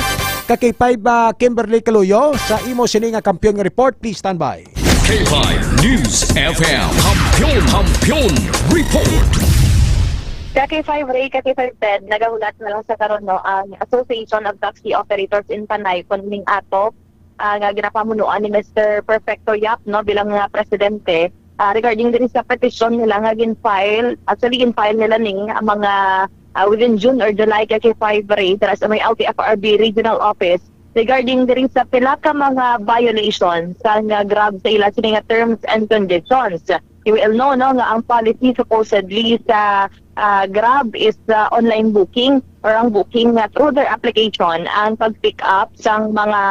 Ka K five, ah, Kimberly Caluyo, sa imo sini nga kampiyon nga report, please stand by. K five News F M. Kampiyon, Kampiyon Report. Ka K five Ray, ka K five Ted, nagahulat na lang sa karon, no, ang Association of Taxi Operators in Panay, kun ning ato, ah, nga ginapamunuan ni Mister Perfecto Yap, no, bilang, ah, presidente, ah, regarding diri sa petisyon nila nga gin-file. Actually, gin-file nila ning, ah, mga, ah, within June or July, ka K five Ray, dira sa may L T F R B Regional Office, regarding diri sa pila ka mga violations sa nga grab sa ila sini nga terms and conditions. You will know, no, nga ang policy supposedly sa, ah, grab is, ah, online booking or ang booking nga through their application ang pag-pick up sang mga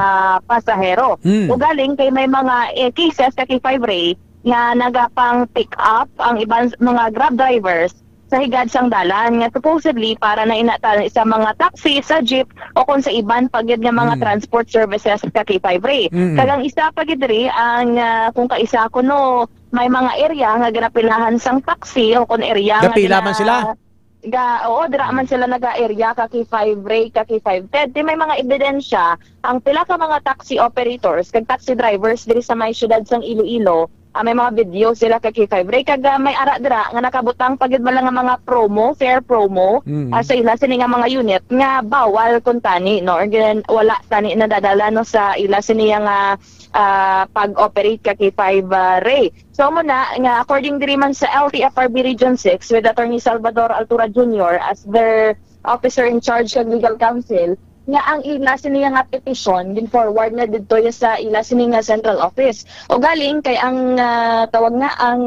pasahero. Hmm. Ugaling kay may mga, eh, cases ka K five Ray nga nagapang pick up ang iban s-, mga grab drivers sa higad sang dalan nga supposedly para na ina ta sa mga taxi, sa jeep o kung sa iban pa gid nga mga Hmm. transport services ka K five Ray. Mm. Kag ang isa pa gid ri ang, ah, kung kaisa kuno may mga area nga ginapilahan sang taxi o kung area nga Gapila gina-, man sila? ga-, oo, dira man sila naga-area ka K five Ray, ka K five Ted. Di may mga ebidensya ang pila ka mga taxi operators kag taxi drivers diri sa may siyudad sang Iloilo. Ah, may mga video sila ka K five Ray kag, ah, may ara dira nga nakabutang pa gid bala nga mga promo, fare promo, Mm. ah, sa ila sini nga mga unit nga bawal kun tani, no, or gin-, wala tani nadadala, no, sa ila sini nga, ah, pag-operate ka K five, ah, Ray. So, amo na nga, according diri man sa L T F R B Region six with Attorney Salvador Altura Junior as their officer in charge kag legal counsel, nga ang ila sini nga petisyon gin-forward na didto ya sa ila sini nga central office. Ugaling kay ang, ah, tawag nga ang,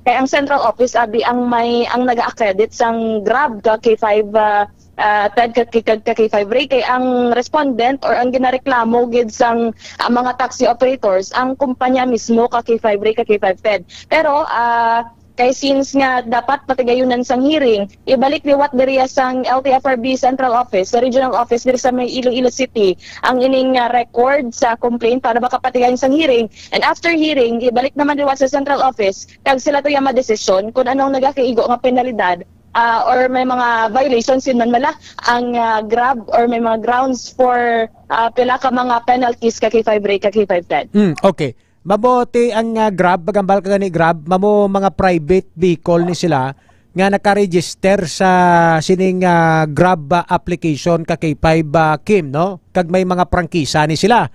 kay ang central office abi ang may, ang naga-accredit sang grab ka K five, ah, ah, Ted ka, ka, ka K five Ray, kay ang respondent or ang ginareklamo gid sang, ah, mga taxi operators ang kumpanya mismo ka K five Ray, ka K five Ted. Pero, ah, kay since nga dapat patigayunan sang hearing, ibalik liwat diri sang L T F R B Central Office, sa Regional Office diri sa may Iloilo City, ang ining, ah, record sa complaint para makapatigayon sang hearing. And after hearing, ibalik naman liwat sa Central Office, kag sila to yung madesisyon kung anong nagakaigo nga penalidad, ah, or may mga violations yun man mala ang, ah, grab or may mga grounds for, ah, pila ka mga penalties ka K five Ray, ka K five Ted. Mm, okay. Mabuti ang, ah, grab, pagambal ka gani grab, mamo mga private vehicle ni sila nga nakaregister sa sining, ah, grab, ah, application ka K five, ah, Kim, no? Kag may mga prangkisa ni sila.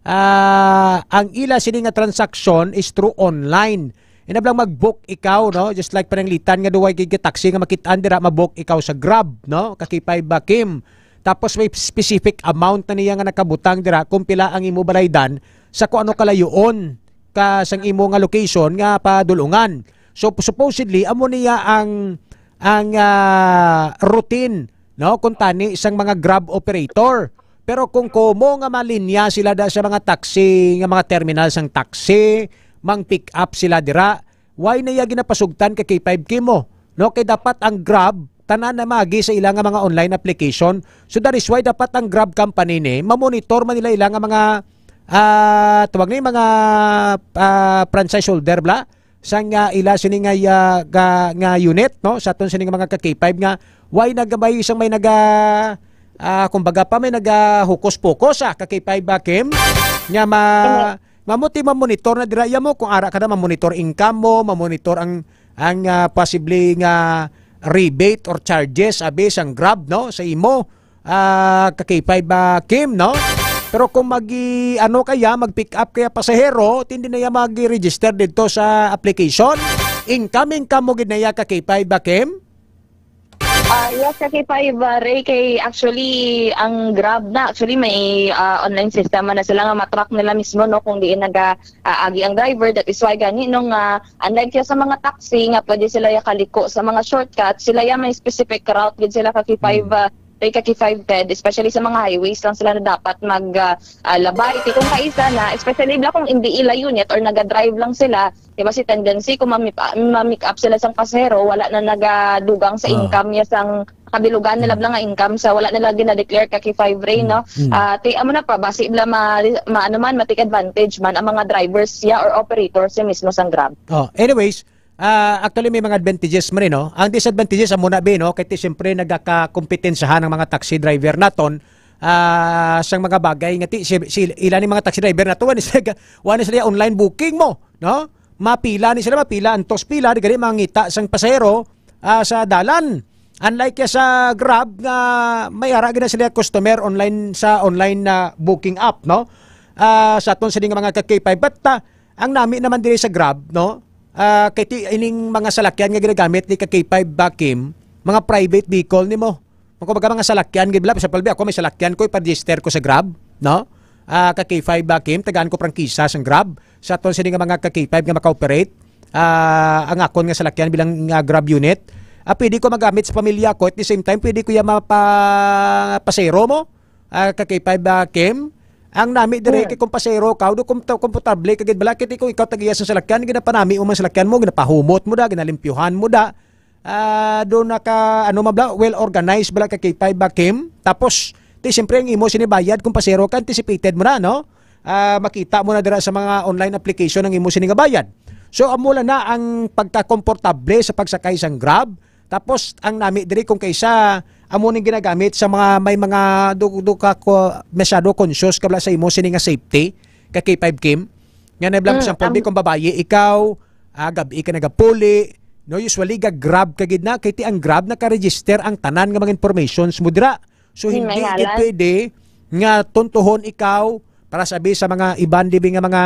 Ah, ang ila sini nga transaksyon is through online. Inablang mag-book ikaw, no? Just like pananglitan nga duway gid ka taxi nga makit-an dira, ma-book ikaw sa Grab, no? Ka K five ba, Kim? Tapos may specific amount na niya nga nakabutang dira kung pila ang imo balaydan sa kung ano kalayoon ka sang imo nga location nga padulungan. So, supposedly, amo niya ang, ang, ah, routine, no? Kung tani sang mga Grab operator. Pero kung komo nga malinya sila da sa mga taxi, nga mga terminal sang taxi, mang pick up sila dira, why na iya ginapasugtan ka K five Kim mo? No, kay dapat ang Grab, tanan na maagi sa ila nga mga online application. So that is why dapat ang Grab company ni mamonitor man nila ila nga mga, ah, tawag ni mga, ah, franchise holder bla sang, ah, ila sini nga, ah, ga-, nga unit, no, sa aton sini nga mga ka K five nga why nagabay sang may naga, ah, kumbaga pa may naga hukos-pokos, ah, ka K five, ah, Kim, nga ma-, mamuti mamonitor na dira iya mo kung ara ka na mamonitor income mo, mamonitor ang, ang, ah, possibly nga rebate or charges abi sang Grab, no, sa imo, ah, ka K five, ah, Kim, no? Pero kung magi, ano kaya, mag-pick up kaya pasahero, tindi na iya mag-register dito sa application. Income, income mo gid na iya ka K five, ah, Kim? Ah, yes, ka K five, ah, Ray, kay actually, ang Grab na, actually, may, ah, online system man na sila nga matrack nila mismo, no, kung diin naga, ah, agi ang driver. That is why gani, no, nga, unlike siya sa mga taxi, nga pwede sila ya kaliko sa mga shortcut, sila ya may specific route gid sila ka K five, Mm. ah, Ray, ka K five, Ted, especially sa mga highways lang sila na dapat mag, ah, ah, labay. Ti kung kaisa na, especially bla kung hindi ila unit or naga-drive lang sila, di ba, si tendency kung ma-meet, ah, ma-meet up sila sang pasahero, wala na nagadugang sa Ah. income niya sang kabilugan nila Mm. bla nga income sa wala nila gina-declare ka K five Ray, Mm. no? Mm. Ah, ti, amo na pa, basi bla ma-, ma-, ano man, ma-take advantage man ang mga drivers siya or operators siya mismo sang Grab. Oh, anyways, ah, actually may mga advantages man rin, no? Ang disadvantages amo na bi, no? Kay ti siyempre nagakakompetensahan ang mga taxi driver naton, ah, sang mga bagay nga ti si, si ila ni mga taxi driver nato, wala ni sila, wala ni sila online booking mo, no? Mapila ni sila, mapila, antos pila, di gani mangita sang pasahero, ah, sa dalan. Unlike ya sa Grab nga may ara gid na sila customer online sa online na booking app, no? Ah, sa aton sini nga mga ka K five. But, ah, ang nami naman diri sa Grab, no? Ah, kay ti-, ining mga salakyan nga ginagamit ni ka K five, ah, Kim, mga private vehicle nimo. Kung kumbaga, mga salakyan gid bla, sa palbi ako may salakyan ko, ipa-register ko sa Grab, no? Ah, ka K five, ah, Kim, tagaan ko prangkisa sang Grab. Sa aton sini nga mga ka K five nga maka-operate, ah, ang akon nga salakyan bilang, ah, Grab unit, ah, pwede ko magamit sa pamilya ko. At the same time, pwede ko ya mapa-, pasero mo, ah, ka K five, ah, Kim. Ang nami dire Hmm. kay kung pasero ka, do kom-, komportable ka gid bala. Kay kung ikaw tag-iya sa salakyan, ginapanami mo man salakyan mo, ginapahumot mo da, ginalimpyuhan mo da. Ah, do na ka, ano man bala, well organized bala ka K five, ah, Kim. Tapos, ti siyempre ang imo sini bayad kung pasero ka, anticipated mo na, no? Ah, makita mo na dira sa mga online application ang imo sini nga bayad. So, amo lang na ang pagkakomportable sa pagsakay sang Grab. Tapos, ang nami diri kung kaisa, amo ning ginagamit sa mga may mga du-, du-, ka ko, masyado conscious ka bala sa imo sini nga safety, ka K five Kim. Nga na bala, Mm, example, ang di kung babayi ikaw, ah, gabi ka nagapuli, no, usually ga-Grab ka gid na, kay ti ang Grab naka-register ang tanan nga mga informations mo dira. So, Mm, hindi may gid ngalan. Pwede nga tuntuhon ikaw para sabi sa mga iban dibi nga mga,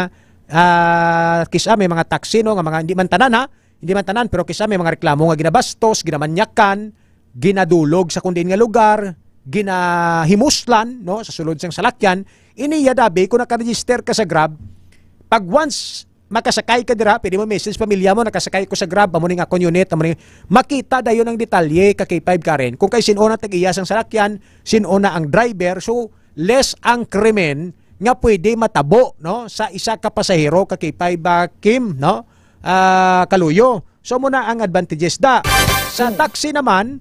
ah, kisa may mga taxi, no, nga mga hindi man tanan, ha, hindi man tanan, pero kisa may mga reklamo nga ginabastos, ginamanyakan, ginadulog sa kung diin nga lugar, ginahimuslan, no, sa sulod sang salakyan. Ini ya dabi kung naka-register ka sa Grab, pag once makasakay ka dira, pwede mo message pamilya mo, "Nakasakay ko sa Grab, amo ning akon unit, amo ning," makita dayon ang detalye ka K five Karen. Kung kay sin-o na tag-iya sang salakyan, sin-o na ang driver, so less ang krimen nga pwede matabo, no, sa isa ka pasahero ka K five, ah, Kim, no? Ah, Kaluyo. So, mo na ang advantages da. Sa Hmm. taxi naman,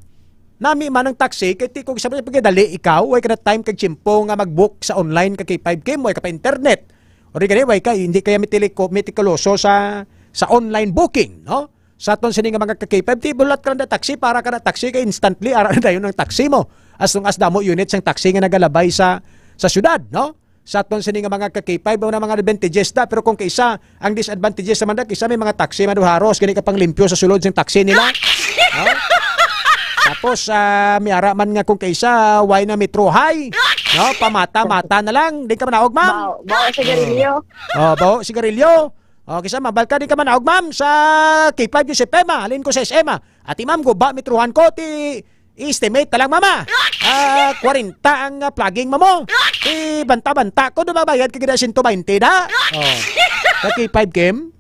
nami man ang taxi, kay ti kung sa pagdali ikaw, way ka na time kag tiyempo nga mag-book sa online ka K five Kim, way ka pa internet. O di gani, way ka, hindi kaya mitili-, mitikuloso sa, sa online booking, no? Sa aton sini nga mga ka K five, ti bulat ka lang na taxi, para ka na taxi, kay instantly, ara na dayon ang taxi mo. As long as damo unit sang taxi nga nagalabay sa, sa syudad, no? Sa aton sini nga mga ka K five, mao na mga advantages da, pero kung kaisa, ang disadvantages naman da, kisa may mga taxi maduharos, gani ka pang limpyo sa sulod sang taxi nila. No? Tapos, ah, may ara man nga kung kaisa, way na metrohay. No? Pamata-mata na lang. Di ka manaog, ma'am. Bao, bao sigarilyo. Oh, bao sigarilyo. Oh, kisa mabal ka, di ka manaog, ma'am, sa K five News F M, ah. Halin ko sa S M, ah. Ati, ma'am, guba, metrohan ko, ti estimate na lang, mama. Ah, kwarenta ang, ah, plugging, mamo. Ti banta-banta ko, dumabayad ka gid sento baynte da. Oh. Ka K five Kim?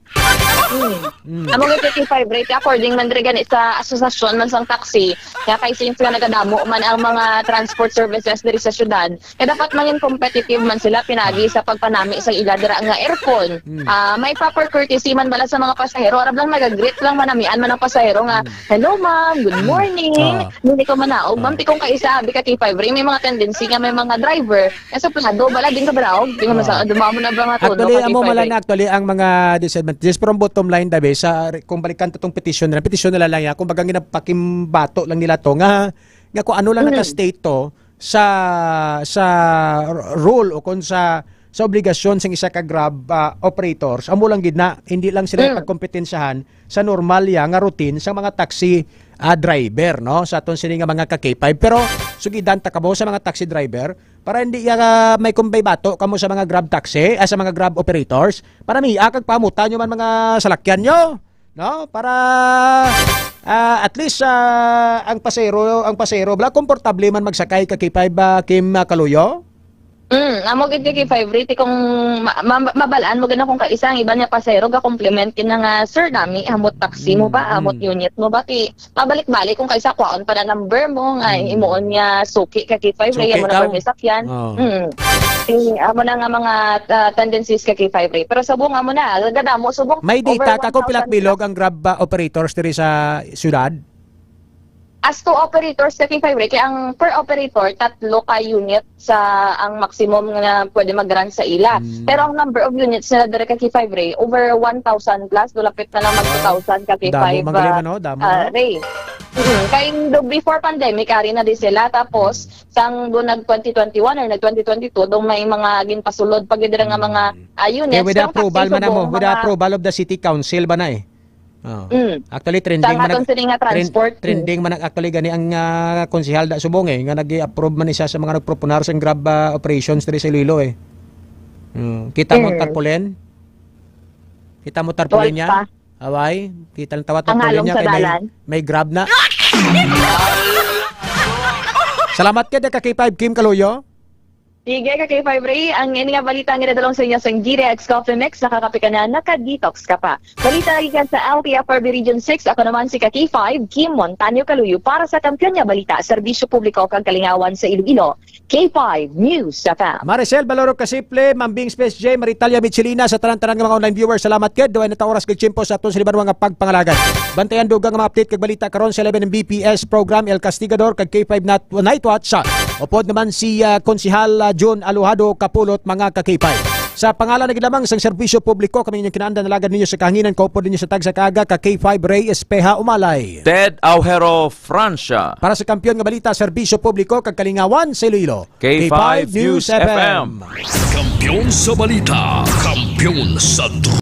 Hmm. Mm. Amo nga thirty-five rate, according man diri gani sa asosasyon man sang taxi, nga kay since nga nagadamo man ang mga transport services diri sa syudad, nga dapat mangin competitive man sila pinagi sa pagpanami sa ila dira nga aircon. Mm. Ah, may proper courtesy man bala sa mga pasahero, arab lang nagagreet lang, manamian man ang pasahero nga, Mm. "Hello, ma'am. Good Mm. morning." Ah. Hindi ko manaog, ma'am. Ah. Ti kung kaisa, abi ka K five ray, may mga tendency nga may mga driver nga suplado bala din ka bala, og di nga Ah. masa-, dumamo na ba nga tono Actually, ka amo K five man ray? lang na, actually, ang mga disadvantages, pero ang bottom line, dabi, sa, kung balikan to tong petition nila, petition nila lang yan, kung bagang ginapakimbato lang nila to, nga, nga kung ano lang Mm. naka-state to sa, sa r-, rule o kung sa, sa obligasyon sang isa ka Grab, ah, operators, amo lang gid na, hindi lang sila Mm. pagkompetensyahan sa normal ya nga routine sa mga taxi, ah, driver, no? Sa aton sini nga mga ka K five. Pero sugidan ta kamo sa mga taxi driver para hindi ya, ah, may kumbay bato kamo sa mga Grab taxi, ah, sa mga Grab operators, para miha kag pahamutan nyo man mga salakyan nyo, no? Para, ah, at least, ah, ang pasero, ang pasero, bala, komportable man magsakay ka K five, ah, Kim, ah, Kaluyo? Mm, amo gid kay K five ray, ti kung ma-, ma-, mabalaan mo gid na kung kaisa ang iban nga pasahero ga-compliment gid na nga, "Sir, dami, hamot taxi mo ba, Mm, hamot mm. unit mo ba?" Ti mabalik-balik kung kaisa kwaon pa na number mo nga Mm. imuon nga suki ka K five ray, Suki amo na daw. permi sakyan. Oh. Mm. Ti amo na nga mga, ah, tendencies ka K five ray. Pero subong amo na, gadamo subong May over data ka kung pila ka one thousand bilog plus. ang Grab, ah, operators diri sa syudad? As to operators, ka K five ray, kay ang per operator, tatlo ka unit sa ang maximum nga pwede mag-run sa ila. Mm. Pero ang number of units nila diri ka K five ray, over one thousand plus, do lapit na lang mag Ah, two thousand ka damo K five, man gali ah, man, no? Damo, ah, no? ray. Mm. Kay do before pandemic, ari na di sila. Tapos, sang do nag twenty twenty-one or nag twenty twenty-two, do may mga ginpasulod pa gid dira nga mga, Mm. ah, Kay units. with the Pero ang approval taxi man subong mo, with the mga approval of the city council ba na eh? Oh. Mm. Actually, trending Sa man aton nag-, sini nga trend-, transport. Mm. trending man nag-, actually gani ang, ah, konsehal da subong eh, nga nag-i-approve man isa sa mga nagproponar sa Grab, ah, operations diri sa Iloilo eh. Mm. Kita mo ang Mm. tarpaulin? Kita mo tarpaulin Tuwal niya? pa. Away, kita lang tawat Ang tarpaulin halong niya sa kay may, dalan. may Grab na. Salamat kay ka K five Kim Kaluyo. Sige, ka K five Ray, ang ini nga balita ang ginadalong sa inyo sang Girex Coffee Mix, nakakape ka na, naka-detox ka pa. Balita gikan sa L T F R B Region six, ako naman si ka K five, Kim Montaño Kaluyo para sa Kampiyon nga Balita, Serbisyo Publiko kag Kalingawan sa Iloilo, K five News F M. Maricel Baloro Kasiple, Mambing Space J, Maritalia Michelina, sa tanan-tanan nga mga online viewers, salamat gid. Duay na ta oras kag tiyempo sa aton sa libanwa nga pagpangalagad. Bantayan dugang nga mga update kag balita karon sa eleven M B P S program, El Castigador kag K five Nat-, Night Watch. Upod naman si, ah, Konsehal, ah, Jun Alojado Kapulot, mga ka-K five. Sa pangalan na gid lamang sang serbisyo publiko, kami inyong kinaandan, nalagad ninyo sa kahanginan, kaupod ninyo sa tagsa ka aga, ka K five Ray Espeha Umalay. Ted Aujero Francia. Para sa Kampiyon nga Balita, Serbisyo Publiko kag Kalingawan sa Iloilo, K five News F M. Kampiyon sa balita, kampiyon sa